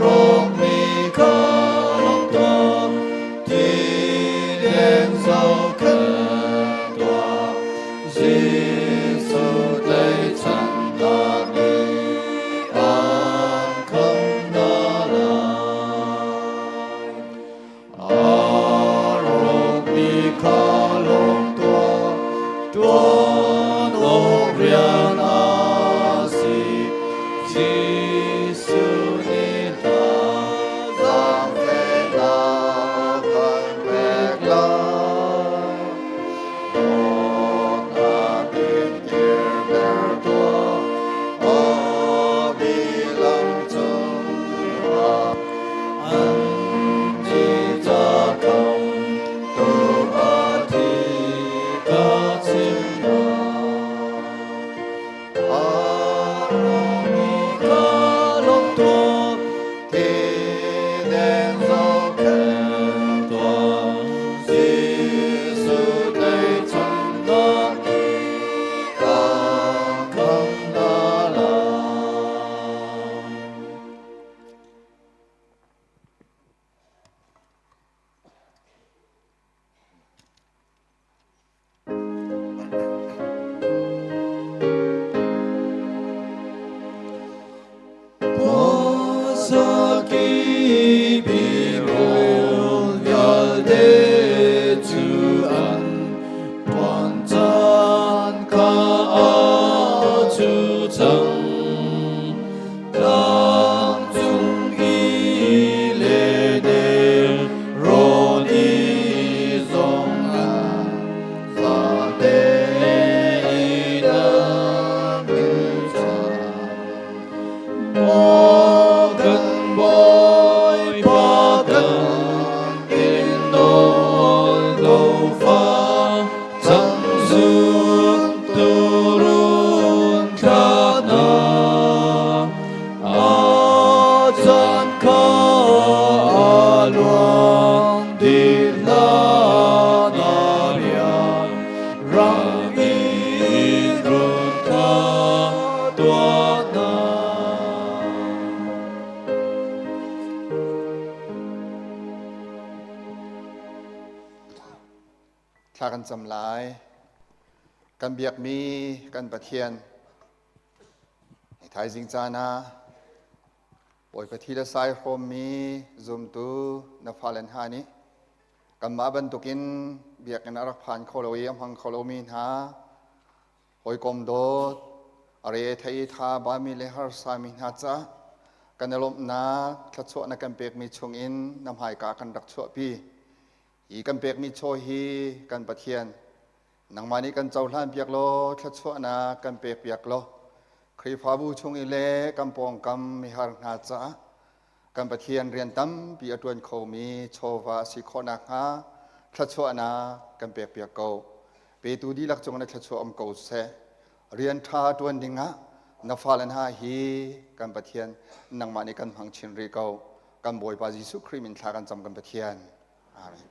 S2: rawkmi kha lawm tuah, thi deng zohkhenh tuah. Jesuh tlaihchannak nih an khamh hna lai. A rawkmi kha lawm tuah, ṭuan awk rian a si. Jesuh nih thazaang fehnak an pek lai. Dawtnak in kirter tuah, a bilam cungah. An ca khamtu a thi ka chim hna. A rawmi kha lawm tuah, ti deng zohkhenh tuah. Jesuh tlaihchannak nih a khamh hna lai. Pasaki birol vialte cu an tuan caan kha a cu cang. Tlangcung i le del rawn i zong an zate in an cang. Maw kan Bawipa kan in nawl ko fa cang zun turun thla hna. A caan kha a luang dih.
S9: Thla kan cam lai. Kan biakmi kan Pathian, thaizing caan ah Bawipa thi le sai hrawmmi zumtu na fale hna nih kanmah bantukin biakinn a rak phan kho lo i a hmang kho lomi hna hawikom dawt a re thei tha bami le harsami hna ca kan i lawmhnak thluachuah na kan pekmi chungin na hmaika kan rak chuahpi. Hi kan pekmi chaw hi kan Pathian nangmah nih kan cohlan piak law thluachuahnak kan pek piak law Khrihfabu chung i le kan pawngkam mihar hna caah kan Pathian rian tampi a ṭuan khomi chawva a si khawh nakhnga thluachuahnak kan pek piak ko. Petu dihlak cung na thluachuah um ko seh. Rian ṭha ṭuan dingah na fale hna hi kan Pathian nangmah nih kan hmang chin rih ko. Kan Bawipa Jesuh Khrih min thla kan cam kan Pathian. Amen.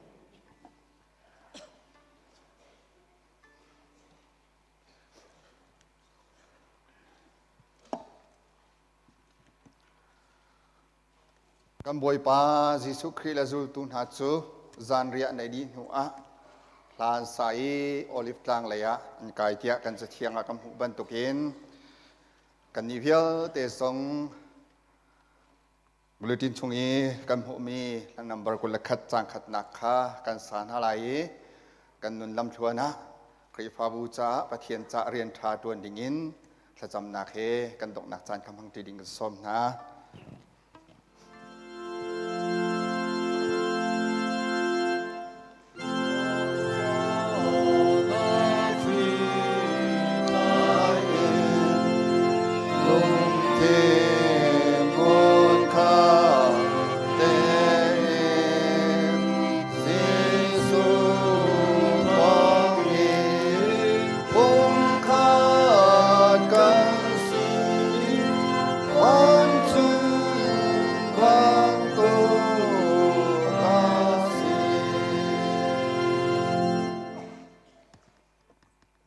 S9: Kan Bawipa Jesuh Khrih le zultu hna cu zanriah an ei dih hnu ah hla an sa i Olive tlang lei ah an kai tiah kan cathiang ah kan hmuh bantukin kannih vialte zong Bulletin chung i kan hmuhmi number 21 caang khatnak kha kan sa hna lai i kan nun lamthluan ah Khrihfabu caah Pathian caah rian ṭha ṭuan dingin thlacamnak he kan donghnak caan kha hmangṭi ding kan sawm hna.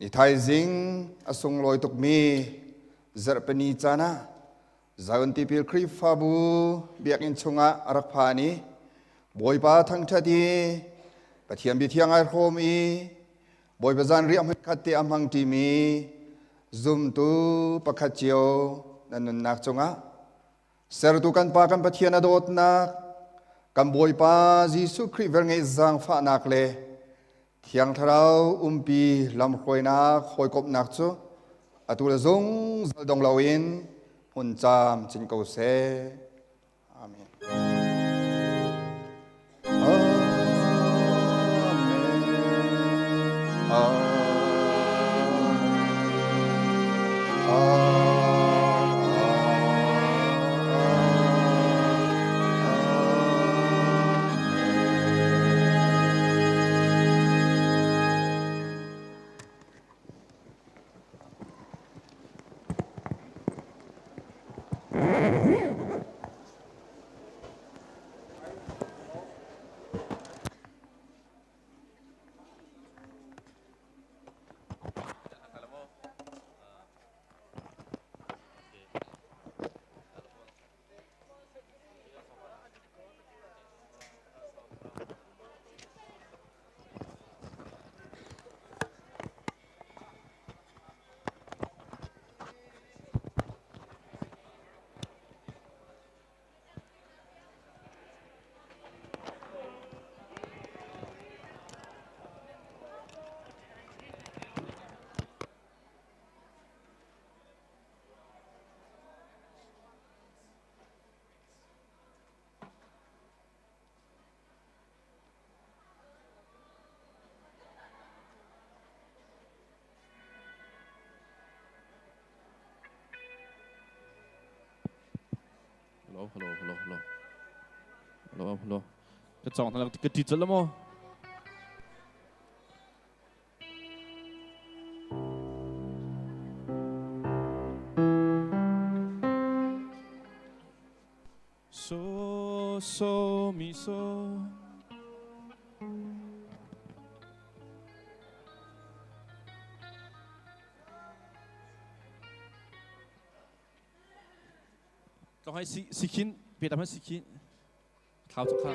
S9: Ni thaizing a sunglawi tukmi zarhpini caan ah Zion Tipil Khrihfabu biakinn chungah a rak phan i Bawipa thangṭhat i Pathian biathiang ai hrawm i Bawipa zanriah hmunkhat te a hmang ṭimi zumtu pakhat cio nan nunnak cungah sertu kan Pa kan Pathian a dawtnak kan Bawipa Jesuh Khrih velngeih zaangfahnak le Thiang Thlarau umpi lamhruainak hawikomhnak cu atu le zungzal dong loin hmun caam cin ko seh. Amen. Amen. Amen.
S3: Hello, hello, hello, hello. Hello, hello. Ka cawng hna ka ti cul maw? So, so, mi, so. Tlong hai si si khin pe tam hai si khin thlau chak kha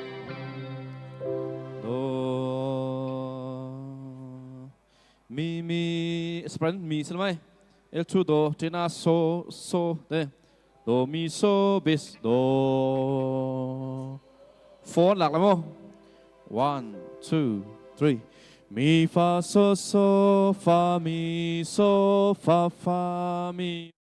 S3: do. Mi mi spran mi silmai el chu do tina so so te do mi so bis do four lak la mo. One two three. Mi fa so so fa mi so fa fa mi.